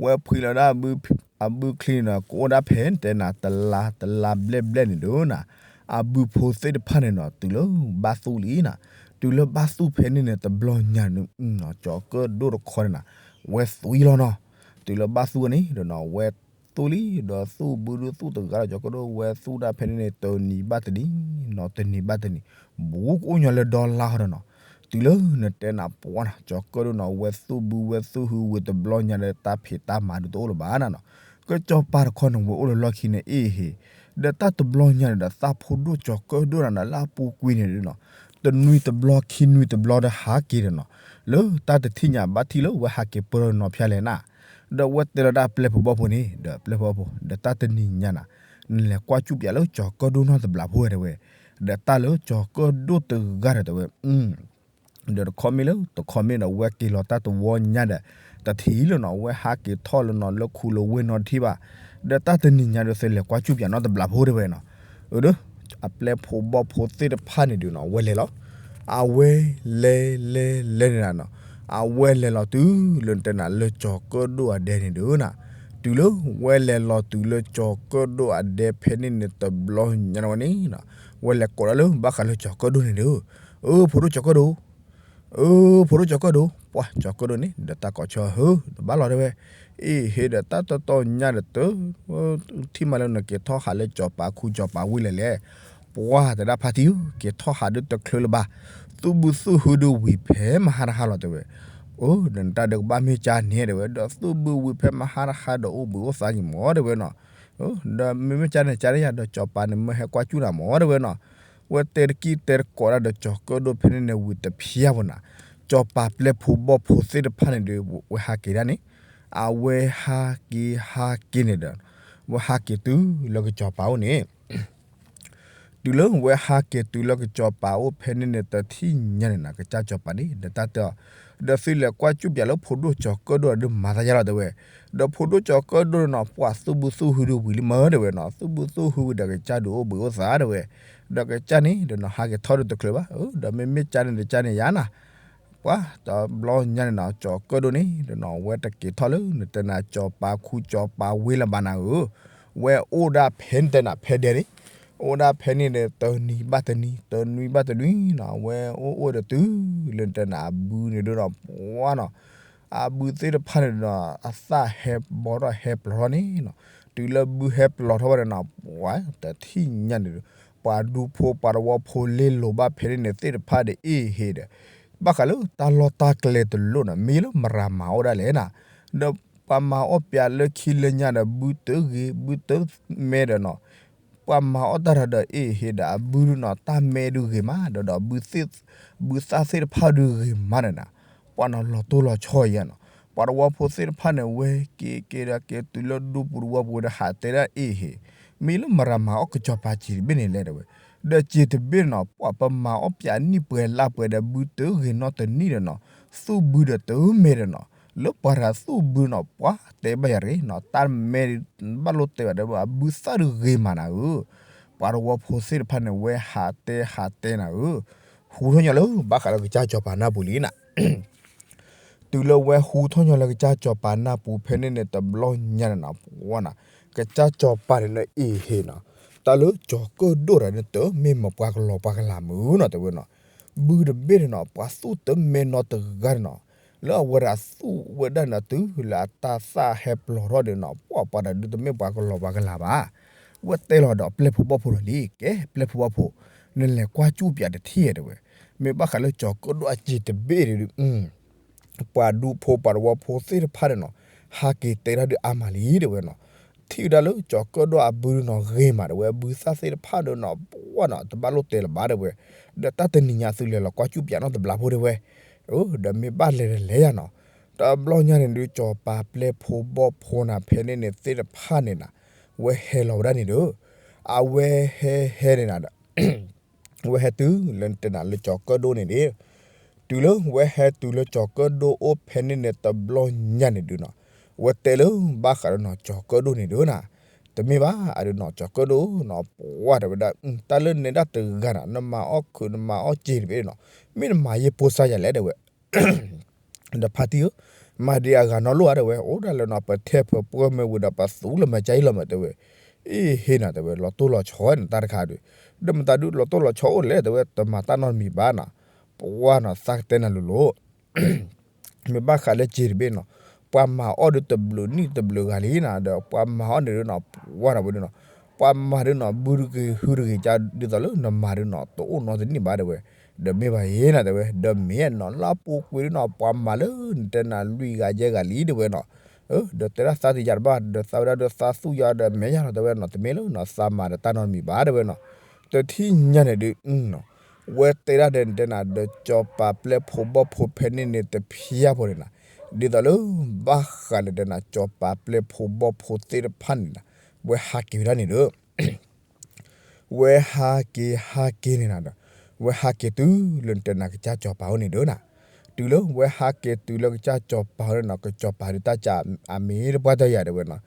ဝဲဖှံလီၤဒၣ် အဘုချံန့ၣ်နီၤ ကအိၣ်ဒၣ်ဖဲတဲနၤ တလါတလါဘျဲၣ်ဘျဲၣ်န့ၣ်ဒုးနၤ, အဘုဖိသ့ၣ်တဖၣ်န့ၣ်နီၤ တုၤလၢဘၣ်သူၣ်လံနၤ, တုၤလၢဘၣ်သူၣ်ဖဲန့ၣ်န့ၣ် တဘျီညါန့ၣ် ကၠီၤကၢၣ်ဒိၣ်တခီန့ၣ်နၤ ဝဲသွံလီၤနီၤ, တုၤလၢဘၣ်သူၣ်န့ၣ်ဒီးနီၤ ဝဲသူၣ်လံ ဒီးသူၣ်ဘုဒုးသူၣ်တဂၤဒီး ကၠီၤကၢၣ်ဒိၣ် ဝဲသူၣ်ဒၣ်ဖဲန့ၣ်န့ၣ် တနံၤဘၣ်တနံၤနီၤ တနံၤဘၣ်တနံၤ ဘူးကအိၣ်ညီလၢဒီလါဟီဒီးနီၤ, တုၤလၢနတဲနၤပှၤနီၤ ကၠီၤကၢၣ်ဒိၣ်နီၤ ဝဲသူၣ်ဘုဝဲသူၣ်ဟုဝံၤတဘျီညါဒီး တၢ်ဖံးတၢ်မၤဒုးတအိၣ်လၢၤဘၣ်နၤနီၤ, ကၠီၤပၤတခီန့ၣ် ဝဲအိၣ်လၢလီၢ်ခံန့ၣ်အ့ၣ်ဟ့ၣ်, ဒီးတၢ်တဘျီညါန့ၣ်ဒီး သးဖိဒိၣ်ကၠီၤကၢၣ်ဒိၣ်နၤဒီး လၢအပူၤကွံာ်န့ၣ်ဒုးနီၤ, တနွံတဘျီခံနွံတဘျီဒီးဟးက့ၤဒီးနီၤ, လၢတၢ်တထံၣ်ညါဘၣ်ထံၣ်လၢဝဲဟးက့ၤပၢၢ်နီၤဖျါလဲၣ်နၤ, ဒီးဝဲတဲလီၤဒၣ်ပျဲၢ်ဖိဘီၣ်ဖိန့ၣ် ဒီးပျဲၢ်ဖိဘီၣ်ဖိ ဒီးတၢ်တနံၤညါနၤ, နလဲၤကွၢ်စူၣ်ပၠးလၢကၠီၤကၢၣ်ဒိၣ်နီတဘျီဖိဝဲတဲဝဲ, ဒီးတၢ်လၢကၠီၤကၢၣ်ဒိၣ်တဂၤဒီးတဲဝဲ ဒီးတခီမ့ၢ်လၢတခီမ့ၢ်ဒီး ဝဲက့ၤလီၤတၢ်တဝီညါဒီး တထံၣ်လၢနီၤ ဝဲဟးက့ၤထီၣ်လၢနီၤ လၢခူလၢဝ့ၢ်နီတထံၣ်ဘၣ်, ဒီးတၢ်တနံၤညါဒီး သုလဲၤကွၢ်စူၣ်ပၠးနီတဘျီဖိတဲဝဲနီၤ, အၢ ဒီး အပျဲၢ်ဖိဘီၣ်ဖိသ့ၣ်တဖၣ်န့ၣ်ဒုးနီၤ ဝဲလဲၤလီၤ, အဝဲလဲၤလဲၤလဲၤန့ၣ်နၤနီၤ, အဝဲလဲၤလီၤတုၤလၢနတဲနၤလၢကၠီၤကၢၣ်ဒိၣ်အဒဲန့ၣ်ဒုးနၤ, တုၤလၢဝဲလဲၤလီၤတုၤလၢကၠီၤကၢၣ်ဒိၣ်အဒဲဖဲန့ၣ်န့ၣ် တဘျီညါန့ၣ်ဝဲန့ၣ်နီၤ, ဝဲလဲၤကိးဒၣ်လၢဘၣ်ဃးလၢကၠီၤကၢၣ်ဒိၣ်န့ၣ်ဒုး, အၢ ဖိဒိၣ်ကၠီၤကၢၣ်ဒိၣ် အၢ ဖိဒိၣ်ကၠီၤကၢၣ်ဒိၣ်, ပှၤကၠီၤကၢၣ်ဒိၣ်န့ၣ် ဒီးတၢ်ကိးဆၢဟၢ ဒီးဘၣ်လီၤတဲဝဲ, အ့ၣ် ဟ့ၣ်ဒီးတၢ်တီတီညါဒီးတ ထံၣ်မးလၢနက့ၤထီၣ်ဟးလၢကၠီၤပၤခူကၠီၤပၤဝ့ၢ်လဲၣ်လဲၣ်, ပှၤတဲဒၣ်ဖါတံၢ်ဧၢ က့ၤထီၣ်ဟးဒုးတချုးလၢၤဘၣ်, သူၣ်ဘုသူၣ်ဟုဒုးဝံၤဖဲမဟါတဟါလီၤတဲဝဲ, အၢ ဒီးနတၢ်ဒုးကဘၣ်မ့ၢ်ကၢ်န့ၣ်တဲဝဲ ဒီးသူၣ်ဘုဝံၤဖဲမဟါတဟါဒီးအိၣ်ဘှံးအိၣ်သါက့ၤမၢတဲဝဲနီၤ, ဒီးမ့မ့ၢ်ကၢ်န့ၣ်ကၢ်န့ၣ်ယၤ ဒီးကၠီၤပၤန့ၣ်မ့ၢ်ဟဲကွၢ်စူၣ်နၤမၢတဲဝဲနီၤ, ဝဲတဲတကံၢ်တဲတကိးဒၣ်ဒီးကၠီၤကၢၣ်ဒိၣ်ဖဲန့ၣ်န့ၣ်ဝံၤတဖျါဘၣ်နၤ, ကၠီၤပၤပျဲၢ်ဖိဘီၣ်ဖိသ့ၣ်တဖၣ်န့ၣ်ဒီး ဝဲဟးက့ၤဒၣ်န့ၣ်, အဝဲဟးက့ၤဟးက့ၤန့ၣ်ဒီး ဝဲဟးက့ၤတုၤလၢကစီၤပၤအိၣ်န့ၣ် တုၤလၢဝဲဟးက့ၤတုၤလၢကစီၤပၤအိၣ်ဖဲန့ၣ်န့ၣ် တထံၣ်ညါန့ၣ်နၤ ကစၢ်စီၤပၤန့ၣ် ဒီးတၢ်တဲအီၤ, ဒီးသုလဲၤကွၢ်စူၣ်ပၠးလၢဖိဒိၣ်စီၤကၢၣ်ဒိၣ်အဒုးမၤသးယါလီၤတဲဝဲ, ဒီးဖိဒိၣ်စီၤကၢၣ်ဒိၣ်န့ၣ်နီၤ ပှၤသူၣ်ဘုသူၣ်ဟုဒုးဝံၤလံမၢတဲဝဲနီၤ, သူၣ်ဘုသူၣ်ဟုဝံၤဒီးကစၢ်ဒုးအိၣ်ဘှံးအိၣ်သါတဲဝဲ, ဒီးကစၢ်န့ၣ်ဒီးနီၤ ဟးက့ၤထီၣ်ဒုးတချုးဘၣ်, ဒီးမ့မ့ၢ်ကၢ်န့ၣ်ဒီးကၢ်န့ၣ်ယါနၤ ပှၤတဘျီညါန့ၣ်နီၤ ကစီၤကၢၣ်ဒိၣ်န့ၣ်ဒီးနီၤ ဝဲတက့ၤထီၣ်လၢနတဲနၤစီၤပၤခူစီၤပၤဝ့ၢ်လၢၤဘၣ်နၤဧၢ, ဝဲအိၣ်ဒၣ်ဖဲန့ၣ်တဲနၤဖဲဒဲးန့ၣ်, အိၣ်ဒၣ်ဖဲန့ၣ်ဒီးတနံၤဘၣ်တနံၤ တနွံဘၣ်တနွံနီၤ ဝဲအိၣ်အိၣ်ဒီးတုၤလၢနတဲနၤအဘုန့ၣ်ဒီးနီၤ ပှၤနီၤ အဘုသ့ၣ်တဖၣ်န့ၣ်ဒီးနီၤ အသၣ်ဟဲဘီထီၣ်ဟဲပျီၤထီၣ်န့ၣ်နီၤ, တုၤလၢဘုဟဲပျီၤထီၣ်ဝဲဒီးနီၤ ပှၤတထံၣ်ညါန့ၣ်ဒီး ပှၤဒူဖိပှၤသဝီဖိလ့လိာ်ဘၣ်ဖဲန့ၣ်န့ၣ်သ့ၣ်တဖၣ်ဒီးအ့ၣ်ဟ့ၣ်ဒီး ဘၣ်ဃးလၢတၢ်လီၢ်တၢ်ကျဲတလိၣ်နီၤ မ့ၢ်လၢမရၤမၤအီၣ်ဒၣ်လဲၣ်နီၤ, ဒီးပှၤမၤအီၣ်ပၠးလၢခံလၢညါဒီး ဘုတဂ့ၤ ဘုတမဲဒီးနီၤ ပှၤမၤအီၣ်တၢ်တၢ်ဒီးအ့ၣ်ဟ့ၣ်ဒီးအဘုဒုးနီၤ တၢ်မဲဒုးဂ့ၤမး ဒီးဒီးဘုသ့ၣ် ဘုသၣ်သ့ၣ်တဖၣ်ဒုးဂ့ၤမးဒီးနၤ, ပှၤနီၤလီၤတိၢ်လီၤဆီယါနီၤ, ပှၤသဝီဖိသ့ၣ်တဖၣ်န့ၣ် ဝဲက့ၤက့ၤဒီးက့ၤတုၤလၢဒူပူၤတဝီပူၤဒီးဟးတဲဒၣ်အ့ၣ်ဟ့ၣ်, မ့ၢ်လၢမတၤမၤအီၣ်ကစီၤပၤစံာ်တဘ့ၣ်န့ၣ်လဲၣ်တဲဝဲ, ဒီးစံာ်တဘ့ၣ်န့ၣ်နီၤ ပှၤပမၤအီၣ်ပျးနံၣ်ပှဲၤလါပှဲၤဒီးဘုတဂ့ၤနီတနံၣ်ဒီးနီၤ, သူၣ်ဘုဒီးတမ့ၢ်ဒီးနီၤ, လၢပှၤတဂၤသူၣ်ဘုနီၤ ပှၤတဲဘၣ်ယၤတဂ့ၤနီၤ, တၢ်မဲာ်ဘၣ်လိၣ်တဲဘၣ်ဒီး အဘုသၣ်ဒုးဂ့ၤမးနၤဧၢ, ပှၤတဝီဖိသ့ၣ်တဖၣ်န့ၣ် ဝဲဟးတဲဟးတဲနၤဧၢ, ဟူထီၣ်ညီလၢဘၣ်ဃးလၢကစၢ်စီၤပၤနၢ်ပူၤလံနၤ တုၤလၢဝဲဟူထီၣ်ညီလၢကစၢ်စီၤပၤနၢ်ပူၤဖဲန့ၣ်န့ၣ် တဘျီညါန့ၣ်နီၤ ပှၤနီၤ, ကစၢ်စီၤပၤန့ၣ်နီၤ အ့ၣ်ဟ့ၣ်နီၤ, တၢ်လၢကၠီၤကၢၣ်ဒိၣ်တဂၤန့ၣ် တမ့ၢ်မ့ၢ်ပှၤကလီၤပှၤကလၤမုၢ်နီၤ တဲဝဲနီၤ, ဘုတဘ့ၣ်န့ၣ်နီၤ ပှၤသူၣ်တမ့ၢ်နီတဂၤန့ၣ်နီၤ, လၢအဝဲဒၣ်သူၣ်ဝဲဒၣ်န့ၣ် တုၤလၢအတၢ်သၣ်ဟဲပျီၤထီၣ်ဒီးနီၤ ပှၤပှၤတၢ်ဒုးတမ့ၢ်ပှၤကလီၤပှၤကလၤဘၣ် ဝဲတဲလီၤဒီးပျဲၢ်ဖိဘီၣ်ဖိလီၤလံ, ကဲ ပျဲၢ်ဖိဘီၣ်ဖိ, နလဲၤကွၢ်ကၠူၣ်ပၠးတထံၣ်တဲဝဲ, မ့ၢ်ဘၣ်ဃးလၢကၠီၤကၢၣ်ဒိၣ်အစံာ်တဘ့ၣ်ဒီး ပှၤဒူဖိပှၤတဝီဖိသ့ၣ်တဖၣ်န့ၣ်နီၤ, ဟးက့ၤတဲတၢ်ဒုးအါမးလံတဲဝဲနီၤ, ထံၣ်ဝဲဒၣ်လၢကၠီၤကၢၣ်ဒိၣ်အဘုနီၤ ဂ့ၤမးတဲဝဲ, ဘုသၣ်သ့ၣ်တဖၣ်ဒီးနီၤ ပှၤနီၤ တဘၣ်လိၣ်တဲလၢၤဘၣ်တဲဝဲ, ဒီးတၢ်တနံၤညါသုလဲၤလီၤကွၢ်ကၠူၣ်ပၠးနီတဘျီဖိတဲဝဲ, ဒီးမ့ၢ်ဘၣ်လဲၤတလဲၤယၤနီၤ, တဘျီညါန့ၣ်ဒုး ကၠီၤပၤပျဲၢ်ဖိဘီၣ်ဖိနၤ ဖဲန့ၣ်န့ၣ်သ့ၣ်တဖၣ်န့ၣ်နၤ, ဝဲဟဲလီၤဝဲဒၣ်န့ၣ်ဒီး, အဝဲဟဲဟဲန့ၣ်နၤဒီး ဝဲဟဲတုၤလၢတဲနၤလၢကၠီၤကၢၣ်ဒိၣ်န့ၣ်ဒၣ်, တုၤလၢဝဲဟဲတုၤလၢကၠီၤကၢၣ်ဒိၣ်အိၣ်ဖဲန့ၣ်န့ၣ်တဘျီညါန့ၣ်ဒုးနီၤ, ဝဲတဲလၢဘၣ်ဃးဒီးနီၤ ကၠီၤကၢၣ်ဒိၣ်န့ၣ်ဒုးနၤ, တမ့ၢ်ဘၣ်အဒုးနီၤ ကၠီၤကၢၣ်ဒိၣ်နီၤ ပှၤတဲဝဲဒၣ် တၢ်လၢနဲဒၣ်တဂၤနၤ နမၤအီၣ်ခုးနမၤအီၣ်စ့တဘ့ၣ်နီၤ, မ့ၢ်နမၤယဲၢ်ဖိစါယၤလဲၣ်တဲဝဲ ဒီးဖါတံၢ်ဧၢ, မၤဒံးအဂၤနီတလိၣ်ဧါတဲဝဲ, အိၣ်ဒၣ်လၢနီၤ ပထဲဖၢပှၢ်မ့ၢ်ဝံၤဒီး ပသူလၢမၤကၢ်အံၤလီၤမးတဲဝဲ, အ့ၣ်ဟ့ၣ်နၤတဲဝဲ လီၤတိၢ်လီၤဆီနတၢ်တခါဒီး, ဒီးမတၤဒုးလီၤတိၢ်လီၤဆီအိၣ်လဲၣ်တဲဝဲ တမၤတၢ်နီတမံၤဘၣ်နီၤ, ပှၤနီၤ သးကတဲနၤလိၤလိၤ မ့ၢ်ဘၣ်ဃးလၢစ့တဘ့ၣ်နီၤ, ပှၤမၤအီၣ်ဒီးတဘျုးနံၣ်တဘျုးဂၤလံနၤ ဒီးပှၤမၤအီၣ်န့ၣ်ဒုးနီၤ ပှၤနီၤဝဲဒုးနီၤ, ပှၤမၤဒုးနီၤ ဘုတဂ့ၤဟုတဂ့ၤကါ ဒ်သိးလၢနမၤဒုးနီၤ တအိၣ်နီတနံၣ်ဘၣ်တဲဝဲ, ဒီးမ့ၢ်ဘၣ်ယဲနၤတဲဝဲ ဒီးမ့ၢ်နီၤ လၢအပူၤကွံာ်ဒုးနီၤ ပှၤမၤလၢနတဲနၤလွံၢ်ဂၤယဲၢ်ဂၤလံတဲဝဲနီၤ, ဒီးတဲဒၣ်သးတယၤတဘၣ် ဒီးသးဝဲဒၣ်ဒီးသးသူၣ်ယၤဒီးမဲာ်ယၤလီၤတဲဝဲနီၤ တမ့ၢ်လၢနီၤ သးမၤဒီးတၢ်နီတမံၤဘၣ်တဲဝဲနီၤ, တထံၣ်ညါန့ၣ်ဒုး ဝဲတဲဒၣ်ဒီးနတဲနၤဒီး ကၠီၤပၤပျဲၢ်ဖိဘီၣ်ဖိဖဲန့ၣ်န့ၣ်တဖျါဖိန့ၣ်နၤ, ဒ်သိးလၢ ဘၣ်ဃးလၢတဲနၤ ကၠီၤပၤပျဲၢ်ဖိဘီၣ်ဖိသ့ၣ်တဖၣ်န့ၣ်နၤ, ဝဲဟးက့ၤဝဲဒၣ်န့ၣ်ဒီး ဝဲဟးက့ၤဟးက့ၤန့ၣ်နၤဒီး, ဝဲဟးက့ၤတုၤလၢနတဲနၤကစၢ်ကၠီၤပၤအိၣ်န့ၣ်ဒီးနၤ, တုၤလၢဝဲဟးက့ၤတုၤလၢကစၢ်ကၠီၤပၤအိၣ်န့ၣ်နီၤ ကစၢ်ကၠီၤပၤဒုးတၢ်ကးအမ့ၢ်တပှၢ်တၢ်ယၤတဲဝဲနီၤ,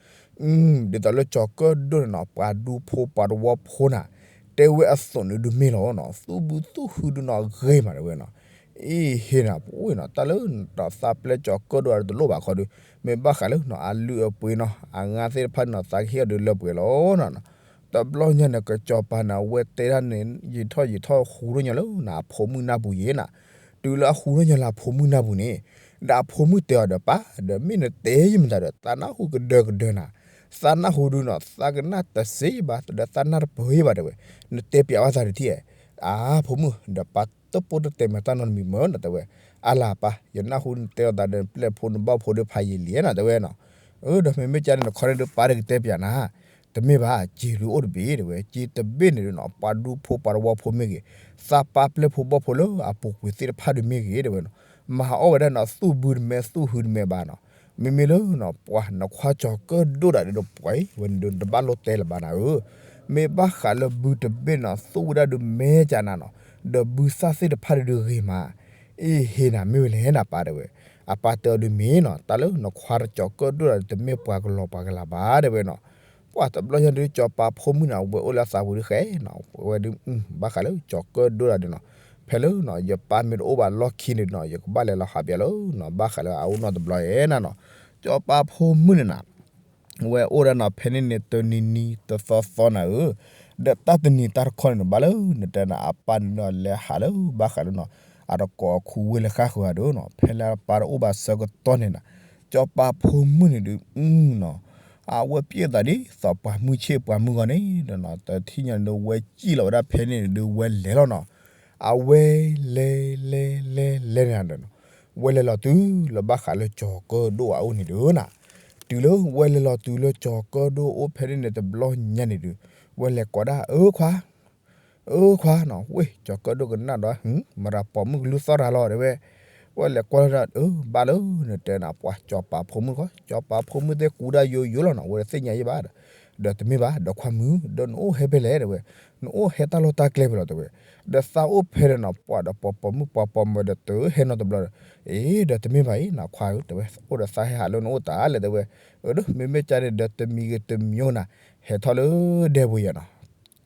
ဒ်သိးလၢကၠီၤကၢၣ်ဒိၣ်န့ၣ်နီၤ ပှၤဒူဖိပှၤတဝီဖိနၤ, တဲဝဲအသိးန့ၣ်ဒုးမ့ၢ်လီၤနီၤ သူၣ်ဘုသူၣ်ဟုဒုးနီၤဂ့ၤမးတဲဝဲနီၤ, အ့ၣ်ဟ့ၣ်နၤပအိၣ်နီၤ တၢ်လၢနီၤသးပျဲၢ်ကၠီၤကၢၣ်ဒိၣ်အတလိၣ်ဘၣ်ခီဒုး, မ့ၢ်ဘၣ်ဃးလၢနီၤ အလုၢ်အပှ့ၤနီၤ အငါသ့ၣ်တဖၣ်န့ၣ်နီၤ သးကဟ့ၣ်အီၤဒုးလၢပှဲၤလီၤနီၤ, တဘျီညါန့ၣ် ကစၢ်ကၠီၤပၤန့ၣ် အဝဲတဲဒၣ်န့ၣ် ယံာ်ထီၣ်ယံာ်ထီၣ်ဟူထီၣ်ညီလၢနီၤ အဖိမုၣ်နၢ်ပူၤယဲနီၤ, တုၤလၢအဟူထီၣ်ညီလၢအဖိမုၣ်နၢ်ပူၤန့ၣ်, ဒီးအဖိမုၣ်တဲအီၤဒီးပၢ် ဒီးမ့ၢ်နတဲယမတၤဒီး သးနၢ်ဟူကဒၢကဒၢနၤ, သးနၢ်ဟူဒုးနီၤ သးကနၣ်တစ့ဘၣ် ဒီးသးနၢ်တပၢၢ်ယဘၣ်တဲဝဲ, နတဲပျးဘၣ်သးတထံၣ်ဧါ, အဖိမုၣ် ဒီးပၢ်တပိၢ်တတဲမၤတၢ်နီတမံၤမၢနီၤတဲဝဲ, အါလၢပၢ် ယနၢ်ဟူနတဲအီၤသးဒီးပျဲၢ်ဖိနဘီၣ်ဖိဒီးဖးယံာ်လံနီၤတဲဝဲနီၤ, ဒီးမ့မ့ၢ်ကန့ၣ်နခီန့ၣ်ဒုးပၢ်တကတဲပျးနၤ, တမ့ၢ်ဘၣ် စ့ဒုးအိၣ်တဘ့ၣ်တဲဝဲ စ့တဘ့ၣ်န့ၣ်ဒုးနီၤ ပှၤဒူဖိပှၤတဝီဖိမ့ၢ်ဂ့ၤ, သးပာ်ပျဲၢ်ဖိဘီၣ်ဖိလၢအပူၤကွံာ်သ့ၣ်တဖၣ်ဒုးမ့ၢ်ဂ့ၤတဲဝဲနီၤ, မၤအီၣ်ဝဲဒၣ်နီၤသူၣ်ဘုတမဲသူၣ်ဟုတမဲဘၣ်နီၤ, မ့မ့ၢ်လၢနီၤ ပှၤနခွါကၠီၤကၢၣ်ဒိၣ်ဒၣ်ဒုးဒီးပှၤအံၤ ဝဲန့ၣ်ဒုးတဘၣ်လိၣ်တဲလၢၤဘၣ်နၤဧၢ, မ့ၢ်ဘၣ်ဃးလၢဘုတဘ့ၣ်နီၤ သူၣ်ဝဲဒၣ်ဒုးမဲာ်ကနၤနီၤ, ဒီးဘုသၣ်သ့ၣ်တဖၣ်ဒုးဒုးဂ့ၤမး, အ့ၣ်ဟ့ၣ်နၤမ့ၢ်ဝဲလဲၣ်နၤပၢ်တဲဝဲ, အပၢ်တဲအီၤဒုးမ့ၢ်နီၤ တၢ်လၢနခွါကၠီၤကၢၣ်ဒိၣ်ဒၣ်ဒုးတမ့ၢ်ပှၤကလီၤပှၤကလၤဘၣ်တဲဝဲနီၤ, ပှၤတဘျီညါဒုး ကၠီၤပၤဖိမုၣ်န့ၣ် အဝဲအိၣ်လၢအသးပူၤဒုးဃဲနီၤ, ဝဲဒုး ဘၣ်ဃးလၢကၠီၤကၢၣ်ဒိၣ်ဒၣ်ဒုးနီၤ, ဖဲလၢနီၤ ယပၢ်မ့ၢ်တအိၣ်ဘၣ်လီၢ်ခံန့ၣ်နီၤ ယကဘၣ်လဲၤလီၤဟးပၠးလၢနီၤ ဘၣ်ဃးလၢအအိၣ်နီတဘျီယဲနီၤနီၤ, ကၠီၤပၤဖိမုၣ်န့ၣ်နၤ ဝဲအိၣ်ဒၣ်နီၤ ဖဲန့ၣ်န့ၣ် တနံၤနံၤတသီသီနၤဧၢ, ဒီးတၢ်တနံၤတၢ်တခီန့ၣ်နီၤ ဘၣ်လၢနတဲနၤ အပၢ်န့ၣ်ဒီးလဲၤဟးလၢဘၣ်ဃးလၢနီၤ အတကိးအခူဝ့ၢ်လၢဃၣ်ဃုာ်ဧါဒီးနီၤ ဖဲလၢအပၢ်တအိၣ်ဘၣ်ဆၢကတီၢ်န့ၣ်နၤ, ကၠီၤပၤဖိမုၣ်န့ၣ်ဒုးနီၤ အဝဲပျဲၢ်သးဒ်သိးပှၤမုၢ်ဆ့ၣ်ပှၤမုၢ်ဂီၢ်န့ၣ်ဒီးနီၤ တထံၣ်ညါန့ၣ်ဒီး ဝဲစံၣ်လီၤဝဲဒၣ်ဖဲန့ၣ်န့ၣ်ဒုး ဝဲလဲၤလီၤနီၤ, အဝဲလဲၤလဲၤလဲၤလဲၤန့ၣ်ဒီးနီၤ ဝဲလဲၤလီၤတုၤလၢဘၣ်ဃးလၢကၠီၤကၢၣ်ဒိၣ်အအိၣ်န့ၣ်ဒုးနၤ, တုၤလၢဝဲလဲၤလီၤတုၤလၢကၠီၤကၢၣ်ဒိၣ်အိၣ်ဖဲန့ၣ်န့ၣ်တဘျီညါန့ၣ်ဒုး ဝဲလဲၤကိးဒၣ် အၢခွါ အၢခွါနီၤ ဝ့ၢ် ကၠီၤကၢၣ်ဒိၣ်ကနၣ်ဒီး မတၤပိာ်မုၣ်ကလုၢ်သီၣ်တၢ်လီၤတဲဝဲ, ဝဲလဲၤကွၢ်လီၤဒီး အၢ ဘၣ်လၢနတဲနၤ ပှၤကၠီၤပၤဖိမုၣ်ဃီ ကၠီၤပၤဖိမုၣ်သ့ၣ်ကူဒၣ်ယိယိလီၤနီၤ ဝဲတသ့ၣ်ညါယဘၣ်ဒီး ဒီးတမ့ၢ်ဘၣ် ဒီးခွါမုၣ် ဒီးနအိၣ်ဟဲဖဲလဲၣ် တဲဝဲ, နအိၣ်ဟဲတၢ်လီၢ်တၢ်ကျဲဖဲလဲၣ် တဲဝဲ, ဒီးသးအိၣ်ဖဲဒီးနီၤ ပှၤဒီးပိာ်ပိာ်မုၣ်ပှၤပိာ်မုၣ်ဒီးတဟဲနီတဘျီဒီး, အ့ ဒီးတမ့ၢ်ဘၣ်အံၤနီၤ ခွါဧၢ တဲဝဲ, အိၣ်ဒီးသးဟဲဟးလၢနအိၣ်တၢ်လဲၣ် တဲဝဲ, အၢ ဒီးမ့မ့ၢ်ကန့ၣ်ဒီးတမံၤဂ့ၤတမံၤအိၣ်နၤ ဟဲထီၣ်လၢဒဲပူၤယၤနီၤ,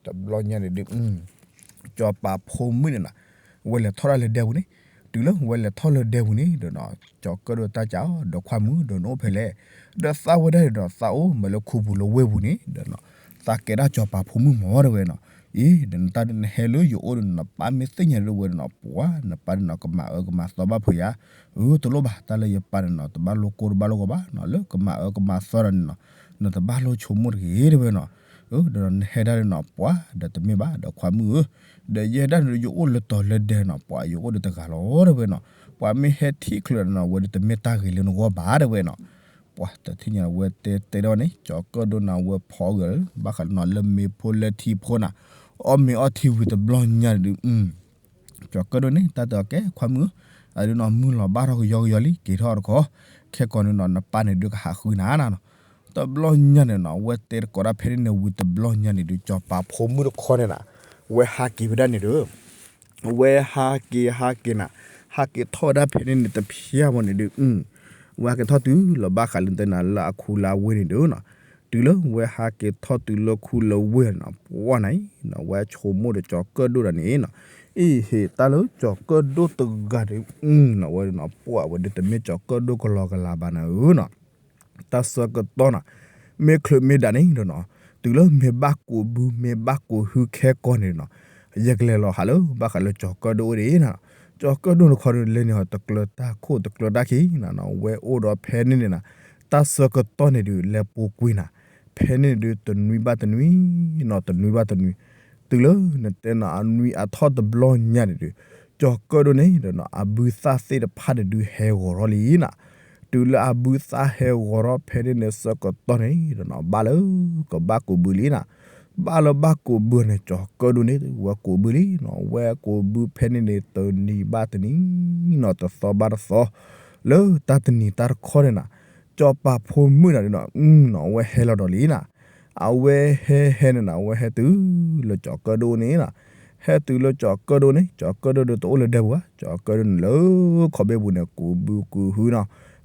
တဘျီညါန့ၣ်ဒုး ကၠီၤပၤဖိမုၣ်န့ၣ်နီၤ, ဝဲလဲၤထီၣ်ဒၣ်လၢဒဲပူၤန့ၣ်, တုၤလၢဝဲလဲၤထီၣ်လၢဒဲပူၤန့ၣ်ဒီးနီၤ ကၠီၤကၢၣ်ဒိၣ်တၢ်ကးအီၤ ဒီးခွါမုၣ် ဒီးနအိၣ်ဖဲလဲၣ်, ဒီးသးဝဲဒၣ်န့ၣ်ဒီး သးအိၣ်မ့ၢ်လၢခူပူၤလၢဝ့ၢ်ပူၤန့ၣ်ဒီးနီၤ, သးကဲဒၣ်ကၠီၤပၤဖိမုၣ်မၢ တဲဝဲနီၤ, အ့ ဒီးနတၢ်ဒုးနဟဲလၢယအိၣ်ဒီးနီၤ နပၢ်မ့ၢ်သ့ၣ်ညါဒ်ဝဲဒီးနီၤ ပှၤ နပၢ်ဒီးနီၤ ကမၤအၢကမၤသီဘၣ်ဖုးယၤ, အၢ တလိၣ်ဘၣ် တၢ်လၢယပၢ်န့ၣ်နီၤ တဘၣ်လိၣ်ကိၢ်တဘၣ်လိၣ်ဂီၤဘၣ်နီၤ လၢကမၤအၢကမၤသီဒီးန့ၣ်နီၤ, နတဘၣ်လိၣ်ဆိကမိၣ်တဂ့ၤ တဲဝဲနီၤ, အၢ ဒီးနဟဲဒၣ်ဒီးနီၤ ပှၤ ဒီးတမ့ၢ်ဘၣ် ဒီးခွါမုၣ်ဧၢ, ဒီးယဲဒၣ်န့ၣ်ဒီးယအိၣ်လၢတီၤလၢဒဲနီၤ ပှၤယအိၣ်ဒီးတဂၤလီၤ တဲဝဲနီၤ, ပှၤမ့ၢ်ဟဲထံၣ်ချုးနီၤ ဝဲဒီးတမ့ၢ်တၢ်ဂ့ၤလၢနဂီၢ်ဘၣ် တဲဝဲနီၤ, ပှၤတထံၣ်ညါဝဲတဲတဲဒၣ်န့ၣ် ကၠီၤကၢၣ်ဒိၣ်န့ၣ် ဝဲဖီဂၢၢ်လၢ ဘၣ်ဃးလၢနီၤ လၢမ့ၤဖိလၢထံဖိနီၤ, အီၣ်မ့ၤအီထံဝံၤတဘျီညါန့ၣ်ဒုး ကၠီၤကၢၣ်ဒိၣ်န့ၣ် တၢ်တဲအီၤ ကဲခွါမုၣ်ဧၢ, အဒုးနီၤ မုၢ်လီၤဘၣ်ထီၣ်ကယီကယီလံ က့ၤထီၣ်တခီ, ခဲကိာ်န့ၣ်နီၤ နပၢ်န့ၣ်ဒုးကဟးဃုနၤနီၤ, တဘျီညါန့ၣ်နီၤ ဝဲတဲတကိးဒၣ်ဖဲန့ၣ်န့ၣ်ဝံၤတဘျီညါန့ၣ်ဒုး ကၠီၤပၤဖိမုၣ်တခီန့ၣ်နီၤ, ဝဲဟးက့ၤဖဲဒၣ်န့ၣ်ဒီး ဝဲဟးက့ၤဟးက့ၤနၤ, ဟးက့ၤထီၣ်ဝဲဒၣ်ဖဲန့ၣ်န့ၣ် တဖျၢၣ်ဘၣ်န့ၣ်ဒုး, ဝဲဟးက့ၤထီၣ်တုၤလီၤဘၣ်ဃးလၢတဲနၤလၢအခူလၢအဝ့ၢ်န့ၣ်ဒုးနီၤ, တုၤလၢဝဲဟးက့ၤထီၣ်တုၤလၢခူလၢဝ့ၢ်နီၤ ပှၢ်နၤအံၤနီၤ ဝဲဆိကမိၣ်ဒီးကၠီၤကၢၣ်ဒိၣ်ဒီးန့ၣ်နီၤ, အ့ဟ့ၣ်တၢ်လၢကၠီၤကၢၣ်ဒိၣ်တဂၤဒီးနီၤ ဝဲနီၤ ပှၢ်ဝဲဒုးတမ့ၢ်ကၠီၤကၢၣ်ဒိၣ်ကလီကလီဘၣ်နၤဧၢနီၤ တၢ်ဆၢကတီၢ်နီၤ, မ့ၢ်ချုးမ့ၢ်ဒၣ်န့ၣ်ဒီးနီၤ, တုၤလၢမ့ၢ်ဘၣ်ကူးဘု မ့ၢ်ဘၣ်ကူးဟုခဲကိာ်န့ၣ်နီၤ, ယကလဲၤလီၤဟးလၢ ဘၣ်ဃးလၢကၠီၤကၢၣ်ဒိၣ်အိၣ်ဒံးနီၤ, ကၠီၤကၢၣ်ဒိၣ်တခီဒီး လဲၤန့ၢ်အီၤတကျၢၤတၢ်ခိၣ်တကျၢၤတၢ်ခံနီၤ, ဝဲအိၣ်ဒီးဖဲန့ၣ်န့ၣ်နီၤ, တၢ်ဆၢကတီၢ်န့ၣ်ဒုး လဲၤပူၤကွံာ်နၤ, ဖဲန့ၣ်ဒုး တနွံဘၣ်တနွံနီၤ, တနွံဘၣ်တနွံ, တုၤလၢနတဲနီၤ အနွံအထီၣ်တဘျီညါန့ၣ်ဒုး ကၠီၤကၢၣ်ဒိၣ်န့ၣ်ဒီးနီၤ အဘုသၣ်သ့ၣ်တဖၣ်န့ၣ်ဒုးဟဲဂီၤထီၣ်လံနီၤ, တုၤလၢအဘုသၣ်ဟဲဂီၤထီၣ်ဖဲန့ၣ်န့ၣ်ဆၢကတီၢ်န့ၣ်ဒီးနီၤ ဘၣ်လၢကဘၣ်ကူးဘုလံနီၤ, ဘၣ်လၢဘၣ်ကူးဘုန့ၣ် ကၠီၤကၢၣ်ဒိၣ်န့ၣ် ဝဲကူးဘုလံနီၤ, ဝဲကူးဘုဖဲန့ၣ်န့ၣ် တနံၤဘၣ်တနံၤနီၤ တသီဘၣ်တသီ, လၢတၢ်တနံၤတၢ်တခီန့ၣ်နီၤ, ကၠီၤပၤဖိမုၣ်နၤဒုးနီၤ နီၤ ဝဲဟဲလီၤဒီးလံနီၤ အဝဲဟဲဟဲန့ၣ်နီၤ အဝဲဟဲတုၤလၢကၠီၤကၢၣ်ဒိၣ်န့ၣ်နီၤ, ဟဲတုၤလၢကၠီၤကၢၣ်ဒိၣ်န့ၣ် ကၠီၤကၢၣ်ဒိၣ်ဒီးတအိၣ်လၢဒဲပူၤဘၣ်, ကၠီၤကၢၣ်ဒိၣ်န့ၣ်လၢခီၣ်ဘ့ၣ်ပူၤန့ၣ် ကူးဘုကူးဟုနီၤ,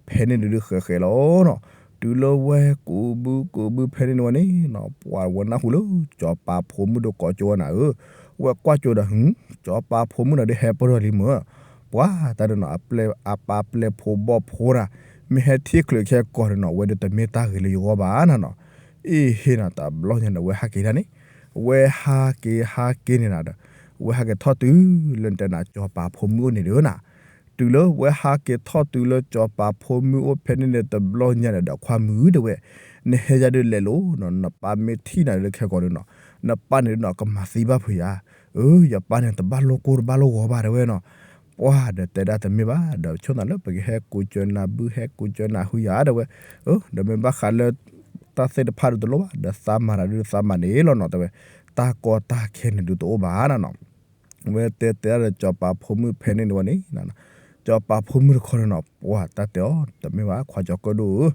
ဖဲန့ၣ်ဒုးဃဲးဃဲးလီၤနီၤ, တုၤလၢဝဲကူးဘုကူးဘုဖဲန့ၣ်န့ၣ်ဝဲန့ၣ်နီၤ ပှၤဝဲနၢ်ဟူလၢ ကၠီၤပၤဖိမုၣ်ဒီးကိးကၠိဝဲနၤဧၢ, ဝဲကွၢ်ကၠိဒီး ကၠီၤပၤဖိမုၣ်နၤဒုးဟဲပၢၢ်ထီၣ်လံမၢ်, ပှၤတၢ်ဒုးနီၤ အပၢ်ပျဲၢ်ဖိဘီၣ်ဖိနၤ, မ့ၢ်ဟဲထံၣ်ချုးခဲကိာ်န့ၣ်နီၤ ဝဲဒုးတမ့ၢ်တၢ်ဂ့ၤလၢယဂီၢ်ဘၣ်နၤနီၤ, အ့ဟ့ၣ်နၤ တဘျီညါန့ၣ် ဝဲဟးက့ၤဒၣ်န့ၣ်, ဝဲဟးက့ၤဟးက့ၤန့ၣ်နၤဒီး, ဝဲဟးက့ၤထီၣ်တုၤလၢနတဲနၤ ကၠီၤပၤဖိမုၣ်အိၣ်န့ၣ်ဒုးနၤ, တုၤလၢဝဲဟးက့ၤထီၣ်တုၤလၢကၠီၤပၤဖိမုၣ်အိၣ်ဖဲန့ၣ်န့ၣ် တဘျီညါန့ၣ်ဒီး ခွါမုၣ်တဲဝဲ, နဟဲယၤဒုးလဲၤလိၤနီၤ, နပၢ်မ့ၢ်ထံၣ်နၤလၢခဲကိာ်န့ၣ်နီၤ, နပၢ်န့ၣ်နီၤ ကမၤသံဘၣ်ဖုးယၤ, အၢ ယပၢ်န့ၣ် တဘၣ်လိၣ်ကိၢ်တဘၣ်လိၣ်ဂီၤဘၣ်တဲဝဲနီၤ, ပှၤဒီးတဲဒၣ်တမ့ၢ်ဘၣ် ဒီးဆိၣ်နၤလၢပကဟဲကူးကၢနၤဘု ဟဲကူးကၢနၤဟုယၤတဲဝဲ, အၢ ဒီးမ့ၢ်ဘၣ်ဃးလၢ တၢ်သ့ၣ်တဖၣ်ဒီးတလိၣ်ဘၣ် ဒီးသးမၤတၢ်ဒုးသးမၤန့ၣ်လီၤနီၤတဲဝဲ, တၢ်ကီတၢ်ခဲန့ၣ်ဒုးတအိၣ်ဘၣ်နၤနီၤ, ဝဲတဲတဲဒၣ်ဒီးကၠီၤပၤဖိမုၣ်ဖဲန့ၣ်န့ၣ်ဝဲန့ၣ်, ကၠီၤပၤဖိမုၣ်တခီန့ၣ်နီၤ ပှၤတၢ်တဲအီၤ တမ့ၢ်ဘၣ် ခွါကၠီၤကၢၣ်ဒိၣ်ဧၢ,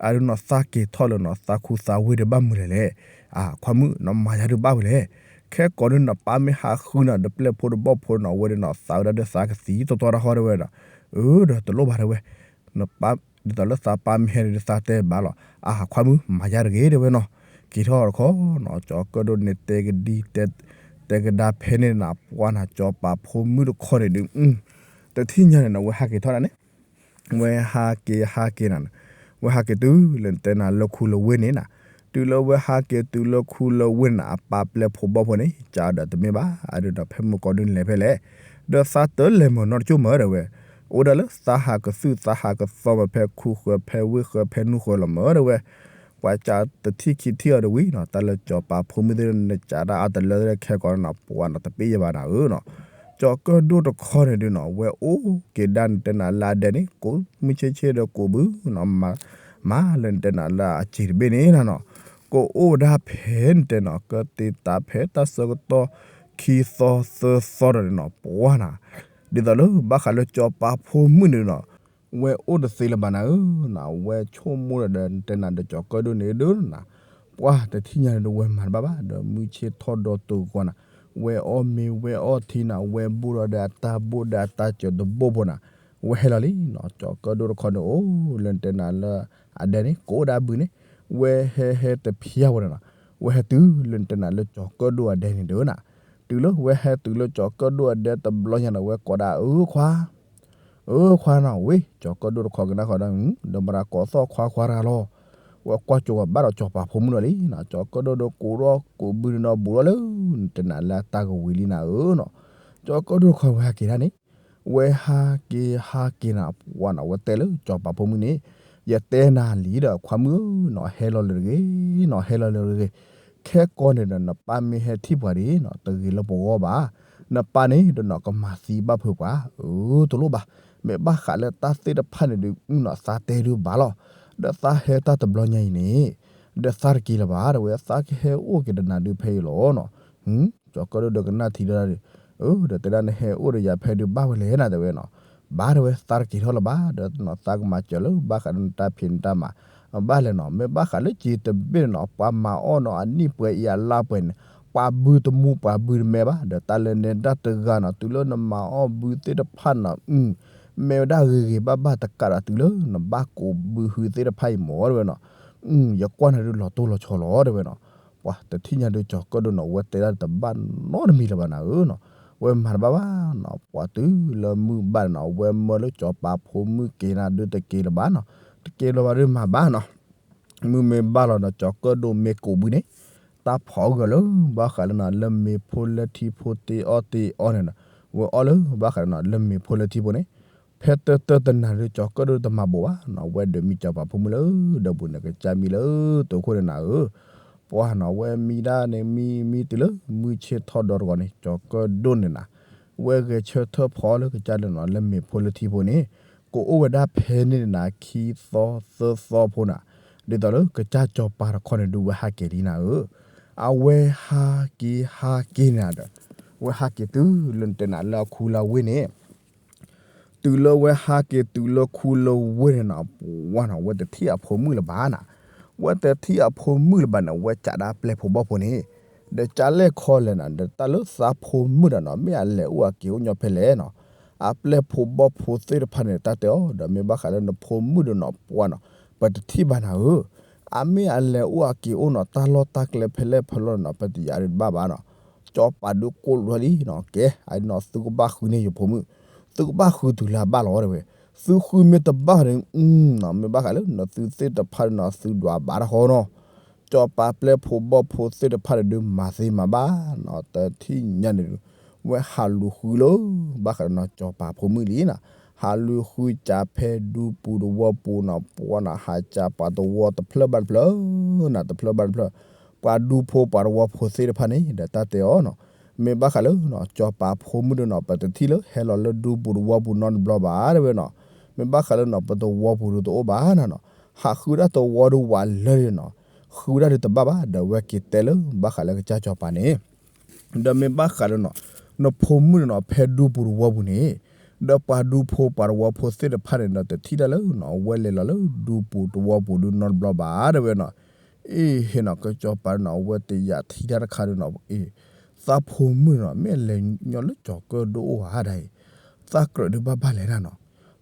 အဒုးနီၤသးက့ၤထီၣ်လၢနီၤ သးခူသးဝ့ၢ်ဒီးဘၣ်မုာ်လဲၣ်လဲၣ်, အခွါမုၣ်နီၤ မၤယၤဒုးဘၣ်ဝဲလဲၣ်, ခဲကိးဒုးနီၤ ပၢ်မ့ၢ်ဟးဃုနၤဒီးပျဲၢ်ဖိဒီးဘီၣ်ဖိနီၤ အဝဲဒၣ်နီၤ သးဝဲဒၣ်ဒီးသးကသံတီတီတၢ်ဃီတဲဝဲဒီး, အၢ ဒီးတလိၣ်ဘၣ်တဲဝဲ နပၢ် ဒ်သိးလၢသးပၢ်မ့ၢ်ဟဲန့ၣ်ဒီးသးတဲဘၣ်လီၤ, အခွါမုၣ် မၤယၤတဂ့ၤတဲဝဲနီၤ, က့ၤထီၣ်တခီနီၤ ကၠီၤကၢၣ်ဒိၣ်န့ၣ် တဲကဒံ တဲကဒါဖဲန့ၣ်နၤ ပှၤနၤ ကၠီၤပၤဖိမုၣ်တခီန့ၣ်ဒုး, တထံၣ်ညါန့ၣ်နီၤ ဝဲဟးက့ၤထီၣ်ဒၣ်န့ၣ်, ဝဲဟးက့ၤဟးက့ၤနၤ, ဝဲဟးက့ၤတုၤလၢနတဲနၤလၢခူလၢဝ့ၢ်န့ၣ်နၤ, တုၤလၢဝဲဟးက့ၤတုၤလၢခူလၢဝ့ၢ်န့ၣ် အပၢ်ပျဲၢ်ဖိဘီၣ်ဖိန့ၣ် ကဒီးတမ့ၢ်ဘၣ် အဒုးဒီးဖဲမုၢ်ကီၢ်ဒုးန့ၣ်လဲၤဖဲလဲၣ်, ဒီးသးတလဲၤမုာ်နီတကၠိၢ်မၢတဲဝဲ, အိၣ်ဒၣ်လၢသးဟးကသုၣ်သးဟးကသီမး ဖဲခူဃၢၤဖဲဝ့ၢ်ဃၢၤဖဲနူဃၢၤလီၤမၢတဲဝဲ, ပှၤကးတထံၣ်ခံထံၣ်အီၤတဝံၤနီၤ တၢ်လၢကၠီၤပၤဖိမုၣ်သ့ၣ်န့ၣ် ကးတၢ်အါတလၢသ့ၣ်ခဲကိးနီၤ ပှၤနီၤတပ့ၢ်ယဘၣ်နၤဧၢနီၤ, ကၠီၤကၢၣ်ဒိၣ်တခီန့ၣ်ဒုးနီၤ ဝဲအိၣ်က့ၤဒၣ်နတဲနၤလၢအဒဲန့ၣ် ကိးမုၢ်ဆ့ၣ်ဆ့ၣ်ဒီးကိးဘုနီၤ, မၤလၢနတဲနၤလၢအစ့ၤတဘ့ၣ်န့ၣ်နၤနီၤ, ကအိၣ်ဝဲဒၣ်ဖဲနတဲနီၤ ကသ့တၢ်ဖဲတၢ်ဆၢကတီၢ် ခံသီသၢသီဒီးန့ၣ်နီၤ ပှၤနၤ, ဒ်သိးလၢဘၣ်ဃးလၢကၠီၤပၤဖိမုၣ်န့ၣ်နီၤ ဝဲအိၣ်တသ့လၢၤဘၣ်နၤဧၢနီၤ, ဝဲဆိကမိၣ်ဒီးနတဲနၤဒီးကၠီၤကၢၣ်ဒိၣ်န့ၣ်ဒုးနီၤ, ပှၢ်တထံၣ်ညါန့ၣ်ဒီးဝဲမၤတဘၣ်ဘၣ် ဒီးမုၢ်ဆ့ၣ်ထီၣ်ဒီးတိၤဂီၤနၤ, ဝဲအီၣ်မ့ၤဝဲအီၣ်ထံနၤ, ဝဲဘိၣ်ဒီးဒီးအတၢ်ဘိၣ်ဒီးအတၢ်စၢၤတဘိၣ်ဖိနၤ, ဝဲဟဲလီၤလံနီၤ. ကၠီၤကၢၣ်ဒိၣ်တခီန့ၣ် အိၣ်လၢနတဲနၤလၢအဒဲန့ၣ် ကအိၣ်ဒၣ်ဘုန့ၣ်, ဝဲဟဲဟဲတဖျါဝဲန့ၣ်နီၤ, ဝဲဟဲတုၤလၢနတဲနၤလၢကၠီၤကၢၣ်ဒိၣ်အဒဲန့ၣ်ဒီးနၤ, တုၤလၢဝဲဟဲတုၤလၢကၠီၤကၢၣ်ဒိၣ်အဒဲတဘျီညါဒီး ဝဲကိးဒၣ်အၢခွါ အၢခွါနီၤ, ဝ့ၢ် ကၠီၤကၢၣ်ဒိၣ်တခီကနၣ်ဃီဒီး ဒီးမတၤကိးသီၣ်ခွါခွါတဂၤလီၤ. ဝဲကွၢ်ကၠိၤဝဲဘၣ်ဒီးကၠီၤပၤဖိမုၣ်လီၤလံနီၤ. ကၠီၤကၢၣ်ဒိၣ်ဒီးကိးထီၣ်ကိးဘုန့ၣ်ဒီးဘူးထီၣ်လၢ နတဲနၤလၢအတၢ်ကဝံၤလံနၤဧၢနီၤ. ကၠီၤကၢၣ်ဒိၣ်တခီဝဲဟဲက့ၤဒၣ်န့ၣ်, ဝဲဟးက့ၤဟးက့ၤနၤ ပှၢ်နီၤ, ဝဲတဲလၢကၠီၤပၤဖိမုၣ်န့ၣ်, ယတဲနၤလံဒီးခွါမုၣ်ဧၢနီၤ, ဟဲလီၤလၢၤတဂ့ၤနီၤ, ဟဲလီၤလၢၤတဂ့ၤ. ခဲကိာ်န့ၣ်ဒီး နပၢ်မ့ၢ်ဟဲထံၣ်ပှၤဒ်နီၤ တဂ့ၤလၢပဂီၢ်ဘၣ်. နပၢ်န့ၣ်ဒီးနီၤ ကမၤသံဘၣ်ဖုးပှၤ, အၢ တလိၣ်ဘၣ်. မ့ၢ်ဘၣ်ဃးလၢတၢ်သ့ၣ်တဖၣ်န့ၣ်ဒီး နီၤ သးတဲဒုးဘၣ်လီၤ. ဒီးသးဟဲတၢ်တဘျီညါအံၤန့ၣ် ဒီးသးတက့ၤလၢၤဘၣ် တဲဝဲ, သးကဟဲအိၣ်က့ၤဒီးနၤဒုးဖဲအံၤလီၤနီၤ. ကၠီၤကၢၣ်ဒိၣ်ဒီးကနၣ်ထံဒီး, အၢ ဒီးတဲဒၣ်နဟဲအိၣ်ဒီးယၤဖဲဒုးဘၣ်ဝဲလဲၣ်နၤ တဲဝဲနီၤ. ဘၣ် တဲဝဲ, သးတက့ၤထီၣ်လၢၤဘၣ်. ဒီးနီၤ သးကမၤစၢၤလၢဘၣ်ဃးဒီးနတၢ်ဖံးနတၢ်မၤ ဘၣ်လဲၣ်နီၤ. မ့ၢ်ဘၣ်ဃးလၢက့ၤတဘ့ၣ်န့ၣ်နီၤ ပှၤမၤအီၣ်နီၤ အနံၣ်ပှဲၤအံၤအလါပှဲၤန့ၣ် ပှၤဘုတမူပှၤဘုတမဲဘၣ်. ဒီးတၢ်လၢနဲဒၣ်တဂၤနီၤ တုၤလၢနမၤအီၣ်ဘုသ့ၣ်တဖၣ်နီၤ မ့ၢ်ဝဲဒၣ်ဂ့ၤဂ့ၤဘၣ်ဘၣ်တကးဒီး တုၤလၢနဘၣ်ကိးဘုဟုသ့ၣ်တဖၣ်အံၤမ့ၢ် တဲဝဲနီၤ. ယကွၢ်နၤဒုးလီၤတိၢ်လီၤဆီလီၤ တဲဝဲနီၤ. ပှၤတထံၣ်ညါဒုးကၠီၤကၢၣ်ဒိၣ်နီၤ ဝဲတဲဒၣ်တဘၣ်နီတမံၤလၢၤဘၣ်နၤဧၢနီၤ. ဝဲမၤတဘၣ်ဘၣ်နီၤ. ပှၤတုၤလၢမုၢ်ဘၣ်န့ၣ်နီၤ ဝဲမၢလၢကၠီၤပၤဖိမုၣ်က့ၤနၤဒုးတက့ၤလၢၤဘၣ်နီၤ. တက့ၤလၢၤဘၣ်ဒုးမၤဘၣ်နီၤ. မုၢ်မ့ၢ်ဘၣ်လီၤဒီး ကၠီၤကၢၣ်ဒိၣ်မ့ၢ်ကိးဘုန့ၣ် တၢ်ဖီၣ်အဂီၢ်လၢ ဘၣ်ဃးလၢနီၤ လၢမ့ၤဖိလၢထံဖိတ့အီၣ်တ့အီန့ၣ်နီၤ, ဝဲအီၣ်လၢ ဘၣ်ဃးလၢနီၤ လၢမ့ၤဖိလၢထံဖိန့ၣ် ဖဲတၢတၢတနၤဒုး ကၠီၤကၢၣ်ဒိၣ်တမၤဘူးဘၣ်နီၤ. ဝဲဒုးမံကၠီၤပၤဖိမုၣ်လၢ ဒီးဘူးန့ၣ်ကစၢ်မံလၢတိခိၣ်န့ၣ်နၤဧၢ. ပှၢ်နီၤ ဝဲမံဒၣ်န့ၣ် မံမံတုၤလၢ မုၢ်ဆ့ၣ်ထီၣ်ဒီတဂီၤန့ၣ် ကၠီၤကၢၣ်ဒိၣ်န့ၣ်နၤ ဝဲဂဲၤဆၢထၢၣ်ဖီလၢကစၢ်လၢနီၤ လၢမ့ၤဖိလၢထံဖိန့ၣ် ကအိၣ်ဝဲဒၣ်ဖဲန့ၣ်နၤ ခံသီသၢသီဖိနၤ, ဒ်သိးလၢကစၢ်ကၠီၤပၤတခီန့ၣ်ဒုးဝဲဟးက့ၤလံနၤဧၢ. အဝဲဟးက့ၤဟးက့ၤန့ၣ်ဒီး ဝဲဟးက့ၤတုၤလၢနတဲနၤလၢအခူလၢဝ့ၢ်န့ၣ် တုၤလၢဝဲဟးက့ၤတုၤလၢခူလၢဝ့ၢ်န့ၣ်နီၤ ပှၢ်နီၤ ဝဲတထံၣ်အဖိမုၣ်လၢၤဘၣ်နၤ. ဝဲတထံၣ်အဖိမုၣ်လၢၤဘၣ်န့ၣ် ဝဲကးဒၣ်အပျဲၢ်ဖိဘီၣ်ဖိန့ၣ် ဒီးကးလဲၣ်ခီလဲၣ်နၤ ဒီးတၢ်လၢသးဖိမုၣ်ဒီးနီၤ မ့ၢ်အလဲၤအိၣ်အက့ၤအိၣ်ညီဖဲလဲၣ်နီၤ. အပျဲၢ်ဖိဘီၣ်ဖိသ့ၣ်တဖၣ်န့ၣ် တၢ်တဲအီၤ ဒီးမ့ၢ်ဘၣ်ဃးလၢနဖိမုၣ်ဒီးနီၤ ပှၢ်နီၤ ပတထံၣ်ဘၣ်နၤဧၢ. အမ့ၢ်အလဲၤအိၣ်အက့ၤအိၣ်နီၤ တၢ်လီၢ်တၢ်ကျဲဖဲလဲၣ်ဖဲလဲၣ်နီၤ ပတယၤဒုးတဘၣ်ဘၣ်နီၤ. ကၠီၤပၤဒုးကိးလီၤလံနီၤ ကဲ အနီၤ သုကဘၣ်ဃုန့ၢ်ယဖိမုၣ်, သုကဘၣ်ဃုတုၤလၢအဘၣ်လီၤ တဲဝဲ. သုဃုမ့ၢ်တဘၣ်န့ၣ် မ့ၢ်ဘၣ်ဃးလၢနီၤ သုသ့ၣ်တဖၣ်န့ၣ်နီၤ သုဒွးဘၣ်တၢ်ဃီနီၤ. ကၠီၤပၤပျဲၢ်ဖိဘီၣ်ဖိသ့ၣ်တဖၣ်န့ၣ်ဒုး မၤသ့မၤဘၣ်နီၤ တထံၣ်ညါန့ၣ်ဒုး ဝဲဟးလူၤဃုလၢ ဘၣ်ဃးဒီးနီၤ ကၠီၤပၤဖိမုၣ်လံနီၤ. ဟးလူၤဃုစးဖဲဒူပူၤတဝီပူၤနီၤ ပှၢ်နီၤ ဟးစးပှၤတဝီတဖျၢၣ်ဘၣ်တဖျၢၣ် နၤ တဖျၢၣ်ဘၣ်တဖျၢၣ် ပှၤဒူဖိပှၤတဝီဖိသ့ၣ်တဖၣ်န့ၣ် ဒီးတၢ်တဲအီၤနီၤ မ့ၢ်ဘၣ်ဃးလၢနီၤ ကၠီၤပၤဖိမုၣ်ဒီးနီၤ ပတထံၣ်လၢဟဲလီၤလၢဒူပူၤတဝီပူၤနီတဘျီဘၣ် တဲဝဲနီၤ. မ့ၢ်ဘၣ်ဃးလၢနီၤ ပတဝီပူၤဒုးတအိၣ်ဘၣ်နၤနီၤ. ဟးဃုဒၣ်တဝီဒုးဝးလၢာ်နီၤ, ဃုဒၣ်ဒုးတဘၣ်ဘၣ် ဒီးဝဲက့ၤတဲလၢ ဘၣ်ဃးလၢကစၢ်ကၠီၤပၤန့ၣ် ဒီးမ့ၢ်ဘၣ်ဃးလၢနီၤ နဖိမုၣ်န့ၣ်နီၤ ဖဲဒူပူၤတဝီပူၤန့ၣ် ဒီးပှၤဒူဖိပှၤတဝီဖိသ့ၣ်တဖၣ်န့ၣ်ဒီး တထံၣ်တၢ်လၢနီၤ ဝဲလဲၤလီၤလၢဒူပူၤတဝီပူၤဒုးနီတဘျီဘၣ် တဲဝဲနီၤ. အ့ၣ် ဟ့ၣ်နီၤ ကစၢ်ကၠီၤပၤန့ၣ်နီၤ အဝဲတယာ်ထံတၢ်တခါဒီးနီၤ အ့ၣ် သးဖိမုၣ်န့ၣ်နီၤ မ့ၢ်အလဲၤညီလၢကၠီၤကၢၣ်ဒိၣ်အိၣ်ဧါဒၣ်အံၤ သးကြၢးဒုးဘၣ်ဘၣ်လဲၣ်နၤနီၤ.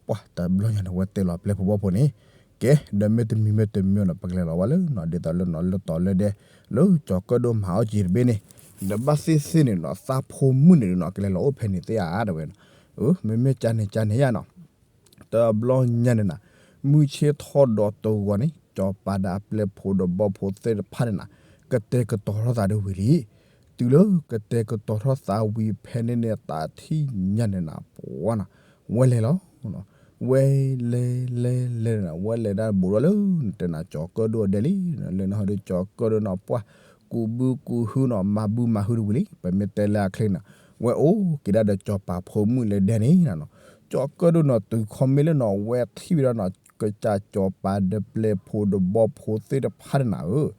ပှၢ်တဘျီညါန့ၣ် ဝဲတဲလီၤပျဲၢ်ဖိဘီၣ်ဖိန့ၣ် ကဲ ဒီးမ့ၢ်တမံၤမ့ၢ်တမံၤနီၤ ပကလဲၤလီၤဝဲလၢနီၤ ဒ်သိးလၢနီၤ လၢတီၤလၢဒဲ လၢကၠီၤကၢၣ်ဒိၣ်မၤအီၣ်က့ၤတဘ့ၣ်န့ၣ် ဒီးဘၣ်သ့ၣ်သ့ၣ်န့ၣ်နီၤ သးဖိမုၣ်န့ၣ်နီၤ ကလဲၤလီၤအိၣ်ဖဲန့ၣ်သ့ဧါ တဲဝဲနီၤ. အၢ မ့မ့ၢ်ကန့ၣ်ကန့ၣ်ယါနီၤ တဘျီညါန့ၣ်နၤ မုၢ်ဆ့ၣ်ထီၣ်ဒီးတဂီၤန့ၣ် ကၠီၤပၤဒီးအပျဲၢ်ဖိဒီးဘီၣ်ဖိသ့ၣ်တဖၣ်န့ၣ်နၤ ကတဲာ်ကတီၤထီၣ်သးဒုးဝံၤလံ. တုၤလၢကတဲာ်ကတီၤထီၣ်သးဝံၤဖဲန့ၣ်န့ၣ် တထံၣ်ညါန့ၣ်နၤ ပှၢ်နီၤ ဝဲလဲၤလီၤ ဝဲလဲၤလဲၤလဲၤန့ၣ် ဝဲလဲၤဒၣ်ဘူးထီၣ်လၢ နတဲနၤ ကၠီၤကၢၣ်ဒိၣ်အဒဲလံ. လၢနဟီဒုးကၠီၤကၢၣ်ဒိၣ်နီၤ ပှၢ်ကူးဘုကူးဟုနီၤ မၤဘုမၤဟုတဝံၤလံ. ပမ့ၢ်တဲလၢအချ့နီၤ ဝဲအိၣ်က့ၤဒၣ်ဒီးကၠီၤပၤဖိမုၣ်လၢဒဲန့ၣ်နၤနီၤ. ကၠီၤကၢၣ်ဒိၣ်နီၤ တုၤခီမ့ၢ်လၢနီၤ ဝဲထံၣ်ဝဲဒၣ်နီၤ ကစၢ်ကၠီၤပၤဒီးပျဲၢ်ဖိဒီးဘီၣ်ဖိသ့ၣ်တဖၣ်န့ၣ်နၤဧၢ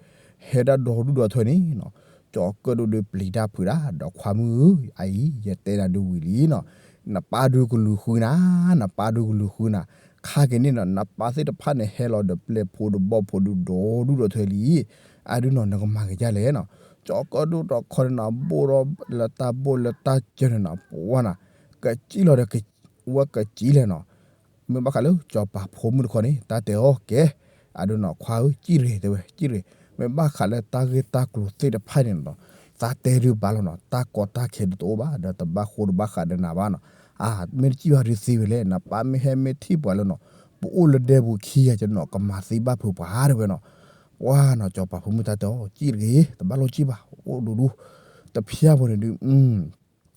ဟဲဒၣ်ဒီဒူၣ်ဒီထၢန့ၣ်နီၤ ကၠီၤကၢၣ်ဒိၣ်ဒုးပျံၤတၢ်ဖုးဒၣ်ဒီး ခွါမုၣ်ဧၢ, အအံၤ ယတဲနၤဒုးဝံၤလံနီၤ, နပၢ်ဒုးကလူၤဃုနၤ, နပၢ်ဒုးကလူၤဃုနၤ, ခါက့ၤန့ၣ်နီၤ နပၢ်သ့ၣ်တဖၣ်န့ၣ် ဟဲလီၤဒီးပျဲၢ်ဖိဒီးဘီၣ်ဖိဒုးဒီဒူၣ်ဒီထၢလံ. အဒုနီၤ နကမၤက့ၤဒ်လဲၣ်နီၤ. ကၠီၤကၢၣ်ဒိၣ်တခီန့ၣ်နီၤ ဘိၣ်ထီၣ်လၢတၢ်ဘိၣ်လၢတၢ်စၢၤန့ၣ်နီၤ ပှၤနီၤ ကစံၣ်လီၤဒီး ဝဲကစံၣ်လဲၣ်နီၤ. မ့ၢ်ဘၣ်ဃးလၢကၠီၤပၤဖိမုၣ်တခီန့ၣ် တၢ်တဲအီၤကဲ, အဒုနီၤ ခွါဧၢ စံၣ်တဂ့ၤ တဲဝဲ စံၣ်တဂ့ၤ, မ့ၢ်ဘၣ်ဃးလၢတၢ်ဂ့ၢ်တၢ်ကျိၤသ့ၣ်တဖၣ်န့ၣ်နီၤ သးတဲဒုးဘၣ်လီၤနီၤ, တၢ်ကီတၢ်ခဲဒုးတအိၣ်ဘၣ် ဒီးတဘၣ်ဃိတဘၣ်ဃးဒီးနၤဘၣ်နီၤ. အါ မ့ၢ်တစံၣ်ဘၣ်ဒုးသ့ဝဲလဲၣ်, နပၢ်မ့ၢ်ဟဲမ့ၢ်ထံၣ်ပှၤလၢနီၤ ပအိၣ်လၢဒဲပူၤခံဂၤကနီၤ ကမၤသံဘၣ်ဖုးပှၤ တဲဝဲနီၤ. ပှၤနီၤ ကၠီၤပၤဖိမုၣ်တၢ်တဲအီၤ စံၣ်တဂ့ၤ တဘၣ်လိၣ်စံၣ်ဘၣ် အိၣ်ဒူဒူ တဖျၢၣ်ဖိန့ၣ်ဒုး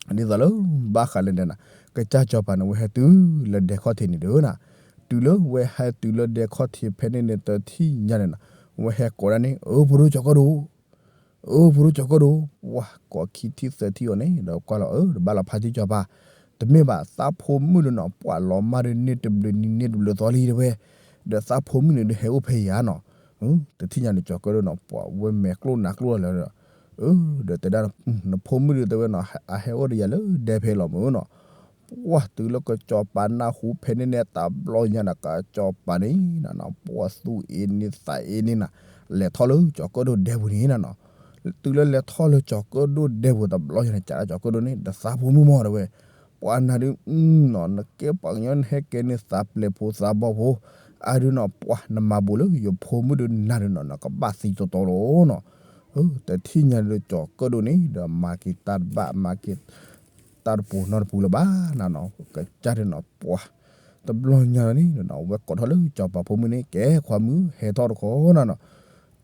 ဒ်သိးလၢ ဘၣ်ဃးလၢဒဲနၤ ကစၢ်ကၠီၤပၤန့ၣ်ဝဲဟဲတုၤလၢဒဲခီၣ်ထံးန့ၣ်ဒုးနီၤ, တုၤလၢဝဲဟဲတုၤလၢဒဲခီၣ်ထံးဖဲန့ၣ်န့ၣ် တထံၣ်ညါန့ၣ်နီၤ ဝဲဟဲကိးဒၣ်န့ၣ် အၢ ဖိဒိၣ်ကၠီၤကၢၣ်ဒိၣ်, အၢ ဖိဒိၣ်ကၠီၤကၢၣ်ဒိၣ်, ပှၤကိးခံထံၣ်သၢထံၣ်အီၤန့ၣ် ဒီးကွၢ်လီၤ အၢ တဘၣ်လီၤဖးထံကၠီၤပၤ, တမ့ၢ်ဘၣ် သးဖိမုၣ်ဒုးနီၤ ပှၤလီၤမၢ်ဒုးန့ၢ်တဘျုးနံၤန့ၢ်တဘျုးသီလံတဲဝဲ, ဒီးသးဖိမုၣ်န့ၣ်ဒုးဟဲအိၣ်ဖဲအံၤဧါနီၤ. တထံၣ်ညါန့ၣ် ကၠီၤကၢၣ်ဒိၣ်နီၤ ပှၤဝဲမဲာ်ကျိၣ်နးကျိၣ်လီၤလီၤဒီး အၢ ဒီးတဲဒၣ် နဖိမုၣ်ဒုးတဲဝဲနီၤ အဟဲအိၣ်ဒီးယၤလၢဒဲဖဲလီၤမုၢ်နီၤ. ပှၤတုၤလၢကစၢ်ကၠီၤပၤနၢ်ဟူဖဲန့ၣ်န့ၣ်တဘျီညါန့ၣ် ကစၢ်ကၠီၤပၤန့ၣ်နီၤ ပှၤသူၣ်အ့န့သးအ့န့နီၤ လဲၤထီၣ်လၢကၠီၤကၢၣ်ဒိၣ်ဒဲပူၤန့ၣ်နီၤ. တုၤလၢလဲၤထီၣ်လၢကၠီၤကၢၣ်ဒိၣ်ဒဲပူၤတဘျီညါန့ၣ် ကးဒၣ်ကၠီၤကၢၣ်ဒိၣ်န့ၣ် ဒီးသးဖိမုၣ်မီၢ်တဲဝဲ ပှၤနၤဒုးနီၤ နကဲပှၤကညီနဟဲကဲန့ၢ်သးပျဲၢ်ဖိသးဘီၣ်ဖိ အါဒုးနီၤ ပှၤနမၤဘူးလၢယဖိမုၣ်ဒုးနၤဒုးနီၤ နကဘၣ်သံတီတီလီၤနီၤ. တထံၣ်ညါဒုးကၠီၤကၢၣ်ဒိၣ်န့ၣ် ဒီးမၤက့ၤတၢ်တဘၣ် မၤက့ၤတၢ်တပူၤနီတပူၤလၢၤဘၣ်နၤနီၤ ကစၢ်ဒုးနီၤ ပှၤ တဘျီညါန့ၣ် ဝဲကိးထီၣ်လၢကၠီၤပၤဖိမုၣ်န့ၣ် ကဲခွါမုၣ် ဟဲထီၣ်တခီနၤနီၤ.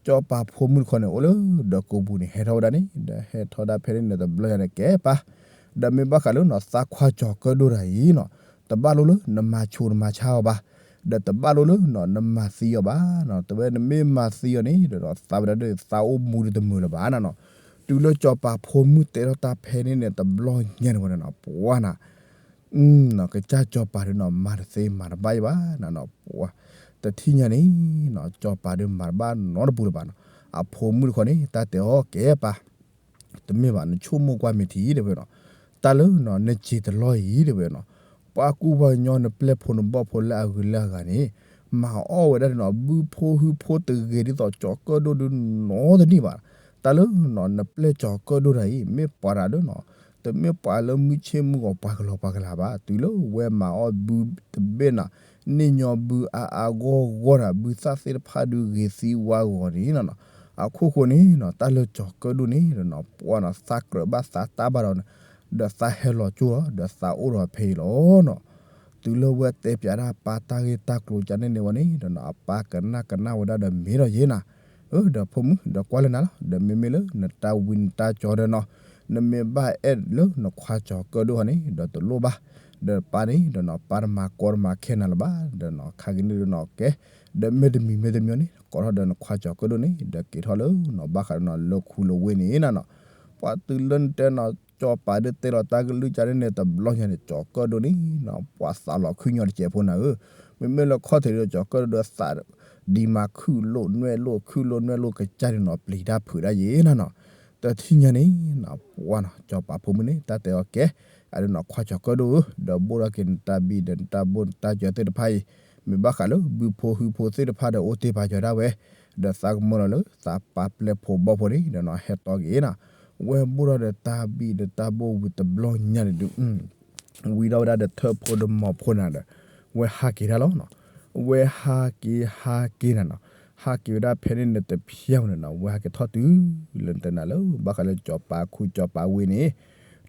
ကၠီၤပၤဖိမုၣ်တခီန့ၣ် အိၣ်လၢဒီးကိးပူၤန့ၣ် ဟဲထီၣ်ဝဲဒၣ်န့ၣ် ဒီးဟဲထီၣ်ဒၣ်ဖဲန့ၣ်န့ၣ် တဘျီညါန့ၣ် ကဲပၢ် ဒီးမ့ၢ်ဘၣ်ဃးလၢနီၤ သးခွါကၠီၤကၢၣ်ဒိၣ်တဂၤအံၤနီၤ တဘၣ်လိၣ်လၢနမၤဆူးနမၤဆါအီၤဘၣ်, ဒီးတဘၣ်လိၣ်လၢနီၤ နမၤသံအီၤဘၣ်နီၤ. တဝဲနမ့ၢ်မၤသံအီၤန့ၣ်ဒီး သးဝဲဒၣ်ဒီးသးအိၣ်မူဒုးတမုာ်လၢၤဘၣ်နၤနီၤ. တုၤလၢကၠီၤပၤဖိမုၣ်တဲထီၣ်တၢ်ဖဲန့ၣ်န့ၣ် တဘျီညါန့ၣ်ဝဲဒၣ်နီၤ ပှၤနၤ ကစၢ်ကၠီၤပၤဒုးနီၤ မၤတသ့မၤတဘၣ်အံၤဘၣ်နၤနီၤ ပှၤ တထံၣ်ညါန့ၣ်နီၤ ကၠီၤပၤဒုးမၤတဘၣ်နီတပူၤလၢၤဘၣ်နီၤ. အဖိမုၣ်တခီန့ၣ် တၢ်တဲအီၤကဲပၢ် တမ့ၢ်ဘၣ် နဆိကမိၣ်ကွၢ်မ့ၢ်ထံတဲဝဲနီၤ, တၢ်လၢနီၤ နစံာ်တလီၢ်အံၤတဲဝဲနီၤ, ပှၤကူပှၤကညီနပျဲၢ်ဖိနဘီၣ်ဖိလၢအဂုၤလၢအဂၤန့ၣ် မၤအီၣ်ဝဲဒၣ်နီၤ ဘုဖိဟုဖိတဂ့ၤဒ်သိးကၠီၤကၢၣ်ဒိၣ်ဒုးနီတနံၣ်ဘၣ်. တၢ်လၢနီၤ နပျဲၢ်ကၠီၤကၢၣ်ဒိၣ်တဂၤအံၤ မ့ၢ်ပှၤတဂၤလၢနီၤ တမ့ၢ်ပှၤလၢမုၢ်ဆ့ၣ်မုၢ်ဂီၤပှၤကလီၤပှၤကလၤဘၣ်. တုၤလၢဝဲမၤအီၣ်ဘုတဘ့ၣ်နီၤ န့ၢ်ညီဘုအါအါဂီၢ်ဂီၢ်ဒီး ဘုသၣ်သ့ၣ်တဖၣ်ဒုးဂ့ၤသံဝါဂီၤန့ၣ်နီၤ. အခိၣ်ဃိန့ၣ်နီၤ တၢ်လၢကၠီၤကၢၣ်ဒိၣ်န့ၣ်ဒီးနီၤ ပှၤနီၤ သးကြၢးဘၣ်သးတၢ်ဘၣ်ဒီး ဒီးသးဟဲလီၤကၠိလီၤ ဒီးသးအိၣ်ဒီးဖဲအံၤလီၤနီၤ. တုၤလၢဝဲတဲပၠးဒၣ်ပၢ်တၢ်ဂ့ၢ်တၢ်ကျိၤကန့ၣ်န့ၣ်ဝဲန့ၣ်ဒီးနီၤ အပၢ်ကနၣ်ကနၣ်ဝဲဒၣ်ဒီးမ့ၢ်ဒီးယဲနၤ အၢ ဒီးဖိမုၣ် ဒီးကွၢ်လၢနၤလီၤ. ဒီးမ့မ့ၢ်လၢနတၢ်ဝံနတၢ်ကၠီဒီးနီၤ နမ့ၢ်ဘၣ်အဲၣ်လၢနခွါကၠီၤကၢၣ်ဒိၣ်ဟီန့ၣ် ဒီးတလိၣ်ဘၣ်. ဒီးပၢ်န့ၣ်ဒီးနီၤ ပၢ်တမၤကီတမၤခဲနၤလၢၤဘၣ်. ဒီးနီၤ ခါက့ၤန့ၣ်ဒီးနီၤ ကဲ ဒီးမ့တမံၤမ့တမံၤန့ၣ် ကိးထီၣ်ဒီးနခွါကၠီၤကၢၣ်ဒိၣ်န့ၣ် ဒီးက့ၤထီၣ်လၢနီၤ ဘၣ်ဃးဒီးနီၤ လၢခူလၢဝ့ၢ်န့ၣ်နၤနီၤ. ပှၤတုၤလၢနတဲနီၤ ကၠီၤပၤဒုးတဲလီၤတၢ်ကလုၢ်ကန့ၣ်န့ၣ် တဘျီညါန့ၣ် ကၠီၤကၢၣ်ဒိၣ်န့ၣ်နီၤ ပှၤသးလီၤခုၣ်ညီတစဲးဖိနၤဧၢ. မ့မ့ၢ်လၢခီၣ်ထံးဒီး ကၠီၤကၢၣ်ဒိၣ်ဒီးသး ဒံးမၤခုၣ်လိၣ်နွဲၣ်လိၣ် ခုၣ်လိၣ်နွဲၣ်လိၣ် ကစၢ်န့ၣ်နီၤ ပျံၤတၢ်ဖုးဒၣ်ယဲနၤနီၤ. တထံၣ်ညါန့ၣ်နီၤ ပှၤနီၤ ကၠီၤပၤဖိမုၣ်န့ၣ် တၢ်တဲအီၤကဲ အဒုးနီၤ ခွါကၠီၤကၢၣ်ဒိၣ်ဧၢ ဒီးဘိၣ်ထီၣ်က့ၤနတၢ်ဘံၣ်ဒီးနတၢ်ဘိၣ် နတၢ်စၢၤသ့ၣ်တဖၣ်အံၤ မ့ၢ်ဘၣ်ဃးလၢ ဘုဖိဟုဖိသ့ၣ်တဖၣ်ဒီးအိၣ်တ့ၢ်ပာ်စၢၤဒၣ်ဝဲ ဒီးသးကမၢလီၤလၢ သးပၢ်ပျဲၢ်ဖိဘီၣ်ဖိန့ၣ်ဒီးနီၤ ဟဲတီက့ၤနၤ ဝဲဘိၣ်ထီၣ်ဒီးတၢ်ဘံၣ်ဒီးတၢ်ဘိၣ်ဝံၤတဘျီညါန့ၣ်ဒုး ဝံၤဒီးဝဲဒၣ်ဒီးထၢၣ်ဖိဒီးမီၤဖိနၤဒီး ဝဲဟးက့ၤတၢ်လီၤနီၤ. ဝဲဟးက့ၤဟးက့ၤနၤနီၤ ဟးက့ၤဝဲဒၣ်ဖဲန့ၣ်န့ၣ်တဖျၢၣ်န့ၣ်နီၤ ဝဲဟးက့ၤထီၣ်တုၤလၢနတဲနၤလၢ ဘၣ်ဃးလၢကၠီၤပၤခူကၠီၤပၤဝ့ၢ်န့ၣ်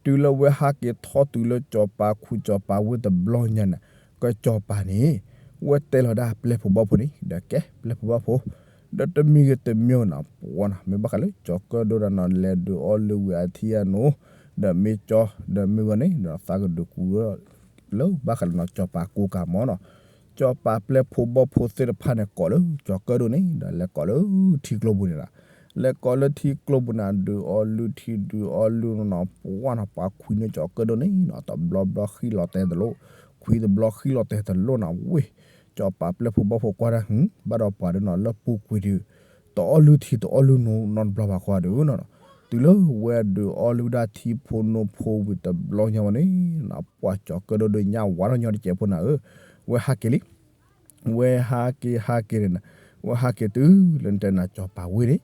တုၤလၢဝဲဟးက့ၤထီၣ်တုၤလၢကၠီၤပၤခူကၠီၤပၤဝ့ၢ်တဘျီညါန့ၣ် ကၠီၤပၤန့ၣ် ဝဲတဲလီၤဒၣ်ပျဲၢ်ဖိဘီၣ်ဖိန့ၣ် ဒီးကဲပျဲၢ်ဖိဘီၣ်ဖိ ဒီးတမံၤဂ့ၤတမံၤနီၤ ပှၤနီၤ မ့ၢ်ဘၣ်ဃးလၢကၠီၤကၢၣ်ဒိၣ်ဒီးနီၤ လဲၤဒုးအီၣ်လုၢ်ဝံၤအထံအနိ ဒီးမ့ၢ်ကၠီ ဒီးမ့ၢ်ဝဲန့ၣ်ဒီးသးကဒုးကူ လၢဘၣ်ဃးလၢနီၤ ကၠီၤပၤကိးကၤမီၤနီၤ. ကၠီၤပၤပျဲၢ်ဖိဘီၣ်ဖိသ့ၣ်တဖၣ်န့ၣ် ကိးလၢကၠီၤကၢၣ်ဒိၣ်န့ၣ် ဒီးလဲၤကိးလၢထံကျိပူၤန့ၣ်လီၤ. လဲၤကိးလၢထံကျိပူၤန့ၣ် ဒုးအီၣ်လုၢ်ထံဒုးအီၣ်လုၢ်နီၤ ပှၤနီၤ ပှၤခွံန့ၢ်ကၠီၤကၢၣ်ဒိၣ်န့ၣ်နီၤ တဘျီဘျီဃံလီၤတဲာ်တလိၣ် ခွံတဘျီဃံလီၤတဲာ်တလိၣ်နီၤ ဝ့ၢ် ကၠီၤပၤပျဲၢ်ဖိဘီၣ်ဖိကွၢ်တၢ် ဘၣ်ဒီးပှၤဒုးနီၤ လၢပူၤကွံာ်ဒုး တအီၣ်လုၢ်ထံတအီၣ်လုၢ်နိနီတဘျီဘၣ်ဃီဒုးနီၤ. တုၤလၢဝဲဒုးအီၣ်လုၢ်ဒၣ်ထံဖိနိဖိဝံၤတဘျီညါဝဲန့ၣ် ပှၤကၠီၤကၢၣ်ဒိၣ်ဒုးညါဝါထီၣ်ညီတစဲးဖိနၤဧၢ ဝဲဟးက့ၤလံ ဝဲဟးက့ၤဟးက့ၤန့ၣ် ဝဲဟးက့ၤတုၤလၢနတဲနၤကၠီၤပၤဝ့ၢ်န့ၣ်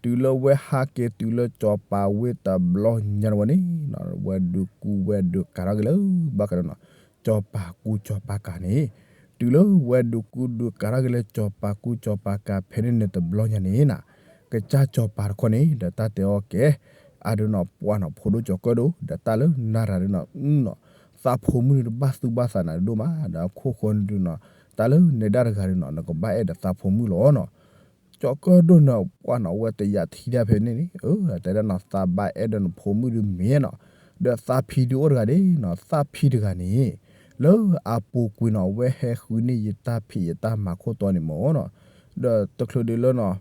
တုၤလၢဝဲဟးက့ၤတုၤလၢစီၤပၤဝ့ၢ်တဘျီညါတဝဲန့ၣ်နီၤ ဝဲဒုးကူဝဲဒုးကၤထီၣ်က့ၤလၢ ဘၣ်ဃးဒီးနီၤ စီၤပၤကူစီၤပၤကၤန့ၣ် တုၤလၢဝဲဒုးကူဒုးကၤထီၣ်က့ၤလၢစီၤပၤကူစီၤပၤကၤဖဲန့ၣ်န့ၣ်တဘျီညါန့ၣ်နီၤ ကစၢ်စီၤပၤတခီန့ၣ် ဒီးတၢ်တဲအီၤကဲ အါဒုးနီၤ ပှၢ်နီၤ ဖိဒိၣ်ကၠီၤကၢၣ်ဒိၣ် ဒီးတၢ်လၢနၤရၤဒုးနီၤ အုနီၤ သးဖိမုၣ်န့ၣ်တဘၣ်သူၣ်ဘၣ်သးနၤဒိၣ်မး ဒီးအခိၣ်ဃီန့ၣ်ဒုးနီၤ တၢ်လၢနဲဒၣ်တဂၤဒုးနီၤ နကဘၣ်အဲၣ်ဒီးသးဖိမုၣ်လီၤနီၤ ကၠီၤကၢၣ်ဒိၣ်န့ၣ် ပှၢ်နီၤ အဝဲတယာ်ထံတၢ်ဖဲန့ၣ်န့ၣ် အတဲဒၣ်နီၤ သးဘၣ်အဲၣ်ဒီးနဖိမုၣ်ဒုးမ့ၢ်နီၤ ဒီးသးဖံဒုးအိၣ်တဂၤဒၣ်နီၤ သးဖံတဂၤန့ၣ် လၢအပူၤကွံာ်နီၤ အဝဲဟဲဃုန့ၢ်ယတၢ်ဖံးယတၢ်မၤခိၣ်တီန့ၣ်မ့ၢ်နီၤ ဒီးတချုးဒုးလၢနီၤ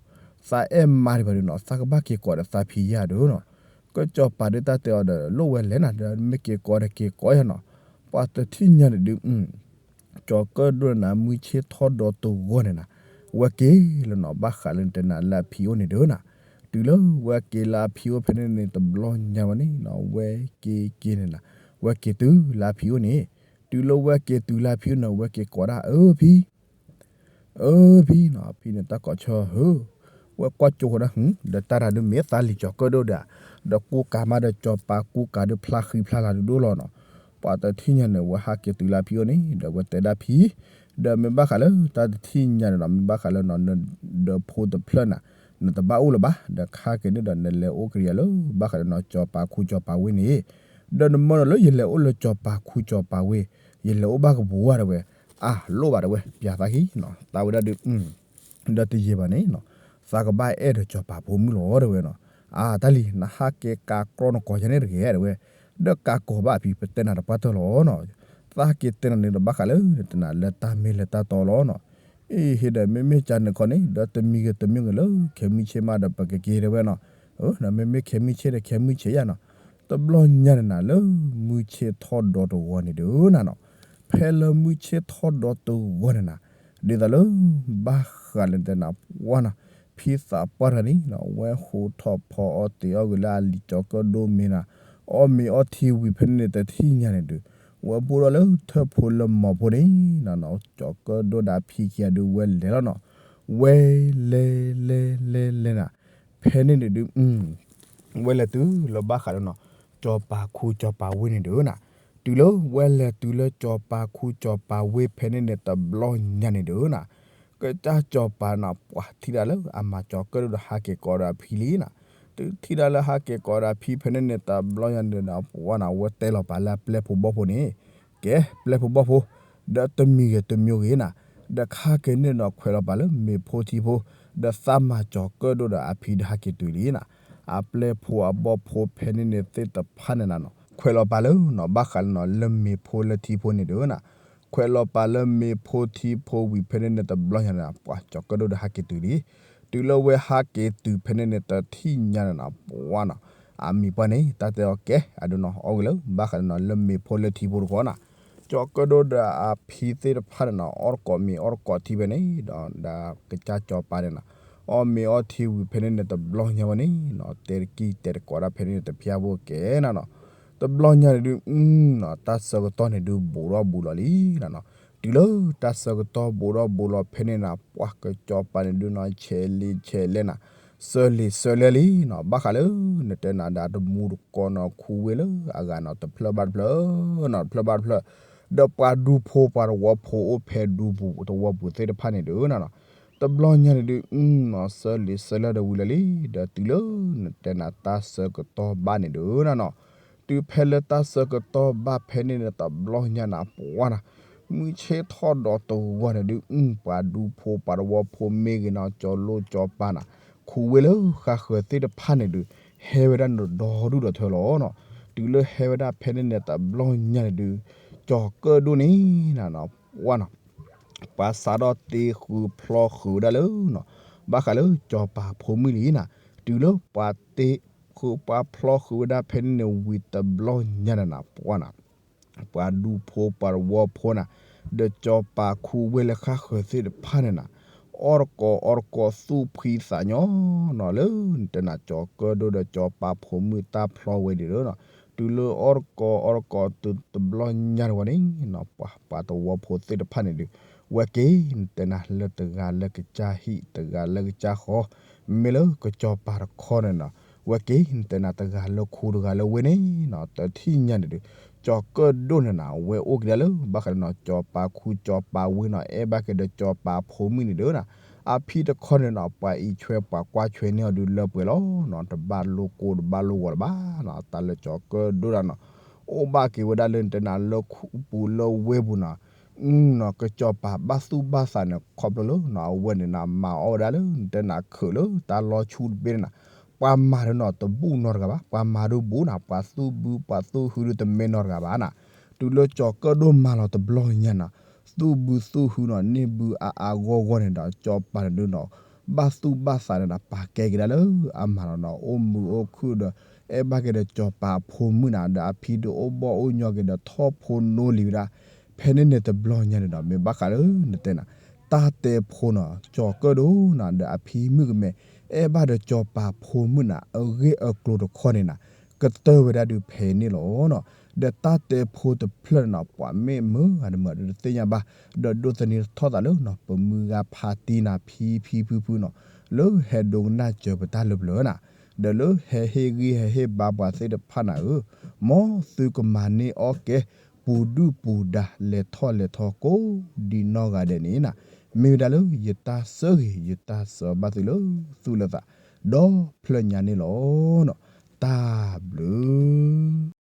သးအဲၣ်မါဒံးဘၣ်ဒုးနီၤ သးကဘၣ်က့ၤကိးဒီးသးဖံယၤဒုးနီၤ ကစၢ်စီၤပၤဒုးတၢ်တဲအီၤဒီး လိၣ်ဝဲလဲၣ်နၤ ဒီးမ့ၢ်က့ၤကိးဒီးက့ၤကိးယၤနီၤ ပှၤတထံၣ်ညါန့ၣ်ဒုး ကၠီၤကၢၣ်ဒိၣ်န့ၣ်နၤ မုၢ်ဆ့ၣ်ထီၣ်ဒီတဂီၤန့ၣ်နၤ ဝဲက့ၤလၢနီၤ ဘၣ်ဃးလၢနတဲနၤလၢအဖံအိၣ်န့ၣ်ဒုးနၤ တုၤလၢဝဲက့ၤလၢအဖံအိၣ်ဖဲန့ၣ်န့ၣ် တဘျီညါဝဲန့ၣ်နီၤ ဝဲက့ၤက့ၤန့ၣ်နၤ ဝဲက့ၤတုၤလၢအဖံအိၣ်န့ၣ် တုၤလၢဝဲက့ၤတုၤလၢအဖံအိၣ်န့ၣ် ဝဲက့ၤကိးဒၣ်အၢဖံ အၢဖံနီၤ ဖံန့ၣ်တၢ်ကိးဆၢဟၢ ဝဲကွၢ်ကၠိဃိဒၣ် ဒီးတၢ်ရၤဒုးမ့ၢ်သးလံၤကၠီၤကၢၣ်ဒိၣ်ဒီး ဒီးကူကၤမးဒီးစီၤပၤကူကၤဒုးဖျါဃံဖျါလၤဒုးဒိၣ်လီၤနီၤ ပှၤတထံၣ်ညါန့ၣ် ဝဲဟးက့ၤတုၤလၢအဖံအိၣ်န့ၣ် ဒီးဝဲတဲဒၣ်ဖံ ဒီးမ့ၢ်ဘၣ်ဃးလၢတၢ်တထံၣ်ညါန့ၣ်နီၤ မ့ၢ်ဘၣ်ဃးလၢနီၤ နဒၢးဖိတဖျၢၣ်နၤ နတဘၣ်အိၣ်လၢၤဘၣ် ဒီးခါက့ၤန့ၣ်ဒီးနလဲၤအိၣ်က့ၤယၤလၢ ဘၣ်ဃးဒီးနီၤ စီၤပၤခူစီၤပၤဝ့ၢ်န့ၣ် ဒီးနမၢဒီးလၢယလဲၤအိၣ်လၢစီၤပၤခူစီၤပၤဝ့ၢ် ယလဲၤအိၣ်ဘၣ်ကပူၤဝဲဒၣ်ဝဲ အလိၣ်ဘၣ်ဒၣ်ဝဲ ပျးသးခံနီၤ သးဝဲဒၣ်ဒုး ဒီးတယံာ်ဘၣ်န့ၣ်နီၤ သးကဘၣ်အဲၣ်ဒီးစီၤပၤဖိမုၣ်လီၤဒၣ်ဝဲနီၤ အါတၢ်လံၤ နဟးက့ၤကၤကြီနကိးယၤန့ၣ်တဂ့ၤဒၣ်ဝဲ ဒီးကၤကိးဘၣ်အဖံ ပတဲနၤတပှၢ်တၢၢ်လီၤနီၤ သးက့ၤတဲနၤန့ၣ်ဒီးဘၣ်ဃးလၢ နတဲနၤလၢတၢ်မ့ၢ်လၢတၢ်တီလီၤနီၤ အ့ ဟ့ၣ်ဒီးမ့မ့ၢ်ကၢ်နခီန့ၣ် ဒီးတမံၤဂ့ၤတမံၤဂ့ၤလၢခဲမုၢ်ဆ့ၣ်မးဒီးပကက့ၤဒၣ်ဝဲနီၤ ဒီးမ့မ့ၢ်ခဲမုၢ်ဆ့ၣ်ဒီးခဲမုၢ်ဆ့ၣ်ယါနီၤ တဘျီညါန့ၣ်နၤ လၢမုၢ်ဆ့ၣ်ထီၣ်ဒီတဂီၤန့ၣ်ဒုးနၤနီၤ ဖဲလၢမုၢ်ဆ့ၣ်ထီၣ်ဒီတဂီၤန့ၣ်နၤ ဒ်သိးလၢ ဘၣ်ဃးလၢနတဲနၤပှၢ်နီၤ ဖံသးပှၢ်တဂၤန့ၣ်နီၤ ဝဲဟူးထီၣ်ဖီအီၣ်တ့ၤအီၣ်ဂ့ၤလၢအလံၤကၠီၤကၢၣ်ဒိၣ်မ့ၢ်နၤ အီၣ်မ့ၤအီထံဝံၤဖဲန့ၣ်န့ၣ်တထံၣ်ညါန့ၣ်ဒုး ဝဲဘိၣ်ထီၣ်လၢထၢၣ်ဖိလၢမီၤဖိန့ၣ်နီၤ ကၠီၤကၢၣ်ဒိၣ်ဒီးအဖံခံဂၤဒုးဝဲလဲၤလီၤနီၤ ဝဲလဲၤလဲၤလဲၤလဲၤနၤ ဖဲန့ၣ်န့ၣ်ဒုး ဝဲလဲၤတုၤလၢဘၣ်ဃးလၢနီၤ စီၤပၤခူစီၤပၤဝ့ၢ်န့ၣ်ဒုးနၤ တုၤလၢဝဲလဲၤတုၤလၢစီၤပၤခူစီၤပၤဝ့ၢ်ဖဲန့ၣ်န့ၣ် တဘျီညါန့ၣ်ဒုးနၤ ကစၢ်စီၤပၤနၤ ပှၤထံၣ်ဒၣ်လၢအမၤကၠီၤကၢၣ်ဒိၣ်ဒီးဟးက့ၤကိးဒီးအဖံလံနၤ တုၤထံၣ်ဒၣ်လၢဟးက့ၤကိးဒီးအဖံဖဲန့ၣ်န့ၣ် တဘျီညါန့ၣ်ဒီး ပှၤနၤ ဝဲတဲလီၤပာ်လၢအပျဲၢ်ဖိဘီၣ်ဖိန့ၣ် ကဲ ပျဲၢ်ဖိဘီၣ်ဖိ ဒီးတမံၤဂ့ၤတမံၤဂ့ၤနၤ ဒီးခါက့ၤန့ၣ်ဒီးခွဲးလီၤပာ်လၢမ့ၤဖိထံဖိ ဒီးသးမၤကၠီၤကၢၣ်ဒိၣ်ဒီးအဖံဒီးဟးက့ၤတုၤလံနၤ အပျဲၢ်ဖိအဘီၣ်ဖိဖဲန့ၣ်န့ၣ်သ့ၣ်တဖၣ်န့ၣ်နၤနီၤ ခွဲးလီၤပာ်လၢနီၤ ဘၣ်ဃးလၢနီၤ လၢမ့ၤဖိလၢထံဖိန့ၣ်ဒုးနၤ ခွဲးလီၤပာ်လၢမ့ၤဖိထံဖိဝံၤဖဲန့ၣ်န့ၣ် တဘျီညါန့ၣ် ပှၤကၠီၤကၢၣ်ဒိၣ်ဒီးဟးက့ၤတုၤလံ တုၤလၢဝဲဟးက့ၤတုၤဖဲန့ၣ်န့ၣ် တထံၣ်ညါန့ၣ်နၤ ပှၤနီၤ အမံၤပှၢ်န့ၣ် တၢ်တဲအီၤကဲ အဒိနီၤ အီၣ်ဂ့ၤလၢ ဘၣ်ဃးလၢနီၤ လၢမ့ၤဖိလၢထံဖိတခီနၤ ကၠီၤကၢၣ်ဒိၣ်ဒီးအဖံသ့ၣ်တဖၣ်န့ၣ်နီၤ အီၣ်တကိးမ့ၤအီၣ်တကိးထံဖဲန့ၣ်ဒီး ဒီးကစၢ်စီၤပၤန့ၣ်နီၤ အီၣ်မ့ၤအီထံဝံၤဖဲန့ၣ်န့ၣ် တဘျီညါဝဲန့ၣ်နီၤ တဲတကံၢ်တဲတကိးဒၣ်ဖဲန့ၣ်န့ၣ် တဖျါဖိကဲနၤနီၤ တဘျီညါန့ၣ်ဒုး နီၤ တၢ်ဆၢကတီၢ်န့ၣ်ဒုး ဘူးထီၣ်ဘူးလီၤလံနၤနီၤ တုၤလၢတၢ်ဆၢကတီၢ်ဘူးထီၣ်ဘူးလီၤဖဲန့ၣ်နၤ ပှၤကစၢ်စီၤပၤန့ၣ်ဒုးနီၤ ဆဲးလံဆဲးလဲၣ်နၤ စၢၤလံစၢၤလဲၣ်လံနီၤ ဘၣ်ဃးလၢ နတဲနၤဒီးတမူတကိးနီၤ ခူဝ့ၢ်လၢအဂၤနီၤ တဖျၢၣ်ဘၣ်တဖျၢၣ်နီၤ တဖျၢၣ်ဘၣ်တဖျၢၣ် ဒီးပှၤဒူဖိပှၤသဝီဖိအိၣ်ဖဲဒူပူၤသဝီပူၤသ့ၣ်တဖၣ်န့ၣ်ဒုးနၤနီၤ တဘျီညါန့ၣ်ဒုး နီၤ စၢၤလံစၢၤလဲၣ်ဒီးဝံၤလၢာ်လံ ဒီးတုၤလၢ နတဲနၤတၢ်ဆၢကတီၢ်ဘၣ်န့ၣ်ဒုးနၤနီၤ တုၤဖဲလၢတၢ်ဆၢကတီၢ်ဘၣ်ဖဲန့ၣ်န့ၣ် တဘျီညါနၤ ပှၤနၤ မုၢ်ဆ့ၣ်ထီၣ်ဒီတဂီၤန့ၣ်ဒုး ပှၤဒူဖိပှၤသဝီဖိမ့ၢ်ဂ့ၤနီၤ ကၠီၤလိၣ်ကၠီၤပၤနၤ ခူဝဲလၢဃါဃၢၤသ့ၣ်တဖၣ်န့ၣ်ဒုး ဟဲဝဲဒၣ်န့ၣ်ဒီဒူၣ်ဒီထၢလီၤနီၤ တုၤလၢဟဲဝဲဒၣ်ဖဲန့ၣ်န့ၣ် တဘျီညါန့ၣ်ဒုး ကၠီၤကၢၣ်ဒိၣ်န့ၣ်နၤနီၤ ပှၤနၤ ပှၤစးထီၣ်တ့ဃုာ်ဖျီဃုာ်ဝဲဒၣ်လၢနီၤ ဘၣ်ဃးလၢကၠီၤပၤဖိမုၣ်လံနၤ တုၤလၢပှၤတ့ဃုာ်ပှၤဖျီဃုာ်ဝဲဒၣ်ဖဲန့ၣ်န့ၣ် ဝံၤတဘျီညါနၤနၤ ပှၤနၤ ပှၤဒူဖိပှၤသဝီဖိနၤ ဒီးကၠီၤပၤခူဝဲလၢဃါဃၢၤသ့ၣ်တဖၣ်န့ၣ်နၤ အီၣ်တကိးအီတကိးသူၣ်ဖှံသးညီနီၤ လၢနတဲနၤကၠီၤကၢၣ်ဒိၣ်ဒီးကၠီၤပၤဖိမုၣ်တၢ်ဖျီဝဲဒၣ်လီၤနီၤ တုၤလၢအီၣ်တကိးအီတကိးတုၤတဘျီညါတဝဲန့ၣ်နီၤ ပှၤပှၤသဝီဖိသ့ၣ်တဖၣ်န့ၣ်ဒုး ဝဲက့ၤ နတဲနၤလၢတဂၤလၢကစၢ်ဟံၣ် တဂၤလၢကစၢ်ဃီ မ့ၢ်လၢကစီၤပၤတခီန့ၣ်နီၤ, ဝဲက့ၤနတဲနၤတဂၤလၢခူတဂၤလၢဝ့ၢ်န့ၣ်နီၤ, တထံၣ်ညါန့ၣ်ဒီး ကၠီၤကၢၣ်ဒိၣ်န့ၣ်နီၤ အဝဲအိၣ်က့ၤဒၣ်လၢ ဘၣ်ဃးဒီးနီၤ ကၠီၤပၤခူကၠီၤပၤဝ့ၢ်နီၤ, အဲၣ်ဘၣ်က့ၤဒီးကၠီၤပၤဖိမုၣ်န့ၣ်ဒီးနီၤ, အဖံတခီန့ၣ်နီၤ ပှၤအံးဆွဲပှၤကွၢ်ဆွဲန့ၢ်အီၤဒုးလၢပှဲၤလီၤနီၤ, တဘၣ်လိကိၣ်တဘၣ်လိဂီၤလၢၤဘၣ်နီၤ, တၢ်လၢကၠီၤကၢၣ်ဒိၣ်ဒၣ်နီၤ အိၣ်ဘၣ်က့ၤဝဲဒၣ်လၢနတဲနၤလၢခူပူၤလၢဝ့ၢ်ပူၤနီၤ, နီၤ ကစီၤပၤဘၣ်သူၣ်ဘၣ်သးန့ၣ် ခီဖျိလၢနီၤ အဝဲန့ၣ်နီၤ မၤအီၣ်ဝဲဒၣ်လၢနတဲနၤခုးလၢတၢ်လီၤဆူတဘ့ၣ်န့ၣ်နီၤ, ပှၤမၤဒီးနီၤ တဘူၣ်နီတဂၤဘၣ်, ပှၤမၤဒုးဘူၣ်နီၤ, ပှၤသူၣ်ဘုပှၤသူၣ်ဟုဒုးတမ့ၢ်နီတဂၤဘၣ်နီၤ, တုၤလၢကၠီၤကၢၣ်ဒိၣ်မၤလီၤတဘျီညါနီၤ, သူၣ်ဘုသူၣ်ဟုနီၤ န့ၢ်ဘုအါအါဂီၢ်ဂီၢ်န့ၣ်ဒီး ကၠီၤပၤန့ၣ်ဒုးနီၤ ဘၣ်သူၣ်ဘၣ်သးန့ၣ်ဒီး ပာ်ကဲက့ၤဒၣ်လၢအမၤလီၤနီၤ အိၣ်မုာ်အိၣ်ခုၣ်ဒီး အဲၣ်ဘၣ်က့ၤဒီးကၠီၤပၤအဖိမုၣ်နီၤ, ဒီးအဖံဒုးအိၣ်ဘီၣ်အိၣ်ညီက့ၤဒီးထီၣ်ဖိနီလံၤဝဲဒၣ်, ဖဲန့ၣ်န့ၣ်တဘျီညါန့ၣ်ဒီး မ့ၢ်ဘၣ်ဃးလၢနတဲနၤ တၢ်တဲဖိနီၤ ကၠီၤကၢၣ်ဒိၣ်နီၤ ဒီးအဖံမုၣ်ကမဲ အဲၣ်ဘၣ်ဒီးကၠီၤပၤဖိမုၣ်နီၤ အဂ့ၢ်အကျိၤတခီန့ၣ်နီၤ ကတၢၢ်ဝဲဒၣ်ဒုးဖဲန့ၣ်လီၤနီၤ, ဒီးတၢ်တဲဖိတဖျၢၣ်န့ၣ်နီၤ ပှၤမ့ၢ်မၢအတမၢအဒုးတသ့ၣ်ညါဘၣ်, ဒီးဒိးသန့ၤထီၣ်သးလၢနီၤ ပမုၢ်ဂၤဖါတံၢ်နၤဖံဖံဖုဖုနီၤ လၢဟဲဒိကနၣ်စၢၤပတၢ်လၢပျၢၤနၤ, ဒီးလၢဟဲဟ့ၣ်ဂံၢ်ဟဲဟ့ၣ်ဘါပှၤသ့ၣ်တဖၣ်နၤဧၢ, မ်သုကမၤန့ၢ်အီၣ်ကဲ ပူၤဒုၣ်ပူၤဒါလဲၤထီၣ်လဲၤထီကိးဒံနီၢ်ဂၤဒဲးန့ၣ်နၤ, မ့ၢ်ဝဲဒၣ်လၢယတၢ်ဆၢဂ့ၤ ယတၢ်ဆၢဘၣ်သုလၢသူၣ်လၢသး ဒီဖျၢၣ်ညါန့ၣ်လီၤနီၤ, တၢ်ဘျုး